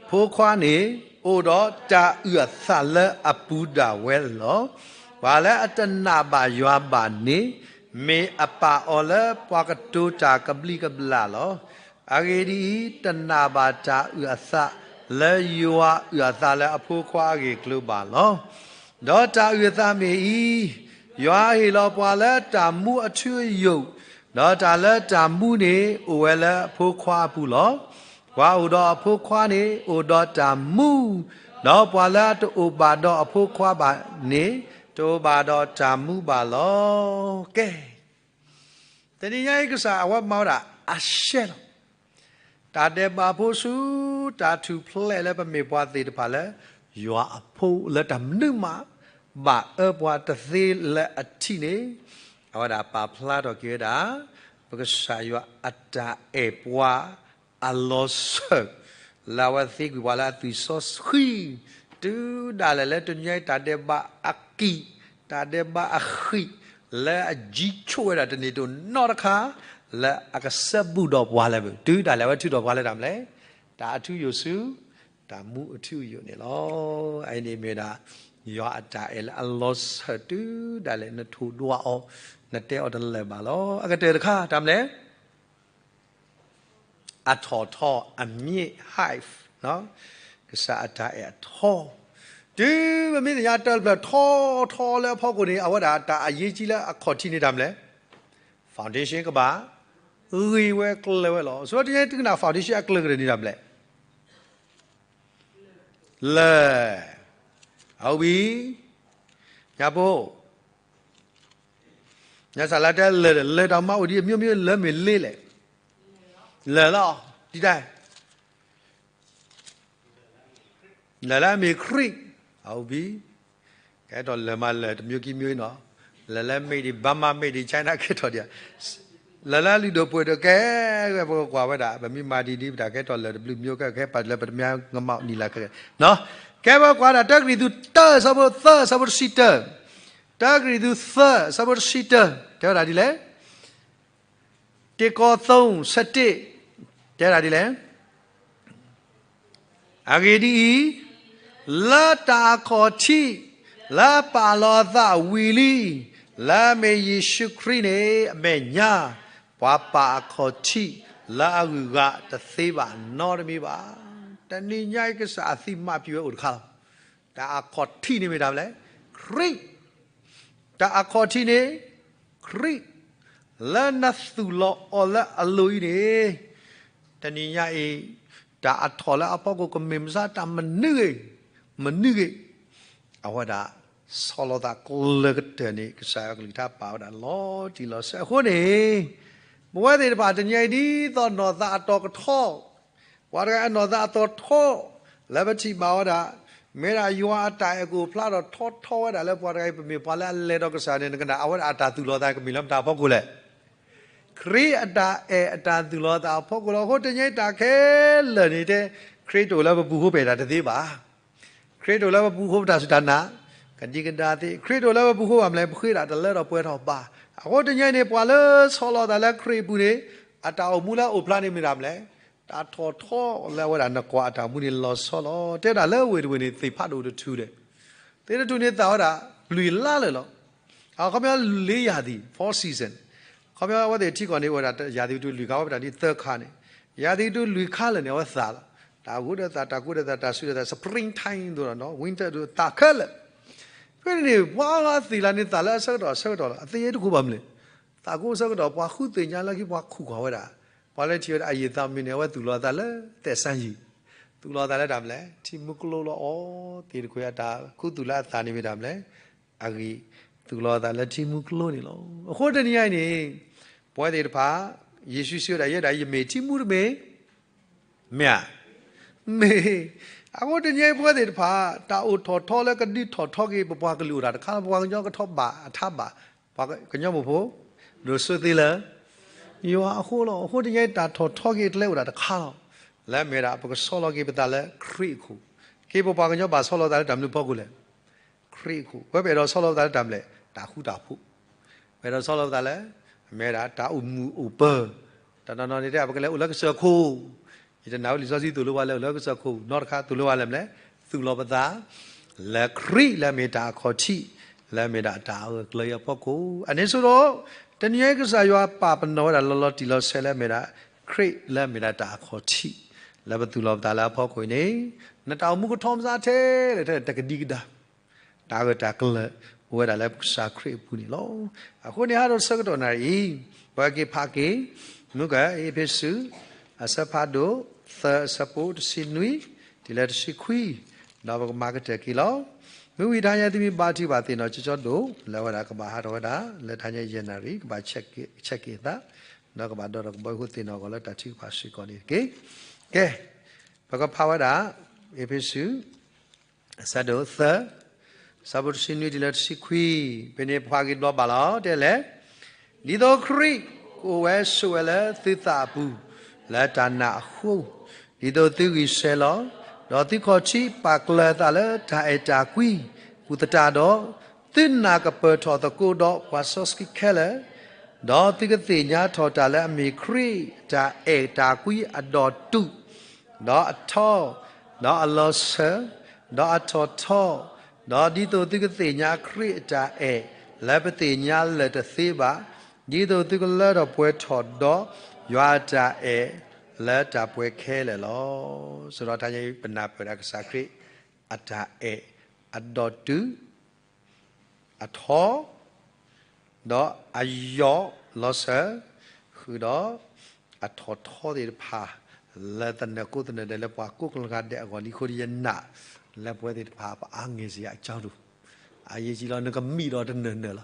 ဖိခွါန့ၣ် အိၣ်ဒီးတၢ်အုၣ်အသးလၢအပူၤဒၣ်ဝဲလီၤ. ပှၤလၢအတနာ်ဘၣ်ယွၤဘၣ်န့ၣ် မ့ၢ်အပာ်အီၤလၢပှၤကတိၤတၢ်ကဘျံးကဘျၣ်လီၤ. အဂ့ၢ်ဒ်အံၤ, တနာ်ဘၣ်တၢ်အုၣ်အသးလၢယွၤအုၣ်အသးလၢအဖိခွါအဂ့ၢ်အကျိၤဘၣ်လီၤ. ဒီးတၢ်အုၣ်အသးမ့ၢ်အံၤ, ယွၤဟ့ၣ်လီၤပှၤလၢတၢ်မူအထူအယိာ်, ဒီးတၢ်လၢတၢ်မူန့ၣ် အိၣ်ဝဲလၢအဖိခွါအပူၤလီၤ. ပှၤအိၣ်ဒီးအဖိခွါန့ၣ် အိၣ်ဒီးတၢ်မူ, ဒီးပှၤလၢအတအိၣ်ဘၣ်ဒီးအဖိခွါဘၣ်န့ၣ် တအိၣ်ဘၣ်ဒီးတၢ်မူဘၣ်လီၤ. ကဲ, တနံၤညါအံၤကစၢ်အဝဲမၤဝဲဒၣ်အရှဲလီၤ. တၢ်ဒဲးဘးဖိဆူ တၢ်ထူၣ်ဖျဲးလၢပမ့ၢ်ပှၤသ့ၣ်တဖၣ်လၢ ယွၤအဖိလၢတၢ်မနုၤမး ဘၣ်အၢပှၤတသ့လၢအထံးန့ၣ်, အဝဲဒၣ်ပာ်ဖျါထီၣ်က့ၤဝဲဒၣ် ပကစၢ်ယွၤအတၢ်အဲၣ်ပှၤ အလီၤစၢၤ လၢအဝဲသ့ကွံာ်ပှၤလၢအသွံၣ်စီဆှံ, တုၤဒၣ်လဲာ်လၢတနံၤညါအံၤ တၢ်ဒဲးဘးအကံၣ်, တၢ်ဒဲးဘးအဃံး, လၢအကံၣ်ဆိၣ်ဝဲဒၣ်တန့ၢ်တအိၣ်နီတခါ, လၢအကစၢ်ဘူၣ်ဒီးပှၤလၢၤဘၣ်, တုၤဒၣ်လဲာ်အဝဲထုးထီၣ်ပှၤလၢတၢ်မနုၤလဲၣ်, တၢ်အထူအယိာ်ဆူ တၢ်မူအထူအယိာ်န့ၣ်လီၤ. အအံၤန့ၣ်မ့ၢ်ဝဲဒၣ် ယွၤအတၢ်အဲၣ်လၢအလီၤစၢၤ တုၤဒၣ်လဲာ်နထိၣ်ဒွးအီၤ, နတဲအီၤတလၢာ်ဘၣ်လီၤ. အကတၢၢ်တခါ တၢ်မနုၤလဲၣ် အထီၣ်ထီ အမြင့် height, ကစၢ်အတၢ်အဲၣ်အထီ, တုၤပမ့ၢ်သ့ၣ်ညါတၢ်တဖျၢၣ်ထီထီလၢအဖီခိၣ်န့ၣ် အဝဲဒၣ်တၢ်အရေးကြီးလၢအခီၣ်ထံးန့ၣ်တၢ်မနုၤလဲၣ်, foundation ကဘၣ်ဂ့ၤဝဲကျၢၤဝဲလီၤ. ဆိုတော့ တနံၤညါအံၤ သုကနၣ် foundation အကျၢၤကတၢၢ်န့ၣ်တၢ်မနုၤလဲၣ်, လၢၢ်, အဝံၤ ညါဖိ, ညါစၢ်လၢတဲလၢၢ်, လၢၢ်တၢ်မၤအိၣ်ဒံးအမျိုးမျိုး, လၢၢ်မ့ၢ်လ့လဲၣ်, လၢၢ်လီၤ, ဒ်တၢ် လၢၢ်လၢအမ့ၢ်ခရံာ်, အဝံၤ, ကဲထီၣ်လၢၢ်မးလၢၢ်တမျိုးကံမျိုးနီၤ, လၢၢ်လၢ made in Burma, made in China ကဲထီၣ်ဒံးဧါ, လၢၢ်လၢအလုၢ်ဒိၣ်ပှ့ၤဒိၣ်ကဲ, ပကကွၢ်ဝဲဒၣ် ပမ့ၢ်မၤဒ်ဒ်ပတၢ်ကဲထီၣ်လၢၢ်တဘျုးမျိုးကဲ ကဲပာ်လၢပတမၢ်ငမီၣ်နံၤလၢ်ခဲ, ကဲပကကွၢ်ဒၣ်တၢကရံၣ်သူး တၢ အဆၢဖိသၢ အဆၢဖိတဆံတၢ, တၢကရံၣ်သူး သၢ အဆၢဖိတဆံတၢ တဲဝဲဒၣ်ဒ်လဲၣ် တ့ကီ သုံး ဆယ့်တစ်, တဲဒၣ်ဒ်လဲၣ်, အဂ့ၢ်ဒ်အံၤ, လၢတၢ်အခီၣ်ထံး လၢပာ်လီၤအသးဝံၤလံ, လၢအမ့ၢ်ယ့ၣ်ၡူးခရံာ်န့ၣ် အမဲာ်ညါ ပှၤပာ်အခီၣ်ထံးလၢအဂုၤအဂၤတသ့ဘၣ်နီတမံၤဘၣ်. တနံၤညါအံၤ ကစၢ်အသံမၤဖံးဝဲအိၣ်တခါလီၤ. တၢ်အခီၣ်ထံးန့ၣ်မ့ၢ်တၢ်မနုၤလဲၣ်, ခရံာ် တၢ်အခီၣ်ထံးန့ၣ် ခရံာ် လၢနသူၣ်လီၤအီၤလၢအလိၤအံၤန့ၣ်, တနံၤညါအံၤ တၢ်အထီၣ်လၢအဖီခိၣ်ကမ့ၢ်မဆါတၢ်မနုၤဂ့ၤ, မနုၤဂ့ၤ, အဝဲဒၣ် ဆီလီၤသးကျၢၤကတၢၢ်န့ၣ် ကစၢ်ယွၤကလုၢ်ကထါပာ်ဝဲဒၣ်လီၤတံၢ်လီၤဆဲးအဃိန့ၣ်, ပဝဲသ့ၣ်တဖၣ်တနံၤအံၤဒ်သိးနီၢ်သးအတီၤကထီ ပှၤတဂၤအနီၢ်သးအတီၤထီ လၢပထံၣ်ဘၣ်ဝဲဒၣ်, မ့ၢ်ဒၣ်ယွၤအတၢ်အဲၣ်ကအိၣ်ဖျါထီၣ်ထီထီဝဲဒၣ်လၢပှၤတဂၤအံၤ ပမ့ၢ်ပှၤလၢအလဲၤဒီးကစၢ်န့ၣ် နကနၣ်အဝဲဒၣ်အတၢ်သူၣ်လီၤသးကမ့ၢ်လၢမတၤအဖီခိၣ်လဲၣ်. ခရံာ်အတၢ်အဲၣ်အတၢ်သူၣ်လီၤသးအဖီခိၣ်လီၤ. အဃိတနံၤအံၤတၢ်ခဲလၢာ်န့ၣ် တဲခရံာ်တအိၣ်လၢပပူၤဃိ ပအဲၣ်တၢ်တသ့ဘၣ်. ခရံာ်တအိၣ်လၢပပူၤဃိ ပတၢ်စူၢ်တၢ်နာ် ကဒံကဒါသ့. ခရံာ်တအိၣ်လၢပပူၤဃိဘၣ်မနုၤလဲၣ်, ပဃ့တၢ်တလၢထီၣ်ပှဲၤထီၣ်ဘၣ်. အဃိတနံၤအံၤန့ၣ် ပှၤလၢဆီလီၤသးလၢခရံာ်အပူၤန့ၣ် အတၢ်အိၣ်မူလၢအအိၣ်ဖျါန့ၣ်မ့ၢ်တၢ်မနုၤလဲၣ်, တၢ်ထီၣ်ထီလၢအဝဲဒၣ်နကွၢ်အတၢ်အိၣ်မူန့ၣ်လီၤဆီလီၤ. တဲဒၣ်လၢဝ့ၢ်တဝ့ၢ်န့ၣ် သ့ၣ်ဖးဒိၣ်တထူၣ်ဒီး သ့ၣ်တထူၣ်န့ၣ် သၣ်ဝဲဒၣ်လွံၢ်လါလၢာ်လီၤ. အခီပညီလွံၢ်ရာသီ, four season. အခီပညီအဝဲသ့ၣ်ထံကီၢ်န့ၣ် အိၣ်ဝဲဒၣ် ရာသီဥတု လွံၢ်ခါ, ဝဲဒၣ်ဒ်သၢခါန့ၣ်, ရာသီဥတု လွံၢ်ခါလၢာ်န့ၣ် အဝဲသၣ်လီၤ. တၢ်ဂိၢ်ဒီးသၣ်, တၢ်ကိးဒီးသၣ်, တၢ်ဆူၣ်ဒီးသၣ်, spring time သိးဒီး winter ဒီးသၣ်ခဲလၢာ်. ဖဲန့ၣ်န့ၣ် ပှၤသ့ၣ်လၢန့ၣ်သၣ်လၢအဆၢကတီၢ်အဆၢကတီၢ်လီၤ. အသ့ၣ်ညါတခူဘၣ်မနုၤလဲၣ်, သၣ်ကိးဆၢကတီၢ် ပှၤဃုသ့ၣ်ညါလၢခံ ပှၤခူၣ်ကွၢ်ဝဲဒၣ်, ပှၤလၢထံၣ်ဝဲဒၣ်အယံာ်သးမံၤန့ၣ် အဝဲသူၣ်လီၤအသးလၢသဲးစၢ်ယံၤ, သူၣ်လီၤအသးလၢတၢ်မနုၤလဲၣ်, ထံမူကျိလီၤအီၤ, သ့ၣ်တခွဲးအတၢ်ခူသူၣ်လၢအသးန့ၣ်မ့ၢ်တၢ်မနုၤလဲၣ်, အဂ့ၢ်သူၣ်လီၤအသးလၢထံမူကျိန့ၣ်လီၤ. အဃိတနံၤညါအံၤန့ၣ် ပဝဲသ့ၣ်တဖၣ် ယ့ၣ်ၡူးစံးဝဲဒၣ် ယဲဒၣ်ယမ့ၢ်ထံမူတမ့ၢ် မ့ၢ်ဧါ, မ့ၢ်, အဃိတနံၤအံၤပဝဲသ့ၣ်တဖၣ် တၢ်အိၣ်ထီၣ်ထီလၢကဒုးထီၣ်ထီက့ၤ ပပှၤကလုာ်အိၣ်တၢ်တခါလီၤ. ပပှၤကညီကထီၣ်ဘၣ်အထါဘၣ်, ပှၤကညီမိၢ်ဖိ ဒိၣ်စိသ့လၢ ယွၤအဃိလီၤ. အဃိတနံၤအံၤ တၢ်ထီၣ်ထီက့ၤအကျဲအိၣ်ဒၣ်တခါလီၤ. လၢအမ့ၢ်ဝဲဒၣ် ပကဆီလီၤက့ၤပသးလၢခရံာ်အခိၣ်. က့ၤပပှၤကညီဘၣ်ဆီလီၤသးလၢတၢ်မနုၤအဖီခိၣ်လဲၣ်. ခရံာ်အခိၣ်. ပဝဲပအဲၣ်ဒိးဆီလီၤပသးလၢတၢ်မနုၤလဲၣ်, တၢ်ဃူတၢ်ဖိး. ပအဲၣ်ဒိးဆီလီၤပသးလၢ အမ့ၢ်ဝဲဒၣ် တၢ်အိၣ်မုာ်အိၣ်ပၢၤ. တနီၤနီၤန့ၣ်တဲ ပကလဲၤအိၣ်လၢကစၢၢ်ခိၣ်. ယတနာ်ဝဲလံာ်စီဆှံသိၣ်လိပှၤလၢ အိၣ်လၢကစၢၢ်ခိၣ်, နီတခါသိၣ်လိပှၤလၢမနုၤလဲၣ်, သူၣ်လီၤပသး လၢခရံာ်လၢအမ့ၢ်တၢ်အခီၣ်ထံး, လၢအမ့ၢ်ဒၣ်တၢ်အၢၣ်ကျၢၤအံၤအဖီခိၣ်. အန့ၣ်ဆိဒီး တနံၤအံၤကစၢ်ယွၤပာ်ပနီၣ်ဝဲဒၣ်လီၤလီၤတံၢ်လီၤဆဲးလၢအမ့ၢ်ဒၣ် ခရံာ်လၢအမ့ၢ်ဒၣ်တၢ်အခီၣ်ထံး, လၢပသူၣ်လီၤပသးလၢအဖီခိၣ်အံၤန့ၣ်, နတၢ်အိၣ်မူကထီၣ်မစးထဲလဲၣ်ထဲလဲၣ် တကဒံကဒါ တၢ်ဂၢၢ်တၢ်ကျၢၤ အိၣ်ဝဲဒၣ်လၢကစၢ်ခရံာ်အပူၤန့ၣ်လီၤ. အဃိန့ၣ် ဟးဒီးဆၢကတီၢ်နၣ်ရံၣ်အံၤ ပက့ၤဖးက့ၤ မုၢ်က အ့းဖ့းစူး အဆၢဖးဒိၣ်သၢ အဆၢဖိတဆံနွံ တုၤလၢတဆံခွံ, ဒီးပကမၤကတၢၢ်က့ၤလီၤ. မ့ၢ်ဝံၤတဟါညါသုမ့ၢ်ဘါထုကဖၣ်သ့ၣ်နီၣ်ကၠီကၠီဒိၣ် လၢအဝဲဒၣ်ကဘၣ်ဟးထီၣ်ဝဲဒၣ် လၢတဟါညါယဲၢ်နၣ်ရံၣ် ကဘၣ်ဆဲးက့ၤအသး, ဒီးကဘၣ်ဒီးဒီးကဘီယူၤဃိသ့ၣ်နီၣ်အဂီၢ်လၢတၢ်ထုကဖၣ်စ့ၢ်ကီးန့ၣ်တက့ၢ်. ကဲ, ပကဖးဝဲဒၣ် အ့းဖ့းစူး အဆၢဒိၣ်သၢ အဆၢဖိတဆံနွံတုၤလၢတဆံခွံ, ဖဲန့ၣ်ပဖးက့ၤတဘျီဘၣ်လီၤ. တဲလဲၣ်, ဒ်သိးခရံာ်ကအိၣ်ဝဲဆိးဝဲလၢသုသးအပူၤ လၢတၢ်နာ်အဃိ, ဒ်သိးသုဂံၢ်ဆဲးလီၤ, ဒီးသုခီၣ်ထံးပာ်ကျၢၤအသးလၢတၢ်အဲၣ်တၢ်ကွံပူၤသတးဒီး, သုနာ်ကပၢၢ်ထီၣ်သကိးဒီးပှၤစီဆှံခဲလၢာ်, ဒီးသုကသ့ၣ်ညါထီၣ်တၢ်လၢအမ့ၢ်ခရံာ်အတၢ်အဲၣ်တၢ်ကွံအဒီးတူာ် ဒီးအထီ, ဒီးအလီၤစၢၤ, ဒီးအထီၣ်ထီ, ဒီးဒ်သိးသုကသ့ၣ်ညါခရံာ်အတၢ်အဲၣ်လၢပသ့ၣ်ညါလၢာ်တသ့ဘၣ်, ဒ်သိးသုကလၢထီၣ်ပှဲၤထီၣ်ဒီးယွၤအတၢ်အဲၣ်လၢတၢ်ပှဲၤခဲလၢာ်လီၤ. ဆိဒီးတဟါညါအံၤ ပနၢ်ပၢၢ်ဒၣ်ကစၢ်ခရံာ်အတၢ်အဲၣ်အဒီးတူာ် အထီ, ဒီးအယီၢ်လီၤစၢၤ, ဃုာ်ဒီးအထီၣ်ထီသ့ၣ်တဖၣ် လၢသနၢၣ်ကိးသနၢၣ်ဒဲးလၢပှၤကိးကလုာ်ဂၤဒဲးအဂီၢ်လံအဃိဒီး ယနာ်လၢပဝဲသ့ၣ်တဖၣ် ပအါဂ့ၢ်စ့ၢ်အကၠီဒိၣ်, အယံာ်ကံလီၤ နကမံဒီးတနၢၤနၢၤလီၤ.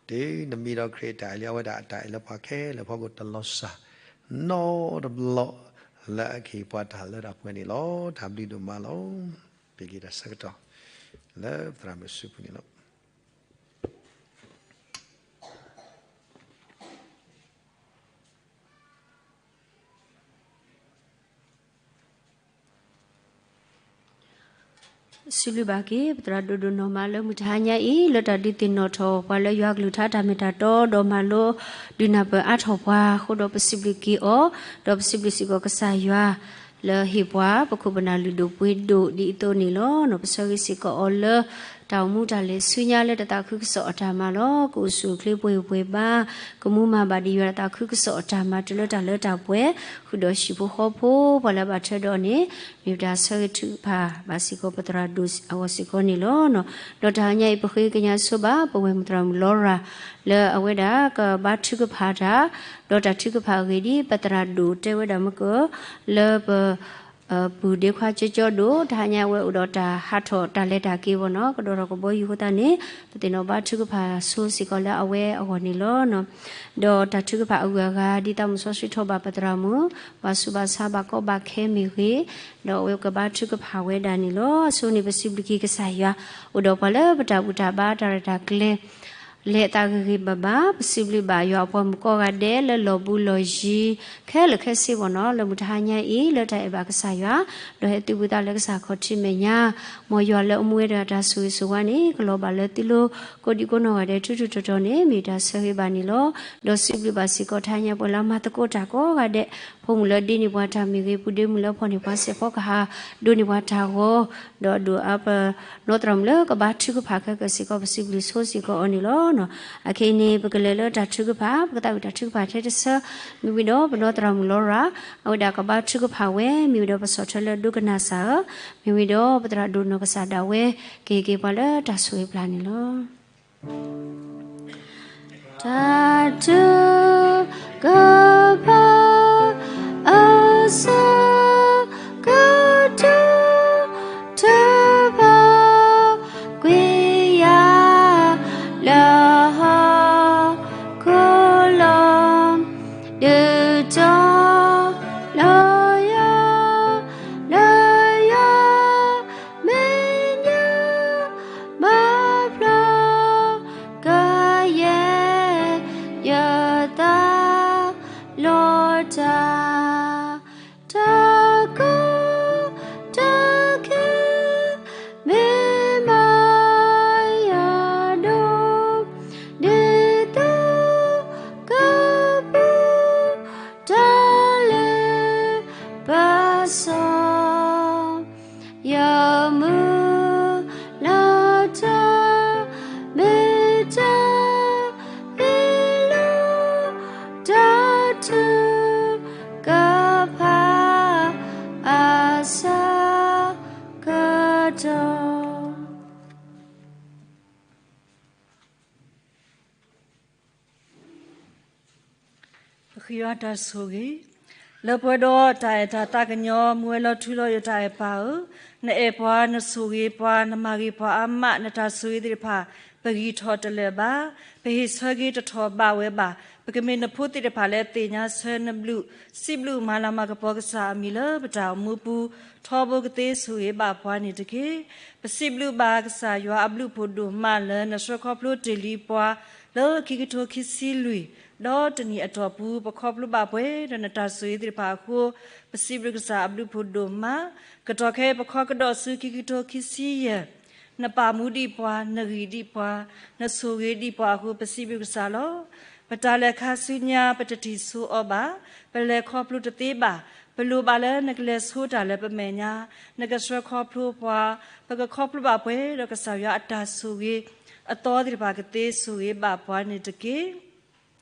တုၤနမံဒီးခရံာ်အတၢ်အဲၣ်လံ အဝဲဒၣ်အတၢ်အဲၣ်လၢပှၤခဲလၢာ်အဖီခိၣ်တလီၤစၢ်နီတဘျီ လၢအကဟ့ၣ်ပှၤတၢ်လၢတၢ်ပှဲၤန့ၣ်လီၤ. တၢ်ဘျုးဒိၣ်မးလီၤ. ပက့ၤတၢ်ဆၢကတီၢ် လၢပသရၣ်မုၣ်စုပူၤန့ၣ်လီၤ. စံးဘျုးဘၣ်က့ၤ ပသရၣ်ဒိၣ်ဒိၣ်နီၢ်မးလၢမုၢ်တဟါညါအံၤ လၢတၢ်ဒုးသ့ၣ်နီၣ်ထီၣ်ပှၤလၢယွၤကလုၢ်ကထါတၢ်မ့ၢ်တၢ်တီ ဒီးမၤလိဒုးနၢ်ပၢၢ်အါထီၣ်ပှၤအဃိဒီး ပစံးဘျုးက့ၤအီၤ, ဒီးပစံးဘျုးစ့ၢ်ကီးကစၢ်ယွၤ လၢဟ့ၣ်ပှၤပခိၣ်ပနၢ်လုၢ်ဒိၣ်ပှ့ၤဒိၣ်ဒ်အသိးန့ၣ်လီၤ. ပဆၢဂ့ၤစ့ၢ်ကီးအီၤလၢ တၢ်အိၣ်မူတၢ်လဲၤဆူညါလၢတၢ်သးခုကစီၣ်အတၢ်မၤလီၤ. ကအိၣ်ဆူၣ်အိၣ်ချ့ပှဲၤပှဲၤဘါ, ကမူမၤဘၣ်ဒံးယွၤတၢ်သးခုကစီၣ်အတၢ်မၤတုၤလၢတၢ်လၢတၢ်ပှဲၤ, ဃုာ်ဒီးဟံၣ်ဖိဃီဖိ ပှၤလၢအဘၣ်ထွဲဒီးအီၤန့ၣ် မ့ၢ်ပတၢ်ဆၢဂ့ၤထုကဖၣ်ဘၣ်စ့ၢ်ကီးပသရၣ်ဒိၣ်အဂီၢ်စ့ၢ်ကီးန့ၣ်လီၤ. ဒီးတဟါညါအံၤ ပဃ့ကညးဆိဘၣ် ပဝဲၢ်မုၣ်သရၣ်မုၣ်လီရၤ လၢအဝဲဒၣ်ကဘါထုကဖၣ်တၢ်, ဒီးတၢ်ထုကဖၣ်အဂ့ၢ်ဒ်အံၤ ပသရၣ်ဒိၣ်တဲဝဲဒၣ်မ့ၢ်က လၢပ ပုၢ်ဒ့ခွါကၠီကၠီဒိၣ် တဟါညါအဝဲအိၣ်ဒီးတၢ်ဟးထီၣ်တၢ်လဲၤတၢ်က့ၤဘၣ်နီၤ ကဒီးထီၣ်ကဘီယူၤအဃိသတးန့ၣ် ပသ့ၣ်နီၣ်ဘါထုကဖၣ်ဆိစ့ၢ်ကီးလၢအဝဲအဂီၢ်န့ၣ်လီၤ. ဒီးတၢ်ထုကဖၣ်အဂုၤအဂၤ ဒ်သးမုၣ်စီဆှံထီၣ်ဘၣ်ပသရၣ်မုၣ် ဘၣ်ဆူးဘၣ်ဆါဘၣ်ကီဘၣ်ခဲမ့ၢ်ဂ့ၤ, ဒီးအဝဲကဘါထုကဖၣ်ဝဲဒၣ်န့ၣ်လီၤ. အဆိန့ၣ် ပစံးဘျုးက့ၤကစၢ်ယွၤ အိၣ်ဒီးပှၤလၢပတၢ်ဘူၣ်တၢ်ဘါတၢ်ရဲၣ်တၢ်ကျဲၤ လဲၤအသးဂ့ၤဂ့ၤဘၣ်ဘၣ်, ပစံးဘျုးဘၣ်ယွၤအပှၤမုၣ်ကိးဂၤဒဲးလၢလီၢ်ဘူးလီၢ်ယံၤ ခဲလၢာ်ခဲဆ့ဘၣ်နီၤ လၢမုၢ်တဟါညါအံၤ လၢတၢ်အဲၣ်ဘၣ်ကစၢ်ယွၤ ဒီးဟဲသုးဘူးသးလၢကစၢ်ခီၣ်ထံးမဲာ်ညါ, မ်ယွၤလၢအမူဝဲဒၣ်တၢ်ဆိၣ်ဂ့ၤဆိၣ်ဝါန့ၣ် ကလီၤဘၣ်လၢသုလိၤကိးဒံကိးနီၢ်ဂၤဒဲး ထူးထူးတီၤတီၤန့ၣ် မ့ၢ်တၢ်ဆၢဂ့ၤဘၣ်န့ၣ်လီၤ. ဒီးစံးဘျုးဘၣ်စ့ၢ်ကီးတဟါညါပှၤလၢမၤသကိးတၢ်ကိးဂၤဒဲး, ဖိမုၣ်လၢဒ့န့ၢ်ပှၤတၢ်မ့ၢ်ဂ့ၤ, ပုၢ်ဒ့မုၣ်လၢဖီၣ်န့ၢ်ပှၤစဲးဖီကဟၣ် ဒိးန့ၢ်ပှၤတၢ်ဂီၤ, ဒီးဒိၣ်အါပနီသရၣ်မုၣ်လၢကဘါထုကဖၣ်ခဲကစ့ၢ်ကီး ပစံးဘျုးဆိစ့ၢ်ကီးအီၤန့ၣ်လီၤ. အခဲအံၤန့ၣ် ပကလဲၤလၢတၢ်ထုကဖၣ်, ပကသးဝံၣ်တၢ်ထုကဖၣ်ထဲတဆၢ, မ့ၢ်ဝံၤဒီးပနီသရၣ်မုၣ်လီရၤ အဝဲဒၣ်ကဘါထုကဖၣ်ဝဲ မ့ၢ်ဝံၤဒီးပဆီၣ်ထွဲလၢဒိကနၣ်စၢ်ဧၢ, မ့ၢ်ဝံၤဒီးပသရၣ်ဒိၣ်နီၢ်ကစၢ်ဒၣ်ဝဲ ကဟ့ၣ်က့ၤပှၤလၢတၢ်ဆိၣ်ဂ့ၤပျၢ်န့ၣ်လီၤ. တၢ်ထုကဖၣ် အဆၢကတီၢ် ထုကဖၣ် ကွံာ်ယၤလၢဟီၣ်ခိၣ်လီၤ, ဒုးတီၤလီၤယၤ လၢယွၤမဲာ်ညါ မၤဖျီကယဲၢ်ယ လီၤတၢ်, တၢ်ကီတၢ်ခဲ မ့ၢ်မၤယၤဒိၣ်, ဒ်သိးကပူၤ တၢ်လၢပစီ ယမုၢ်လၢ်တၢ် မ့ၢ်တၢ်အ့ၣ်လိာ် တၢ်ထုကဖၣ်အဆၢကတီၢ်. ပဃ့ယွၤတၢ်ဆိၣ်ဂ့ၤ, လၢပှဲၤဒီးတၢ်အဲၣ်တၢ်သးကညီၤ မူဝဲလီၤထူလီၤယိာ်တၢ်အဲၣ်ပၢ်ဧၢ, နအဲၣ်ပှၤ နဆိၣ်ဂ့ၤပှၤ နမၤဂ့ၤပှၤအါမး နတၢ်ဆိၣ်ဂ့ၤသ့ၣ်တဖၣ် ပဂံၢ်ထီၣ်တလၢာ်ဘၣ်, ပဟ့ၣ်ဆၢက့ၤတထီၣ်ဘၣ်ဝဲဘၣ်, ပကမ့ၢ်နဖိသ့ၣ်တဖၣ်လၢသ့ၣ်ညါဆၢနဘျုး, စံးဘျုးမၤလၤမၤကပီၤကစၢ်အမံၤလၢပတၢ်အိၣ်မူပူၤ, ထီဘိကသ့ဆိၣ်ဂ့ၤဘၣ်ပှၤန့ၣ်တက့ၢ်. ပစံးဘျုးဘၣ်ကစၢ်ယွၤအဘျုးဖးဒိၣ်မးလၢနဆှၢခီဖျိတ့ၢ်လံပှၤ လၢခံကထိခံဆံလွံၢ်, ဒီးတနံၣ်အတီၢ်ပူၤ ပခီဖျိဘၣ်ပှဲၤဒီးနတၢ်ဆိၣ်ဂ့ၤသ့ၣ်တဖၣ်အဃိ, ပစံးဘျုးကစၢ်အဘျုးဖးဒိၣ်မး, ကတီၢ်ခဲအံၤပခီကဒီးဆူခံကထိခံဆံယဲၢ်, နပာ်မူဒံးပှၤ, နဂံၢ်ဒံးပှၤ, နဆိၣ်ဂ့ၤဒံးပှၤအဃိ ပစံးဘျုးကစၢ်လီၤ. ပတၢ်လဲၤခါဆူညါ ပတထံၣ်ဆိအီၤဘၣ်, ပလဲၤခီဖျိတသ့ဘၣ်, ပလိၣ်ဘၣ်လၢနကလဲၤဆိတၢ်လၢပမဲာ်ညါ, နကဆှၢခီဖျိပှၤ, ပကခီဖျိဘၣ်ပှဲၤဒီးကစၢ်ယွၤအတၢ်ဆိၣ်ဂ့ၤအသီသ့ၣ်တဖၣ်ကသ့ဆိၣ်ဂ့ၤဘၣ်ပှၤန့ၣ်တက့ၢ်.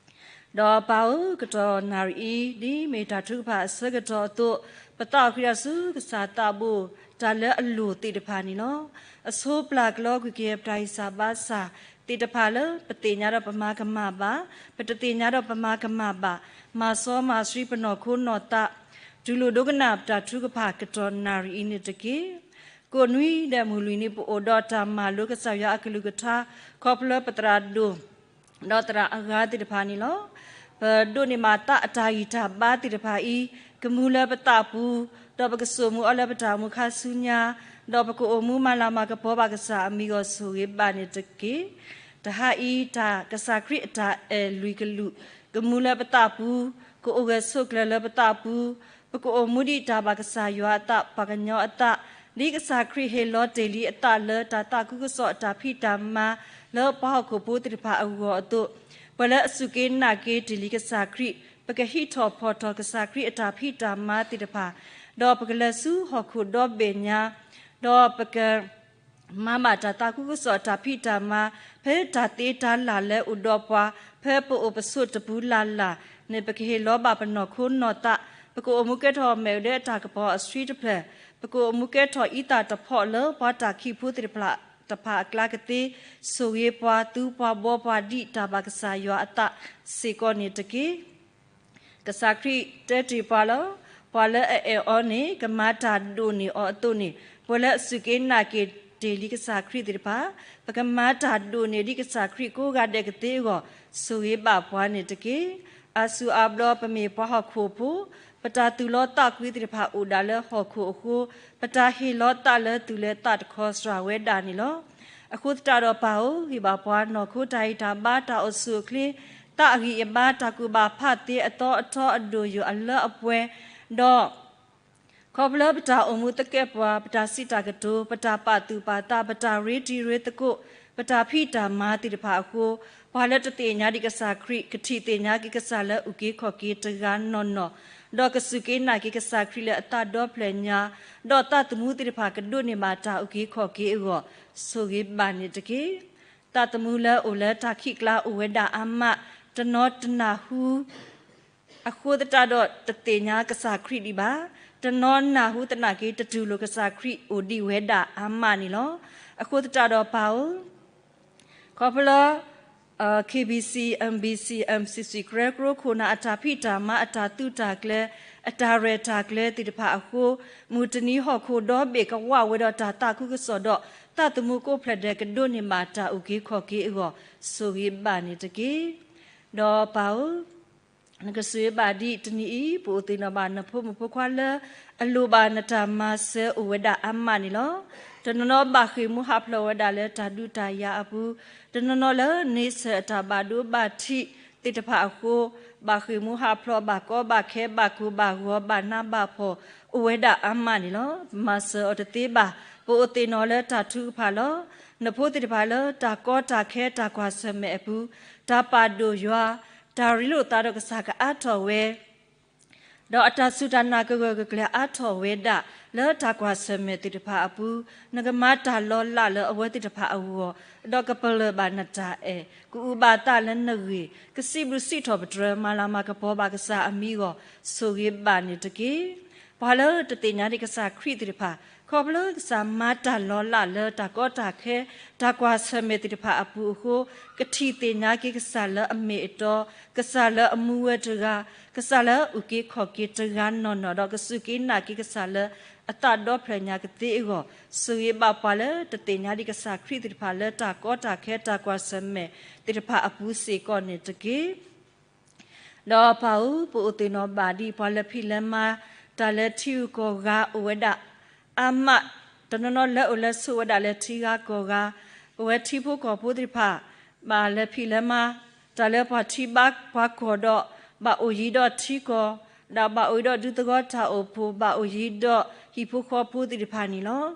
ဒီးပၢ်ဧၢ, ကတီၢ်နၣ်ရံၣ်အံၤ ဒ်မ့ၢ်တၢ်ထုကဖၣ်အဆၢကတီၢ်အသိး, ပသးအိၣ်ဃုာ်ဒီးဆူကစၢ်သးဘိ, တၢ်လၢအလိၣ်သ့ၣ်တဖၣ်န့ၣ်လီၤ. အဆိပျၢ်ကလီကွံာ်က့ၤပတၢ်ဂံၢ်စၢ်ဘါစၢ်သ့ၣ်တဖၣ်လၢ ပသ့ၣ်ညါဒီးပမၤကမၣ်ဘၣ်, ပတသ့ၣ်ညါဒီးပမၤကမၣ်ဘၣ်, မၤစီမၤဆှံပနီၢ်ခိနီၢ်သး, တူၢ်လိာ်ဒိကနၣ်ပတၢ်ထုကဖၣ်ကတီၢ်နၣ်ရံၣ်အံၤန့ၣ်တက့ၢ်. ကိးနွံဒဲးမုၢ်လွံၢ်နံၤ ပအိၣ်ဒီးတၢ်မၤလိကစၢ်ယွၤအကလုၢ်ကထါ ခီဖျိပသရၣ်ဒိၣ် ဒီးသရၣ်အဂၤသ့ၣ်တဖၣ်န့ၣ်လီၤ. ပဒိးန့ၢ်ဘၣ်သးအတၢ်ဂံၢ်တၢ်ဘါသ့ၣ်တဖၣ်အံၤ ကမူလၢပသးပူၤ, ဒီးပကစိာ်မူအီၤလၢပတၢ်အိၣ်မူခါဆူညါ, ဒီးပကအိၣ်မူမၤလၤမၤကပီၤဘၣ်ကစၢ်အမံၤအဂီၢ်ဆိၣ်ဂ့ၤဘၣ်န့ၣ်တက့ၢ်. တဟါအံၤတၢ်ကစၢ်ခရံာ်အတၢ်အဲၣ်လွံၢ်ကလုာ်, ကမူလၢပသးပူၤ, ကအိၣ်ဂၢၢ်ဆိးကျၢၤလၢပသးပူၤ, ပကအိၣ်မူဒ်တၢ်ဘၣ်ကစၢ်ယွၤအသး ပှၤကညီအသး, ဒ်ကစၢ်ခရံာ်ဟ့ၣ်လီၤတ့ၢ်လံအသးလၢတၢ်သးခုကစီၣ်အတၢ်ဖံးတၢ်မၤ လၢပှၤဟီၣ်ခိၣ်ဖိသ့ၣ်တဖၣ်အဂီၢ်အသိး, ပှၤလၢအစူၢ်က့ၤနာ်က့ၤတ့ၢ်လံကစၢ်ခရံာ်, ပကဟံးထီၣ်ဖီၣ်ထီၣ်ကစၢ်ခရံာ်အတၢ်ဖံးတၢ်မၤသ့ၣ်တဖၣ်, ဒီးပကလဲၤဆူဟီၣ်ခိၣ်ဒီဘ့ၣ်ညါ, ဒီးပက မၤဘၣ်တၢ်သးခုကစီၣ်အတၢ်ဖံးတၢ်မၤ ဖဲတၢ်သ့တၢ်လၢ်လၢအိၣ်ဒီးပှၤ ဖဲပအိၣ်ပဆိးတပူၤလၢ်လၢ်န့ၣ် ပကဟ့ၣ်လီၤဘၣ်ပနီၢ်ခိနီၢ်သး, ပကအိၣ်မူကဲထီၣ်မ့ၣ်အူဒၢအတၢ်ကပီၤအဆှံတဖျၢၣ်, ပကအိၣ်မူကဲထီၣ်အံသၣ်တဖီၣ်လၢပှၤတၢ်ခံးဖိသ့ၣ်တဖၣ်အကျါကသ့, ဆိၣ်ဂ့ၤပှၤ သူပှၤဘှီပှၤဒ်တၢ်ဘၣ်ကစၢ်ယွၤအသးစ့ၢ်ကီးန့ၣ်တက့ၢ်. ကစၢ်ခရံာ်တဲတ့ၢ်ပှၤလီၤ. ပှၤလၢအအဲၣ်အီၤန့ၣ် ကမၤတၢ်ဒိၣ်န့ၢ်အီၤအသိးန့ၣ်, ပှၤလၢအစူၢ်က့ၤနာ်က့ၤတ့ၢ်လံကစၢ်ခရံာ်သ့ၣ်တဖၣ်, ပကမၤတၢ်ဒိၣ်န့ၢ်ဒ်ကစၢ်ခရံာ်ကိးဂၤဒဲးကသ့အဂီၢ်, ဆိၣ်ဂ့ၤဘၣ်ပှၤန့ၣ်တက့ၢ်. အါစုအါဘျီပမ့ၢ်ပှၤဟီၣ်ခိၣ်ဖိ, ပတၢ်သူၣ်လီသးကွံသ့ၣ်တဖၣ်အိၣ်ဒၣ်လၢဟီၣ်ခိၣ်အဃိ, ပတၢ်ဟ့ၣ်လီၤသးလၢသူၣ်လၢသးတခီစှၤဝဲဒၣ်န့ၣ်လီၤ. အဃိသတးဒီးပၢ်ဧၢ, ဟ့ၣ်ဘၣ်ပှၤနီၢ်ခိတၢ်ဂံၢ်တၢ်ဘါ တၢ်အိၣ်ဆူၣ်အိၣ်ချ့, သးအဂံၢ်အဘါ, တၢ်ကူၣ်ဘၣ်ဖးသ့ အသီအထီ အဒိၣ်ယိာ်အလၢအပှဲၤ, ဒီး ခီဖျိပတၢ်အိၣ်မူသကဲးပဝး, ပတၢ်စံးတၢ်ကတိၤ, ပတၢ်ပာ်သူၣ်ပာ်သး, ပတၢ်ရ့တံၤရ့သကိး, ပတၢ်ဖံးတၢ်မၤသ့ၣ်တဖၣ်အဃိ, ပှၤလၢတသ့ၣ်ညါဒံးကစၢ်ခရံာ် ကထံၣ်သ့ၣ်ညါက့ၤကစၢ်လၢအုၣ်က့ၤခီၣ်က့ၤတဂၤနီၢ်နီၢ်, ဒီးကစူၢ်က့ၤနာ်က့ၤကစၢ်ခရံာ်လၢအသးဒီဖျၢၣ်ညါ, ဒီးသးသမူသ့ၣ်တဖၣ်ကဒိးန့ၢ်ဘၣ်တၢ်အုၣ်က့ၤခီၣ်က့ၤအဂီၢ်, ဆိၣ်ဂ့ၤဘၣ်န့ၣ်တက့ၢ်. သးသမူလၢအိၣ်လၢတၢ်ခံးကျါအိၣ်ဝဲဒၣ်အါမး, တနီၤတနၢ်ဟူ အဃိသတးဒီးတသ့ၣ်ညါကစၢ်ခရံာ်ဒံးဘၣ်, တနီၤနၢ်ဟူသနာ်က့တတူၢ်လိာ်ကစၢ်ခရံာ်အိၣ်ဒံးဝဲဒၣ်အါမးန့ၣ်လီၤ. အဃိသတးဒီးပၢ်ဧၢ, ခီဖျိ KBC, MBC, MCC ကရၢကရိခိၣ်နၢ် အတၢ်ဖံးတၢ်မၤ အတၢ်သုးတၢ်ကျဲၤ အတၢ်ရဲၣ်တၢ်ကျဲၤသ့ၣ်တဖၣ်အဃိ, မုၢ်တနံၤဟီၣ်ခိၣ်ဒီဘ့ၣ်ကဝးဝဲဒီးတၢ်သးခုကစီၣ်ဒီး သးသမူကိးဖျၢၣ်ဒဲးကဒိးန့ၢ်ဘၣ်တၢ်အုၣ်က့ၤခီၣ်က့ၤအဂီၢ်, ဆိၣ်ဂ့ၤဘၣ်န့ၣ်တက့ၢ်. ဒီးပၢ်ဧၢ, နကဆိၣ်ဂ့ၤဘၣ်ဒ်တနံၤအံၤ ပအိၣ်သ့ၣ်နီၣ်ဘၣ်နဖိမုၣ်ဖိခွါလၢ အလိၣ်ဘၣ်နတၢ်မၤစၢၤအိၣ်ဝဲဒၣ်အါမးန့ၣ်လီၤ. တနီၤနီၤဘၣ်ဃ့ၢ်မူဟးဖျိးဝဲဒၣ်လၢတၢ်ဒုးတၢ်ယၤအပူၤ, တနီၤနီၤလၢန့ဆၢၣ်အတၢ်ဘၣ်ဒိဘၣ်ထံး သ့ၣ်တဖၣ်အဃိ, ဘၣ်ဃ့ၢ်မှူဟးဖျိး, ဘၣ်ကီဘၣ်ခဲ, ဘၣ်ကိၢ်ဘၣ်ဂီၤ, ဘၣ်နးဘၣ်ဖှီၣ်, အိၣ်ဝဲဒၣ်အါမးန့ၣ်လီၤ. ပမၤစၢၤအီၤတသ့ဘၣ်. ပအိၣ်သ့ၣ်နီၣ်လၢတၢ်ထုကဖၣ်လီၤ. နဖိသ့ၣ်တဖၣ်လၢတၢ်ကီတၢ်ခဲတၢ်ကွၢ်ဆၢၣ်မဲာ်အပူၤ, တၢ်ပာ်ဒိၣ်ယွၤ, တၢ်ရ့လိာ်သးဒီးကစၢ်ကအါထီၣ်ဝဲ ဒီးအတၢ်စူၢ်တၢ်နာ်ကဂၢၢ်ကကျၢၤအါထီၣ်ဝဲဒၣ် လၢတၢ်ကွၢ်ဆၢၣ်မဲာ်သ့ၣ်တဖၣ်အပူၤ, နကမၤတၢ်လီၤလးလၢအဝဲသ့ၣ်တဖၣ်အဂီၢ်, ဒီးကပလၢၢ်ဘၣ်နတၢ်အဲၣ်, ကအိၣ်ဘၣ်သးလၢနဂ့ၢ်, ကစံးဘျုးစံးထီၣ်ပတြၢၤ မၤလၤမၤကပီၤဘၣ်ကစၢ်အမံၤအဂီၢ်, ဆိၣ်ဂ့ၤဘၣ်န့ၣ်တက့ၢ်. ပှၤလၢတသ့ၣ်ညါဒံးကစၢ်ခရံာ်သ့ၣ်တဖၣ်, ခီဖျိကစၢ်မၤတၢ်လီၤလးလၢတၢ်ကီတၢ်ခဲ, တၢ်ကွၢ်ဆၢၣ်မဲာ်သ့ၣ်တဖၣ်အပူၤအဃိ, ကထံၣ်သ့ၣ်ညါက့ၤကစၢ်လၢအမ့ၢ်အတီ, ကစၢ်လၢအမူဝဲတဂၤ, ကစၢ်လၢအအုၣ်က့ၤခီၣ်က့ၤတဂၤနီၢ်နီၢ်, ဒီးကစူၢ်က့ၤနာ်က့ၤကစၢ်လၢအသးဒီဖျၢၣ်ညါကသ့အဂီၢ်, ဆိၣ်ဂ့ၤဘၣ်ပှၤလၢတသ့ၣ်ညါဒံးကစၢ်ခရံာ်သ့ၣ်တဖၣ်လၢတၢ်ကီတၢ်ခဲတၢ်ကွၢ်ဆၢၣ်မဲာ်သ့ၣ်တဖၣ်အပူၤစ့ၢ်ကီးန့ၣ်တက့ၢ်. ဒီးပၢ်ဧၢ, ပအိၣ်သ့ၣ်နီၣ်ဘၣ်ဒံးပှၤလၢဖံးလၢမၤတၢ်လၢထံဂုၤကီၢ်ဂၤအိၣ်ဝဲဒၣ်အါမး, တနီၤနီၤလၢအိၣ်လၢဆိးဝဲဒၣ်လၢထံဂၤကီၢ်ဂၤ, ပဝဲထံဖိကီၢ်ဖိသ့ၣ်တဖၣ် ဘၣ်လၢဖံးလၢမၤတၢ်လၢပှၤထံဘၣ်ပှၤကီၢ်ဒီး, ဘၣ်အိၣ်ယံၤဒီးထံကီၢ်, ဒီးဘၣ်အိၣ်ယံၤဒီးဒူသဝီတၢ်အိၣ်ဖှိၣ်, ဘၣ်အိၣ်ယံၤဒီးဟံၣ်ဖိဃီဖိသ့ၣ်တဖၣ်န့ၣ်လီၤ.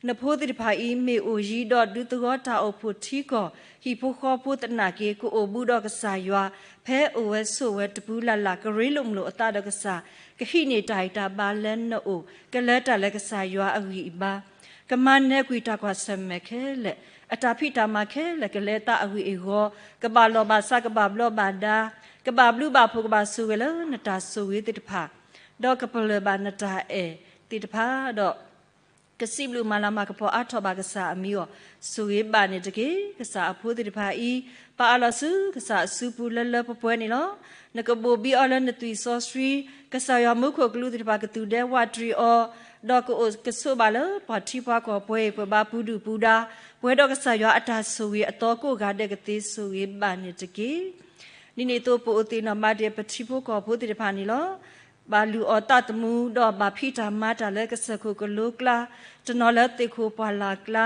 နဖိသ့ၣ်တဖၣ်အံၤ မ့ၢ်အိၣ်ယံၤဒီးဒူသဝီတၢ်အိၣ်ဖှိၣ်ထံကီၢ်, ဟံၣ်ဖိဃီဖိသနာ်က့ ကအိၣ်ဘူးဒီးကစၢ်ယွၤ, ဖဲအိၣ်ဝဲဆိးဝဲတပူၤလၢ်လၢ် ကရ့လိာ်မုာ်လိာ်အသးဒီးကစၢ်, ကဟံးန့ၢ်တၢ်ဂံၢ်တၢ်ဘါလၢနအိၣ်, ကလဲၤတၢ်လၢကစၢ်ယွၤအဂံၢ်အဘါ ကမၤနၢၤကွံာ်တၢ်ကွၢ်ဆၢၣ်မဲာ်ခဲလၢာ်, အတၢ်ဖံးတၢ်မၤခဲလၢာ် ကလဲၤသးအဂ့ၢ်အဂီၢ်, ကဘၣ်လီၢ်ဘၣ်စး ကဘၣ်ဘျီးဘၣ်ဒါ, ကဘၣ်ဘျုးဘၣ်ဖှိၣ် ကဘၣ်ဆိၣ်ဂ့ၤလၢနတၢ်ဆိၣ်ဂ့ၤသ့ၣ်တဖၣ်, ဒီးကပလၢၢ်ဘၣ်နတၢ်အဲၣ်သ့ၣ်တဖၣ်ဒီး ကစံးဘျုးမၤလၤမၤကပီၤအါထီၣ်ဘၣ်ကစၢ်အမံၤအဂီၢ်, ဆိၣ်ဂ့ၤဘၣ်န့ၣ်တက့ၢ်. ကစၢ်အဖိသ့ၣ်တဖၣ်အံၤ, ပအးလီၤဆူကစၢ်အစုပူၤလၢလၢပှဲၤပှဲၤန့ၣ်လီၤ. နကဘိၣ်ဘံအီၤလၢနသွံၣ်စီဆှံ, ကစၢ်ယွၤမူခိၣ်ကလူးသ့ၣ်တဖၣ်ကသူၣ်ဒဲဝးတရံးအီၤ, ဒီးကအိၣ်ကဆိးဘၣ်လၢပှၤထံပှၤကီၢ်ပှဲၤအံၤ ပှဲၤဘါပူၤဒုၣ်ပူၤဒါ, ပှဲၤဒီးကစၢ်ယွၤအတၢ်ဆိၣ်ဂ့ၤအသီကိးဂၤဒဲးကသ့ ဆိၣ်ဂ့ၤဘၣ်န့ၣ်တက့ၢ်. ဒ်န့ၣ်အသိး ပအိၣ်သ့ၣ်နီၣ်ဘၣ်ဒံးပထံဖိကီၢ်ဖိသ့ၣ်တဖၣ်န့ၣ်လီၤ. ဘၣ်လုၢ်အီၣ်သးသမူဒီးဘၣ်ဖံးတၢ်မၤတၢ်လၢကစၢၢ်ခိၣ်ကလိကျါ, တနီၤလၢသ့ၣ်ခိၣ်ပှၢ်လၢ်ကျါ,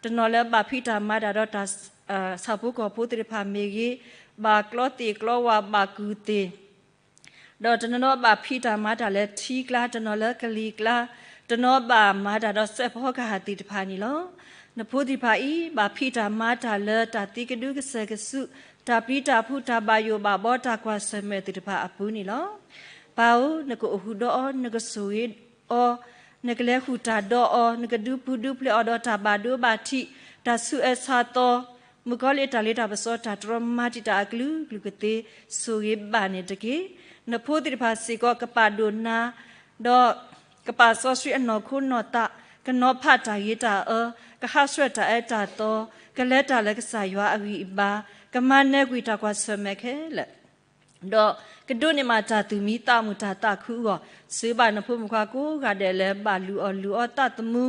တနီၤလၢဘၣ်ဖံးတၢ်မၤတၢ်ဒီးတၢ် ဆၣ်ဖိကီၢ်ဖိသ့ၣ်တဖၣ်မ့ၢ်ဂ့ၤ, ဘၣ်ကျီသ့ၣ်ကျီဝါ ဘၣ်ကူၣ်သ့ၣ် ဒီးတနီၤနီၤဘၣ်ဖံးတၢ်မၤတၢ်လၢထံကျါ, တနီၤလၢကလံၤကျါ, တနီၤဘၣ်မၤတၢ်ဒီးစဲးဖီကဟၣ်သ့ၣ်တဖၣ်န့ၣ်လီၤ. နဖိသ့ၣ်တဖၣ်အံၤ ဘၣ်ဖံးတၢ်မၤတၢ်လၢတၢ်သံကဒုကစၢၢ်ကစု, တၢ်ပျံၤတၢ်ဖုး, တၢ်ဘၣ်ယိၣ်ဘၣ်ဘီ, တၢ်ကွၢ်ဆၢၣ်မဲာ်သ့ၣ်တဖၣ်အပူၤန့ၣ်လီၤ. ပၢ်ဧၢ, နကအိၣ်ဃုာ်ဒီးအီၤ, နကဆိၣ်ဂ့ၤအီၤ, နကလဲၤဃုာ်တၢ်ဒီးအီၤ, နကဒုးပူၤဒုးဖျဲးအီၤဒီးတၢ်ဘၣ်ဒိဘၣ်ထံး, တၢ်ဆူးအၢဆါသီ, မုၣ်ကီၤလံၢ်အတၢ်လ့တၢ်ပစီ, တၢ်တြီမၤတံာ်တာ်အကလုာ်ကလုာ်ကသ့, ဆိၣ်ဂ့ၤဘၣ်န့ၣ်တက့ၢ်. နဖိသ့ၣ်တဖၣ်စ့ၢ်ကီး ကပာ်ဒိၣ်နၤ, ဒီးကပာ်စီဆှံအနီၢ်ခိနီၢ်သး, ကနီၤဖးတၢ်ဂ့ၤတၢ်အၢ, ကဟးဆှဲးတၢ်အၢတၢ်သီ, ကလဲၤတၢ်လၢကစၢ်ယွၤအဂံၢ်အဘါ, ကမၤနၢၤကွံာ်တၢ်ကွၢ်ဆၢၣ်မဲာ်ခဲလၢာ် ဒီးကဒိးန့ၢ်မးတၢ်သူၣ်မံသးမုာ်တၢ်သးခုအဂီၢ်, ဆိၣ်ဂ့ၤဘၣ်နဖိမုၣ်ခွါကိးဂၤဒဲးလၢဘၣ်လုၢ်အီၣ်လုၢ်အီသးသမူ,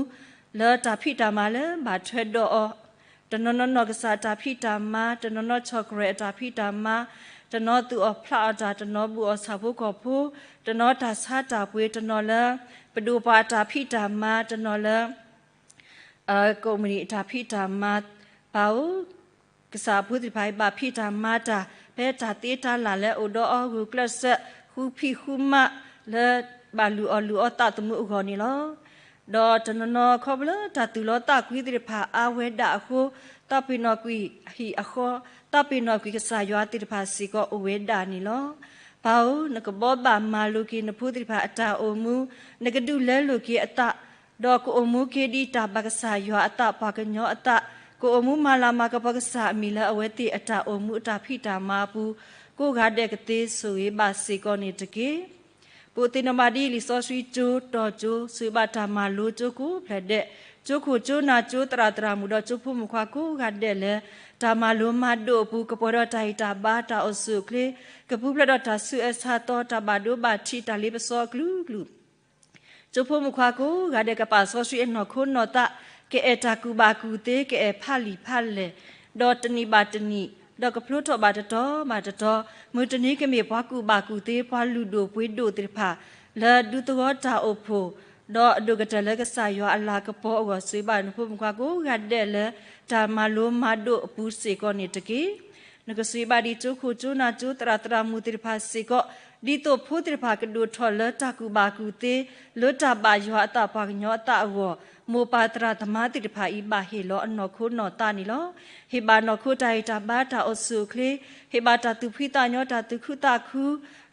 လၢတၢ်ဖံးတၢ်မၤလၢဘၣ်ထွဲဒီးအီၤ, တနီၤနီၤနီၢ်ကစၢ်တၢ်ဖံးတၢ်မၤ, တနီၤနီၤဆီၣ်ကရဲၣ်အတၢ်ဖံးတၢ်မၤ, တနီၤသူၣ်အီၣ်ဖျးအီၣ်တၢ်, တနီၤဘူၣ်အီၣ်ဆၣ်ဖိကီၢ်ဖိ, တနီၤတၢ်ဆါတၢ်ပှ့ၤ, တနီၤလၢပဒိၣ်ပှၤအတၢ်ဖံးတၢ်မၤ, တနီၤလၢ ကိးမုၢ်နံၤအတၢ်ဖံးတၢ်မၤ, ပၢ်ဧၢ, ကစၢ်အဖိသ့ၣ်တဖၣ်အံၤ ဘၣ်ဖံးတၢ်မၤတၢ် ဖဲတၢ်သ့တၢ်လၢ်လၢအိၣ်ဒီးအီၤ ဂုာ်ကျဲးစၢး ဃုဖံးဃုမၤ လၢဘၣ်လုၢ်အီၣ်လုၢ်အီသးသမူအဂီၢ်န့ၣ်လီၤ. ဒီးတနီၤနီၤခီဖျိလၢတၢ်သူၣ်လီသးကွံသ့ၣ်တဖၣ်အါဝဲဒၣ်အဃိ, သးပ့ၤနီၣ်ကွံာ်ဟံၣ်အဃီ, သးပ့ၤနီၣ်ကွံာ်ကစၢ်ယွၤသ့ၣ်တဖၣ်စ့ၢ်ကီးအိၣ်ဝဲဒၣ်န့ၣ်လီၤ. ပၢ်ဧၢ, နကဘီဘၣ်မၤလိာ်က့ၤနဖိသ့ၣ်တဖၣ်အတၢ်အိၣ်မူ, နကဒုးလဲလိာ်က့ၤအသး, ဒီးကအိၣ်မူက့ၤဒ်တၢ်ဘၣ်ကစၢ်ယွၤအသး ပှၤကညီအသး, ကအိၣ်မူမၤလၤမၤကပီၤကစၢ်အမံၤလၢအဝဲသ့ၣ်အတၢ်အိၣ်မူအတၢ်ဖံးတၢ်မၤအပူၤ, ကိးဂၤဒဲးကသ့ဆိၣ်ဂ့ၤဘၣ်စ့ၢ်ကီးန့ၣ်တက့ၢ်. ပအိၣ်သ့ၣ်နီၣ်ဘၣ်ဒ်လံာ်စီဆှံကၠိတီကၠိ, ဆိၣ်ဂ့ၤဘၣ်တၢ်မၤလိကၠိကိးဖျၢၣ်ဒဲး, ကၠိခိၣ်ကၠိနၢ်ကၠိသရၣ်သရၣ်မုၣ်ဒီးကၠိဖိမုၣ်ခွါကိးဂၤဒဲးလၢ တၢ်မၤလိမၤဒိးအပူၤ ကပှဲၤဒီးတၢ်ဟ့ၣ်တၢ်ဘါတၢ်အိၣ်ဆူၣ်အိၣ်ချ့, ကပူၤဖျဲးဒီးတၢ်ဆူးအၢဆါသီ တၢ်ဘၣ်ဒိဘၣ်ထံး တၢ်လ့ပစီအကလုာ်ကလုာ် ကၠိဖိမုၣ်ခွါကိးဂၤဒဲး ကပာ်စီဆှံအနီၢ်ခိနီၢ်သး, ကအဲၣ်တၢ်ကူၣ်ဘၣ်ကူၣ်သ့, ကအဲၣ်ဖးလံာ်ဖးလဲၢ်, ဒီးတနံၣ်ဘၣ်တနံၣ်, ဒီးကဖျိထီၣ်ဘၣ်တတီၤဘၣ်တတီၤ, မုၢ်တနံၤကမ့ၢ်ပှၤကူၣ်ဘၣ်ကူၣ်သ့ ပှၤလုၢ်ဒိၣ်ပှ့ၤဒိၣ်သ့ၣ်တဖၣ် လၢဒူသဝီတၢ်အိၣ်ဖှိၣ်, ဒီးအဒိၣ်ကတၢၢ်လၢကစၢ်ယွၤအလၤကပီၤအဂီၢ် ဆိၣ်ဂ့ၤဘၣ်နဖိမုၣ်ခွါကိးဂၤဒဲးလၢ တၢ်မၤလိမၤဒိးအပူၤစ့ၢ်ကီးန့ၣ်တက့ၢ်. နကစူၢ်ဘၣ်ဒံးကၠိခိၣ်ကၠိနၢ်ကၠိသရၣ်သရၣ်မုၣ်သ့ၣ်တဖၣ်စ့ၢ်ကီး, ဒ်သိးဖိသ့ၣ်တဖၣ်ကဒိၣ်ထီၣ်လၢတၢ်ကူၣ်ဘၣ်ကူၣ်သ့, လၢတၢ်ဘၣ်ယွၤအသးပှၤကညီအသးအဂီၢ်, မိၢ်ပၢ်သရၣ်သမါသ့ၣ်တဖၣ်အံၤ ဘၣ်ဟ့ၣ်လီၤအနီၢ်ခိနီၢ်သးန့ၣ်လီၤ. ဟ့ၣ်ဘၣ်နီၢ်ခိတၢ်ဟ့ၣ်တၢ်ဘါတၢ်အိၣ်ဆူၣ်အိၣ်ချ့, ဟ့ၣ်ဘၣ်တၢ်သူၣ်ဖှံသးညီတၢ်သူၣ်ခုသးခု,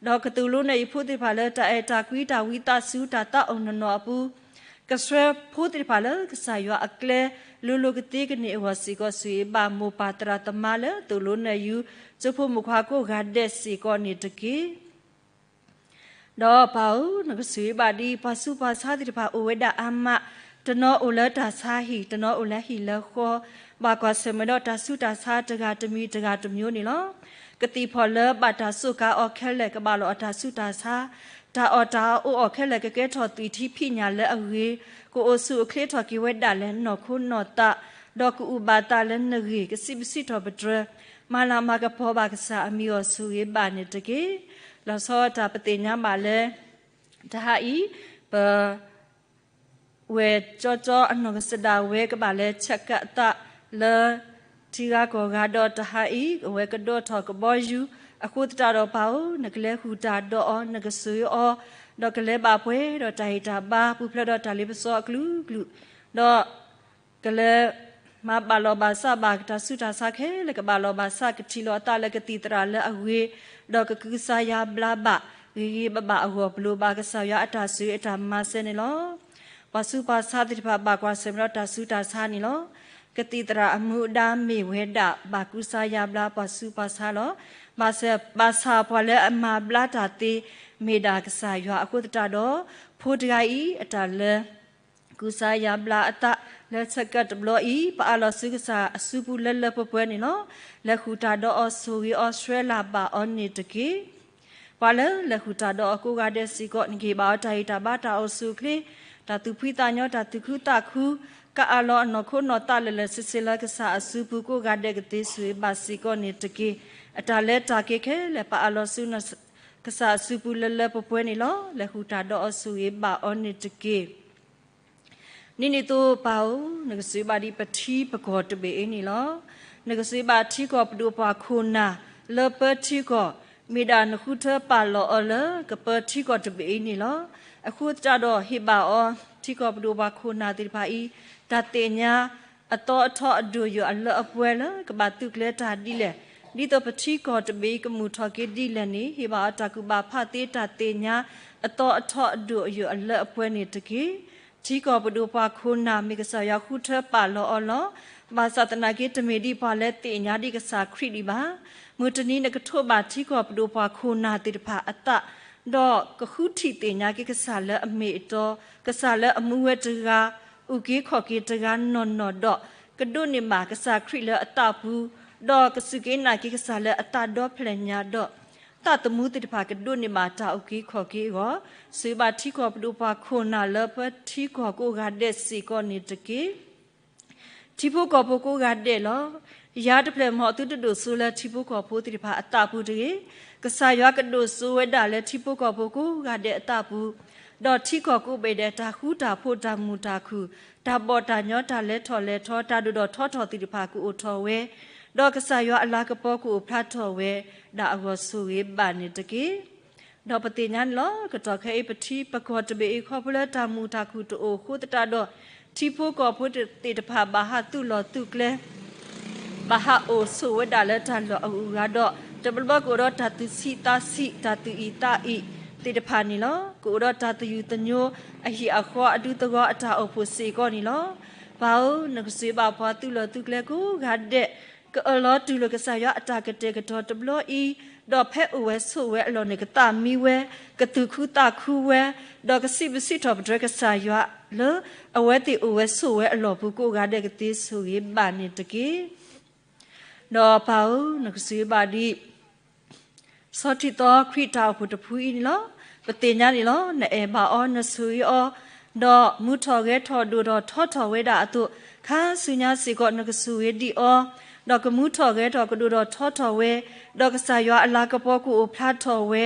ဒီးကသိၣ်လိနၢ်အံၤဖိသ့ၣ်တဖၣ်လၢတၢ်အဲၣ်တၢ်ကွံတၢ်ဝံသးစူၤတၢ်သးအိၣ်နီၢ်နီၢ်အပူၤ ကဆှၢဖိသ့ၣ်တဖၣ်လၢကစၢ်ယွၤအကျဲ လိၤလိၤကသ့ကန့ၢ်အဂီၢ်စ့ၢ်ကီး စူၢ်အ့ၣ်ဘၣ်မိၢ်ပၢ်သရၣ်သမါလၢသိၣ်လိနၢ်ယူၤ ကၠိဖိမုၣ်ခွါကိးဂၤဒဲးစ့ၢ်ကီးန့ၣ်တက့ၢ်. ဒီးပၢ်ဧၢ, နကစူၢ်အ့ၣ်ဘၣ်ဒံး ပှၤဆူးပှၤဆါသ့ၣ်တဖၣ်အိၣ်ဝဲဒၣ်အါမး, တနီၤအိၣ်လၢတၢ်ဆါဟံၣ်, တနီၤအိၣ်လၢဟံၣ်လၢဃီ, ဘၣ်ကွၢ်ဆၢၣ်မဲာ်ဒီးတၢ်ဆူးတၢ်ဆါတဂၤတမံၤတဂၤတမျိုးန့ၣ်လီၤ. ကသံၣ်ဖီၣ်လၢဘၣ်တၢ်စူးကါအီၤခဲလၢာ် ကဘၣ်လီၤအတၢ်ဆူးတၢ်ဆါ, တၢ်အီၣ်တၢ်အီအိၣ်အီၤခဲလၢာ် ကကဲထီၣ်သွံၣ်ထံဖံးညၣ်လၢအဂ့ၤ, ကအိၣ်ဆူၣ်အိၣ်ချ့ထီၣ်က့ၤဝဲဒၣ်လၢနီၢ်ခိနီၢ်သး, ဒီးကအုၣ်ဘၣ်သးလၢနဂ့ၢ် ကစံးပစံးထီၣ်ပတြၢၤ, မၤလၤမၤကပီၤဘၣ်ကစၢ်အမံၤအဂီၢ် ဆိၣ်ဂ့ၤဘၣ်န့ၣ်တက့ၢ်. လီၤဆီတၢ်ပသ့ၣ်ညါဘၣ်လၢ တဟါအံၤ ပ ဝဲၢ်ကၠီကၠီအနီၢ်ကစၢ်ဒၣ်ဝဲ ကဘၣ်လဲၤဆဲးကပ်အသးလၢ ထံဂၤကီၢ်ဂၤဒီးတဟါအံၤ အဝဲကဒိးထီၣ်ကဘီယူၤ, အဃိသတးဒီးပၢ်ဧၢ, နကလဲၤဃုာ်တၢ်ဒီးအီၤ, နကဆိၣ်ဂ့ၤအီၤ, ဒီးကလဲၤဘၣ်ပှဲၤဒီးတၢ်ဟ့ၣ်တၢ်ဘါ ပူၤဖျဲးဒီးတၢ်လ့ပစီအကလုာ်ကလုာ်, ဒီး ကလဲၤမၤဘၣ်လီၢ်ဘၣ်စးဘၣ် တၢ်ဆူးတၢ်ဆါခဲလၢာ် ကဘၣ်လီၢ်ဘၣ်စး ကထံၣ်လိာ်အသးလၢကသံၣ်သရၣ်လၢအဂ့ၤ, ဒီးကကုၢ်ကစၢ်ယွၤဘျါဘၣ် ဂ့ၤဂ့ၤဘၣ်ဘၣ်အဂီၢ် ပလိၣ်ဘၣ်ကစၢ်ယွၤအတၢ်ဆိၣ်ဂ့ၤအတၢ်မၤစၢၤန့ၣ်လီၤ. ပှၤဆူးပှၤဆါသ့ၣ်တဖၣ် ဘၣ်ကွၢ်ဆၢၣ်မဲာ်ဒီးတၢ်ဆူးတၢ်ဆါန့ၣ်လီၤ. ကသံၣ်သရၣ်အမူအဒါမ့ၢ်ဝဲဒၣ် ဘၣ်ကူစါယါဘျါပှၤဆူးပှၤဆါလီၤ. ဘၣ်ဆၣ် ဘၣ်ဆၣ်ပှၤလၢအမၤဘျါတၢ်သ့ မ့ၢ်ဒၣ်ကစၢ်ယွၤအဃိသတးဒီး ဖိတဂၤအံၤ အတၢ်လၢ ကူစါယါဘျါအသးလၢဆၢကတီၢ်တဘျီအံၤ ပအးလီၤဆူကစၢ်အစုပူၤလၢလၢပှဲၤပှဲၤန့ၣ်လီၤ. လဲၤဃုာ်တၢ်ဒီးအီၤ ဆိၣ်ဂ့ၤအီၤ ဆှၢလၢ်ဘၣ်အီၤန့ၣ်တက့ၢ်. ပှၤလၢလဲၤဃုာ်တၢ်ဒီးအီၤကိးဂၤဒဲးစ့ၢ်ကီး နကဟ့ၣ်ဘၣ်အီၤတၢ်ဟ့ၣ်တၢ်ဘါ တၢ်အိၣ်ဆူၣ်အိၣ်ချ့, တၢ်သူၣ်ဖှံသးညီ တၢ်သူၣ်ခုသးခု, ကအးလီၤအနီၢ်ခိနီၢ်သးလၢာ်လၢာ်ဆ့ဆ့လၢကစၢ်အစုပူၤကိးဂၤဒဲးကသ့ ဆိၣ်ဂ့ၤဘၣ်စ့ၢ်ကီးန့ၣ်တက့ၢ်. အတၢ်လဲၤတၢ်က့ၤခဲလၢာ် ပအးလီၤဆူ ကစၢ်အစုပူၤလၢလၢပှဲၤပှဲၤန့ၣ်လီၤ. လဲၤဃုာ်တၢ်ဒီးအီၤ ဆိၣ်ဂ့ၤဘၣ်အီၤန့ၣ်တက့ၢ်. ဒ်န့ၣ်အသိးပၢ်ဧၢ, နကစူၢ်ဘၣ်ဒံးပထံပကီၢ်တဘ့ၣ်အံၤန့ၣ်လီၤ. နကစူၢ်ဘၣ်ထံကီၢ်ပဒိၣ်ပှၤခိၣ်နၢ်လၢပၢထံကီၢ်, မ့ၢ်ဒၣ်နဃုထၢပာ်လီၤအီၤလၢကပၢထံကီၢ်တဘ့ၣ်အံၤန့ၣ်လီၤ. အဃိသတးဒီးဟ့ၣ်ဘၣ်အီၤ ထံကီၢ်ပဒိၣ်ပှၤခိၣ်နၢ်သ့ၣ်တဖၣ်အံၤ တၢ်သ့ၣ်ညါ အသီအထီအဒိၣ်ယိာ်အလၢအပှဲၤလၢကဘၣ်သုးကျဲၤတၢ်ဒ်လဲၣ်, ဒ်သိးပထံကီၢ်တဘ့ၣ်အံၤကမုာ်ထီၣ်က့ၤဒ်လဲၣ်န့ၣ် ဟ့ၣ်ဘၣ်အီၤတၢ်ကူၣ်ဘၣ်ဖးသ့တၢ်သ့ၣ်ညါ အသီအထီအဒိၣ်အယိာ်အလၢအပှဲၤန့ၣ်တက့ၢ်. ထံကီၢ်ပဒိၣ်ပှၤခိၣ်နၢ် မ့ၢ်ကစၢ်ယွၤဃုထၢပာ်လီၤအီၤလီၤ. ဘၣ်ဆၣ်သနာ်က့ တမ့ၢ်ဒ်ပှၤလၢသ့ၣ်ညါဒံးကစၢ်ခရံာ်ဒံးဘၣ်. မုၢ်တနံၤနကထိးဘၣ်ထံကီၢ်ပဒိၣ်ပှၤခိၣ်နၢ်သ့ၣ်တဖၣ်အသး, ဒီးကဃုထံၣ်သ့ၣ်ညါက့ၤကစၢ်လၢအမ့ၢ်အတီ, ကစၢ်လၢအမူဝဲတဂၤ, အုၣ်က့ၤခီၣ်က့ၤတဂၤနီၢ်နီၢ်ဒီး ကဒိးန့ၢ်ဘၣ်ကစၢ်ခရံာ်လၢအသးပူၤ, ဒီးကစူၢ်က့ၤနာ်က့ၤကစၢ်လၢအသးဒီဖျၢၣ်ညါဒီး သးသမူသ့ၣ်တဖၣ်ကဒိးန့ၢ်ဘၣ်တၢ်အုၣ်က့ၤခီၣ်က့ၤအဂီၢ်, ဆိၣ်ဂ့ၤဘၣ်ထံကီၢ်ပဒိၣ်ပှၤခိၣ်နၢ်လၢပထံကီၢ်ကိးဂၤဒဲးစ့ၢ်ကီးန့ၣ်တက့ၢ်. ထံဖိကီၢ်ဖိကိးဂၤဒဲးလီၤ. ယၤတဖျၢၣ်မ့ၢ်သုတဒိၣ်စိလၢထံဖိကီၢ်ဖိသ့ၣ်တဖၣ်အသးပူၤတဂ့ၤ. ကစၢ်ယွၤကဒိၣ်စိဝဲဒၣ်လၢထံဖိကီၢ်ဖိကိးဂၤဒဲးအသးပူၤ, ဒီးထံကီၢ်ကိးဘ့ၣ်ဒဲး တၢ်ဃူတၢ်ဖိးတၢ်မုာ်တၢ်ခုၣ် တၢ်ဘီၣ်တၢ်ညီ တၢ်လဲၤထီၣ်လဲၤထီ တၢ်ဒိၣ်ထီၣ်ထီထီၣ်သ့ၣ်တဖၣ်ကအိၣ်ထီၣ်ဝဲ, ဒီးကစၢ်ယွၤအလၤကပီၤကအိၣ်ဖျါထီၣ်ဝဲဒၣ်အဂီၢ် ဆိၣ်ဂ့ၤဘၣ်န့ၣ်တက့ၢ်. ဒီးပသ့ၣ်ညါန့ၣ်လီၤ. ကတီၢ်ခဲအံၤ ပထံပကီၢ်တဘ့ၣ်အံၤ ခီဖျိလၢတၢ်မုာ်တၢ်ခုၣ်တအိၣ်အဃိသတးဒီး ထံဖိကီၢ်ဖိသ့ၣ်တဖၣ် ဘၣ်ဟးသုးလီၢ်သုးကျဲ ဘၣ်ဟးအိၣ်ဆိးဝဲဒၣ်လၢတၢ်လီၢ်အဂုၤအဂၤဒီး တဘျီဘျီကအိၣ်ဒီးတၢ်သူၣ်ဆံးသးဆံး တၢ်သူၣ်အံၣ်သးအံၣ်သ့ၣ်တဖၣ်န့ၣ်လီၤ. ကအိၣ်ဒီးတၢ်သယုၢ်သညိ အဟံၣ်အဃီ အဒူသဝီအတၢ်အိၣ်ဖှိၣ်စ့ၢ်ကီးန့ၣ်လီၤ. ပၢ်ဧၢ, နကစၢ်ဘၣ်ပှၤသုးလီၢ်သုးကျဲကိးဂၤဒဲး ကအၢၣ်လီၤတူၢ်လိာ်ကစၢ်ယွၤအတၢ်ကတဲာ်ကတီၤတဘျီအံၤ, ဒီးဖဲအိၣ်ဝဲဆိးဝဲအလီၢ်န့ၣ် ကသးမံဝဲ, ကသူၣ်ခုသးခုဝဲ, ဒီးကစံးဘျုးစံးထီၣ်ပတြၢၤကစၢ်ယွၤလၢ အဝဲသ့ၣ်အိၣ်ဝဲဆိးဝဲအလီၢ်ပူၤကိးဂၤဒဲးကသ့ ဆိၣ်ဂ့ၤဘၣ်န့ၣ်တက့ၢ်. ဒီးပၢ်ဧၢ, နကစၢ်ဘၣ်ဒံး ဆီထံသီခရံာ်တၢ်အိၣ်ဖှိၣ်တဖုအံၤန့ၣ်လီၤ. ပသ့ၣ်ညါန့ၣ်လီၤ. နအဲၣ်ဘၣ်အီၤ နဆိၣ်ဂ့ၤအီၤ, ဒီးမူထီၣ်ဂဲၤထီၣ်ဒိၣ်ထီၣ်ထီထီၣ်ဝဲဒၣ်အသိး, ခါဆူညါစ့ၢ်ကီး နကဆိၣ်ဂ့ၤဒံးအီၤ, ဒီးကမူထီၣ်ဂဲၤထီၣ်ကဒိၣ်ထီၣ်ထီထီၣ်ဝဲ, ဒီးကစၢ်ယွၤအလၤကပီၤကအိၣ်ဖျါထီၣ်ဝဲ,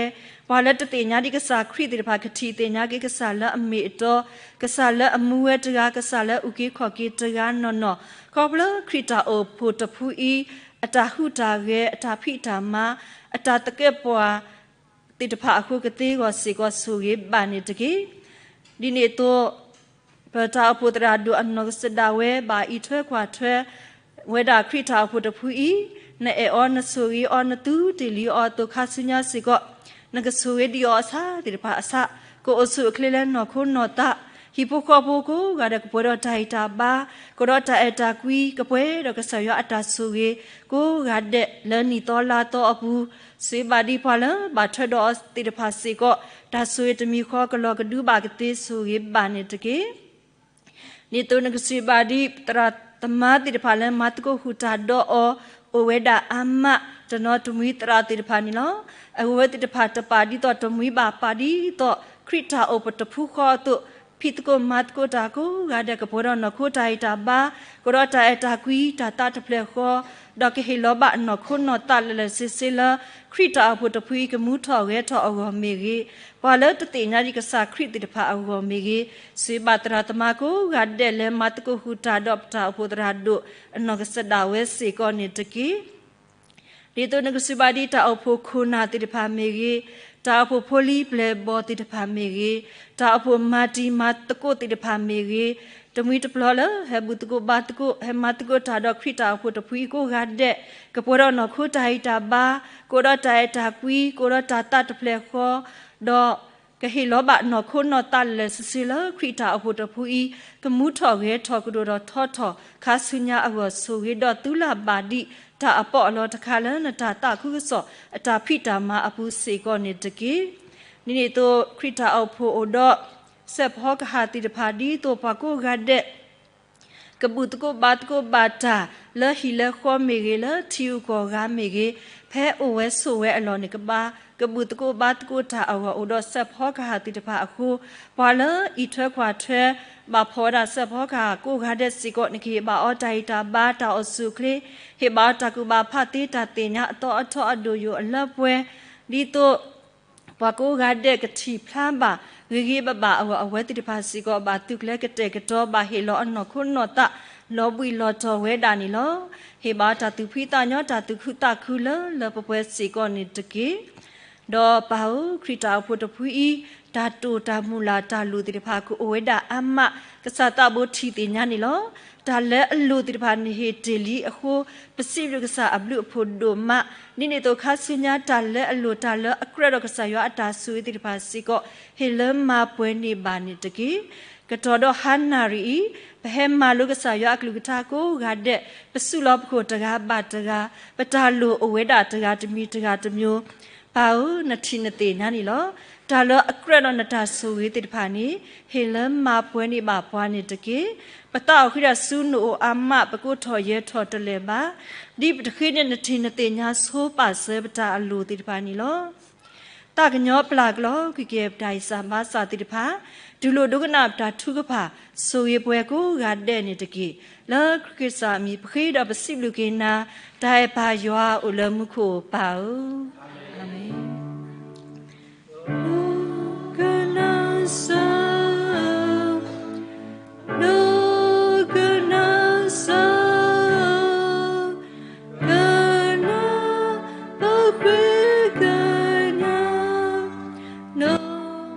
ပှၤလၢတသ့ၣ်ညါဒံးကစၢ်ခရံာ်သ့ၣ်တဖၣ် ကထံၣ်သ့ၣ်ညါက့ၤကစၢ်လၢအမ့ၢ်အတီ, ကစၢ်လၢအမူဝဲတဂၤ, ကစၢ်လၢအအုၣ်က့ၤခီၣ်က့ၤတဂၤနီၢ်နီၢ်, ခီဖျိခရံာ်တၢ်အိၣ်ဖှိၣ်တဖုအံၤ အတၢ်ဟူးတၢ်ဂဲၤ အတၢ်ဖံးတၢ်မၤ အတၢ်သကဲးပဝး သ့ၣ်တဖၣ်အဃိ ကသ့အဂီၢ်စ့ၢ်ကီး ဆိၣ်ဂ့ၤဘၣ်န့ၣ်တက့ၢ်. ဒ်န့ၣ်အသိး ပတၢ်အိၣ်ဖှိၣ်သရၣ်ဒိၣ်အနီၢ်ကစၢ်ဒၣ်ဝဲ ဘၣ်အံးထွဲကွၢ်ထွဲ ဝဲဒၣ်ခရံာ်တၢ်အိၣ်ဖှိၣ်တဖုအံၤ, နအဲၣ်အီၤ နဆိၣ်ဂ့ၤအီၤ နသုတ့ၢ်လံအီၤအသိး ခါဆူညါစ့ၢ်ကီး နကဆိၣ်ဂ့ၤဒံးအီၤအဆၢသ့ၣ်တဖၣ်အဆၢ, ကအိၣ်ဆူၣ်အိၣ်ချ့လၢနီၢ်ခိနီၢ်သး, ဟံၣ်ဖိဃီဖိကိးဂၤဒဲး ကပှဲၤဒီးတၢ်ဟ့ၣ်တၢ်ဘါ, ကအိၣ်ဒီးတၢ်အဲၣ်တၢ်ကွံ, ကပှဲၤဒီးကစၢ်ယွၤအတၢ်ဆိၣ်ဂ့ၤ ကိးဂၤဒဲးလၢနံၣ်သီလါသီအပူၤ, ဆိၣ်ဂ့ၤဘၣ်ဒံးပှၤလၢဘၣ်ထွဲဒီးအီၤသ့ၣ်တဖၣ်စ့ၢ်ကီး, တၢ်ဆိၣ်ဂ့ၤတမံၤဃီ ကလီၤကဒုဘၣ်ကသ့ ဆိၣ်ဂ့ၤဘၣ်န့ၣ်တက့ၢ်. ဒ်သိးနကစံးဘၣ်ဒ် သရၣ်သမါသ့ၣ်တဖၣ်လၢမၤသကိးဟူးတၢ်ဒီးအီၤ အိၣ်ဝဲဒၣ်အါမး တနီၤတမှံၤသရၣ်သ့ၣ်တဖၣ်န့ၣ်လီၤ. အဝဲသ့ၣ်တဖၣ်တပာ်ဒ်သိးတမှံၤဘၣ် ပာ်ဒ်သိးခရံာ်တၢ်အိၣ်ဖှိၣ်တဖုဃီအသိး, ဖံးသကိးမၤသကိးတၢ်ကိးဂၤဒဲး ကပှဲၤဒီးနီၢ်ခိတၢ်ဟ့ၣ်တၢ်ဘါ, ကအိၣ်ဒီးတၢ်အဲၣ်တၢ်ကွံ တၢ်သးတဖျၢၣ်ဃီ, ဒီးကဟ့ၣ်လီၤဘၣ်နီၢ်ခိနီၢ်သးလၢာ်လၢာ်ဆ့ဆ့လၢ ခရံာ်တၢ်အိၣ်ဖှိၣ်တဖုအံၤ ကမူထီၣ်ဂဲၤထီၣ်အဂီၢ်မ့ၢ်ဂ့ၤ, ပှၤလၢတသ့ၣ်ညါဒံးကစၢ်ခရံာ်သ့ၣ်တဖၣ်အဂီၢ်မ့ၢ်ဂ့ၤ, ဆိၣ်ဂ့ၤဘၣ်သရၣ်သမါကိးဂၤဒဲးလၢမၤသကိးဟူးတၢ်ဒီးပတၢ်အိၣ်ဖှိၣ်သရၣ်ဒိၣ် အနီၢ်ကစၢ်ဒၣ်ဝဲစ့ၢ်ကီးန့ၣ်တက့ၢ်. ဒ်သိးနကစံးဘၣ်ဒ်တၢ်အိၣ်ဖှိၣ်ခိၣ်နၢ်သ့ၣ်တဖၣ်မ့ၢ်ဂ့ၤ, တၢ်အိၣ်ဖှိၣ်ဖိလံၤပျဲၢ်ဘီၣ်သ့ၣ်တဖၣ်မ့ၢ်ဂ့ၤ, တၢ်အိၣ်ဖှိၣ်မၤတံၤမၤသကိးသ့ၣ်တဖၣ်မ့ၢ်ဂ့ၤ, တမှံၤတပျီၤလၢဟဲဘူၣ်သကိးဘါသကိး ဟဲမၤသကိးတၢ်ဒီးခရံာ်တၢ်အိၣ်ဖှိၣ်တဖုအံၤကိးဂၤဒဲး, ကပှဲၤဒီးနီၢ်ခိတၢ်ဟ့ၣ်တၢ်ဘါ, ကအိၣ်ဒီးတၢ်အဲၣ်တၢ်ကွံ, ကအိၣ်ဒီးတၢ်သးတဖျၢၣ်ဃီ, ဒီးကဟ့ၣ်လီၤဘၣ်နီၢ်ခိနီၢ်သးလၢာ်လၢာ်ဆ့ဆ့လၢခရံာ်တၢ်အိၣ်ဖှိၣ်တဖုအံၤ ကမူထီၣ်ဂဲၤထီၣ်ကဒိၣ်ထီၣ်ထီထီၣ် ခါဆူညါအဂီၢ် ဆိၣ်ဂ့ၤဒီးသုလၢ်ဘၣ်ဒံး တၢ်အပီးအလီတခါလၢနတၢ်သးခုကစီၣ် အတၢ်ဖံးတၢ်မၤအပူၤစ့ၢ်ကီးန့ၣ်တက့ၢ်. ဒ်န့ၣ်အသိး ခရံာ်တၢ်အိၣ်ဖှိၣ်အိၣ်ဒီး စဲးဖီကဟၣ်သ့ၣ်တဖၣ် ဒ်သိးပှၤကိးဂၤဒဲး ကဘူၣ်သကိးဘါသကိးဘၣ်တၢ် လၢဟံၣ်လၢဃီမ့ၢ်ဂ့ၤ လၢထံဂုၤကီၢ်ဂၤမ့ၢ်ဂ့ၤ, ဖဲအိၣ်ဝဲဆိးဝဲအလီၢ်န့ၣ် ကဘၣ်ကဘူၣ်သကိးဘါသကိးတၢ်အဂီၢ် အိၣ်ဒီးစဲးဖီကဟၣ်သ့ၣ်တဖၣ်အဃိ, ပှၤလၢအံးထွဲကွၢ်ထွဲ ဘၣ်ဖှီၣ်ဝဲဒၣ်စဲးဖီကဟၣ်ကိးဂၤဒဲးစ့ၢ်ကီး နကဟ့ၣ်ဘၣ်အီၤတၢ်ဟ့ၣ်တၢ်ဘါ တၢ်အိၣ်ဆူၣ်အိၣ်ချ့, ဟ့ၣ်ဘၣ်အီၤတၢ်ကူၣ်ဘၣ်ဖးသ့ တၢ်သ့ၣ်ညါအသီအထီအဒိၣ်ယိာ်အလၢပှဲၤ, ဒ်သိး ပှၤကိးဂၤဒဲးကထံၣ်ဖျါဘၣ် ဂ့ၤဂ့ၤဘၣ်ဘၣ်အဂီၢ် အဝဲသ့ၣ်တဖၣ်စ့ၢ်ကီး ဘၣ်သုးကျဲၤကတဲာ်ကတီၤ ဘၣ်ဟ့ၣ်လီၤအနီၢ်ခိနီၢ်သး လီၤဘှံးလီၤတီၤဝဲဒၣ်န့ၣ်လီၤ. ဟ့ၣ်ဘၣ်တၢ်သူၣ်ဖှံသးညီ တၢ်သူၣ်ခုသးခုလၢလၢပှဲၤပှဲၤစ့ၢ်ကီးန့ၣ်တက့ၢ်. ဒီးပၢ်ဧၢ, ခရံာ်တၢ်အိၣ်ဖှိၣ်တဖုအံၤ တၢ်တိာ်တၢ်မုၢ်လၢ်တၢ်လိၣ်သ့ၣ်တဖၣ် ကအိၣ်ဝဲဒၣ်အါမး, ကစၢ်သးဘိထံၣ်သ့ၣ်ညါန့ၣ်လီၤ. တၢ်လၢအလိၣ်သ့ၣ်တဖၣ် နဟ့ၣ်တ့ၢ်လံအဃိ, ပစံးဘျုးကစၢ်အဘျုးအဖှိၣ်ဒိၣ်မး, ဒ်န့ၣ်အသိးခါဆူညါ တၢ်လၢအလိၣ် တၢ်လၢအကြၢးဒီးကစၢ်ယွၤအတၢ်ဆိၣ်ဂ့ၤသ့ၣ်တဖၣ်စ့ၢ်ကီး ဟ့ၣ်လၢမၤပှဲၤန့ၢ်ဘၣ်န့ၣ်တက့ၢ်. ကတီၢ်ဒီးဟါနၣ်ရံၣ်အံၤ, ပဟဲမၤလိကစၢ်ယွၤအကလုၢ်ကထါကိးဂၤဒဲး, ပစုလီၤပခိၣ်တဂၤဘၣ်တဂၤ, ပတၢ်လိၣ်အိၣ်ဝဲဒၣ်တဂၤတမံၤတဂၤတမံၤ, ပၢ်ဧၢ, နထံၣ်နသ့ၣ်ညါန့ၣ်လီၤ. တၢ်လၢအကြၢးဒီးနတၢ်ဆိၣ်ဂ့ၤသ့ၣ်တဖၣ်န့ၣ် ဟ့ၣ်လၢမၤပှဲၤန့ၢ်ဘၣ်ပှၤန့ၣ်တက့ၢ်. ပသးအိၣ်ဃံဒီးဆူနအိၣ်အါမး, ပကိးထီၣ်ယဲၢ်ထီၣ်တလဲာ်ဘၣ်, ဒ်ပတဃ့န့ၣ် နထံၣ်နသ့ၣ်ညါဆိပာ်စၢၤပတၢ်အလိၣ်သ့ၣ်တဖၣ်န့ၣ်လီၤ. သးကညီၤပျၢ်ကလီကွံာ်က့ၤပတၢ်အံၣ်စၢ်ဘါစၢ်သ့ၣ်တဖၣ်, တူၢ်လိာ်ဒိကနၣ်ပတၢ်ထုကဖၣ်, ဆိၣ်ဂ့ၤပှဲၤကိးဂၤဒဲးန့ၣ်တက့ၢ်. လၢခရံာ်ကစၢ်အမံၤ ပဃ့ဒီးပစံးဘျုးက့ၤနၤ, တၢ်အဲၣ်ပၢ်ယွၤအိၣ်လၢမူခိၣ်ပၢ်ဧၢ, အၤမ့ၣ်. ကနၣ်စၢ်, ကနၣ်စၢ်, ကနၣ်ပဃ့ကညး, နီၢ်မၤလၢပသး, အၤမ့ၣ်.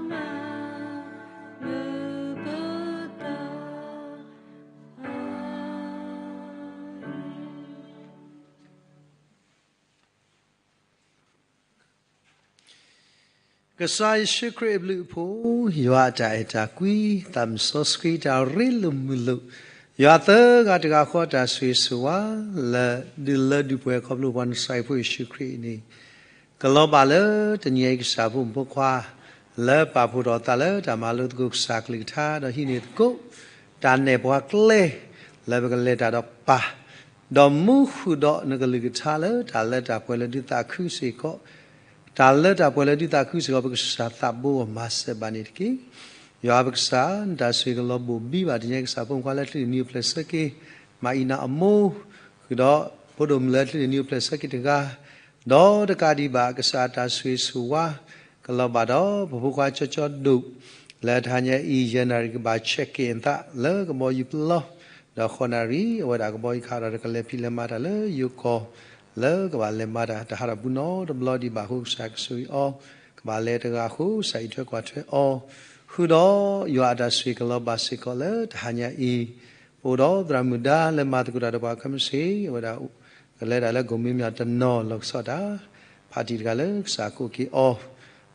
ကစၢ်ယ့ၣ်ၡူးခရံာ်အဘျုးအဖှိၣ်, ယွၤအတၢ်အဲၣ်တၢ်ကွံ, သးစီဆှံတၢ်ရ့လိာ်မုာ်လိာ်, ယွၤသၢဂၤတဂၤဃီတၢ်ဆိၣ်ဂ့ၤဆိၣ်ဝါ, လၢဒုးလၢဒုးပှဲၤခီဖျိပှၤနစၢ်ယွၤဖိယ့ၣ်ၡူးခရံာ်န့ၣ်, ကလီၤဘၣ်လၢတနံၤအံၤကစၢ်ဖိမုၣ်ဖိခွါ လၢပာ်ဖှိၣ်ထီၣ်သးလၢတၢ်မၤလိသကိးကစၢ်ကလုၢ်ကထါ ဒီးဟံးန့ၢ်သကိး တၢ်နဲၣ်ပှၤကျဲ လၢပကလဲၤတၢ်ဒီးပၢ်, ဒီးမူဃုာ်ဒီးနကလုၢ်ကထါလၢတၢ်လၢတၢ်ပှဲၤလၢဒုးသးခုစ့ၢ်ကီး, တၢ်လၢတၢ်ပှဲၤလၢဒုးသးခုစ့ၢ်ကီး ပကစၢ်သးဘိအဂီၢ်မၤစၢၤဘၣ်န့ၣ်တက့ၢ်. ယွၤပကစၢ်, နတၢ်ဆိၣ်ဂ့ၤကလီၤဘိၣ်ဘံၣ်ဘၣ်တနံၤအံၤ ကစၢ်ဖိမုၣ်ဖိခွါလၢချံးန့ၢ်နံၤအိၣ်ဖျဲၣ်ဆၢက့ၤ, မၤအံၤနၤအမိၢ်, ဃုာ်ဒီးဖိဒိၣ်မုၣ်လၢချံးန့ၢ်နံၤအိၣ်ဖျဲၣ်ဆၢက့ၤတဂၤ, ဒီးတကးဒံးဘၣ် ကစၢ်အတၢ်ဆိၣ်ဂ့ၤဆိၣ်ဝါ ကလီၤဘၣ်ဒီး ပဖိခွါကၠီကၠီဒိၣ် လၢတဟါညါအံၤ ယဲၢ်နၣ်ရံၣ်ကဘၣ်ဆဲးက့ၤအသးလၢကဘီယူၤပလီၢ်, ဒီးဃိးနၣ်ရံၣ် အဝဲဒၣ်ကဘီယူၤခးဒီး ကလဲၤဖံးလဲၤမၤတၢ်လၢယိၤကီၢ် လၢကဘၣ်လဲၤမၤတၢ်တဟးထီၣ်ပူၤနီတဘျီဒံးဘၣ်အဃိ ကစၢ်ကဆိၣ်ဂ့ၤအီၤ, ကဘၣ်လဲၤတဂၤအဃိ ကစၢ်အံးထွဲကွၢ်ထွဲအီၤ, ဃုာ်ဒီးယွၤအတၢ်ဆိၣ်ဂ့ၤကလီၤဘၣ်စ့ၢ်ကီးလၢတဟါညါအံၤ, ပအိၣ်ဒီးသရၣ်မုၣ်ဒါလၢမၤသကိးတၢ်ဒီးပှၤခဲမုၢ်ဆ့ၣ်, အဝဲဒၣ်ကလဲၤတၢ်လၢ ကိၣ်မံမၠၣ်တနီၤလီၢ်ကစီၣ်တၢ်, ဖးတံၢ်တဂၤလၢကစၢ်ကိးက့ၤအီၤ,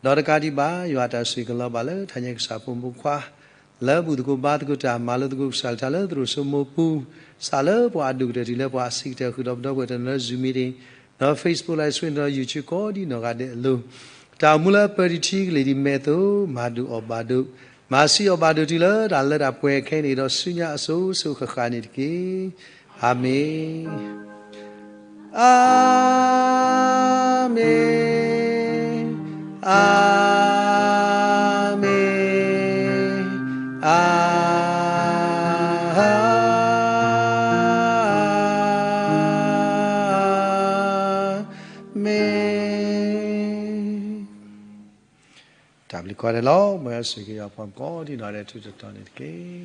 ဒီးတကးဒံးဘၣ် ယွၤအတၢ်ဆိၣ်ဂ့ၤကလီၤဘၣ်လၢတဟါညါကစၢ်ဖိမုၣ်ဖိခွါ လၢဘူၣ်သကိးဘါသကိးတၢ် မၤလိသကိးကစၢ်ယွၤတၢ်လၢသရိာ်စိမိၢ်ပူၤ, စးလၢပှၤအဒိၣ်ကတၢၢ်တုၤလၢပှၤအဆံးကတၢၢ် ဃုာ်ဒီးပဒီပုၢ်ဝဲၢ်တနီၤလၢ Zoom meeting, ဒီး Facebook Live Stream ဒီး YouTube ကိးဒံနီၢ်ဂၤဒဲးအလိၤ, တၢ်အိၣ်မူလၢအပၢၢ်ဒံးထံကလံၣ်ဒံးမဲာ်အသိး မၤဒိၣ်အီၣ်ဘၣ်ဒိး, မၤဆံးအီၣ်ဘၣ်ဒိးတုၤလၢတၢ်လၢတၢ်ပှဲၤခဲအံၤန့ၣ် ဒီးဆူညါအစိၤစိၤဃၣ်ဃၣ်န့ၣ်တက့ၢ်. အၤမ့ၣ်. အၤမ့ၣ်, အၤမ့ၣ်, အၤမ့ၣ်. တၢ်ဘျုးကိးဂၤဒဲးလီၤ. မ်ယွၤဆိၣ်ဂ့ၤက့ၤပှၤကိးဒံနီၢ်ဂၤဒဲးထူးထူးတီၤတီၤန့ၣ်တက့ၢ်.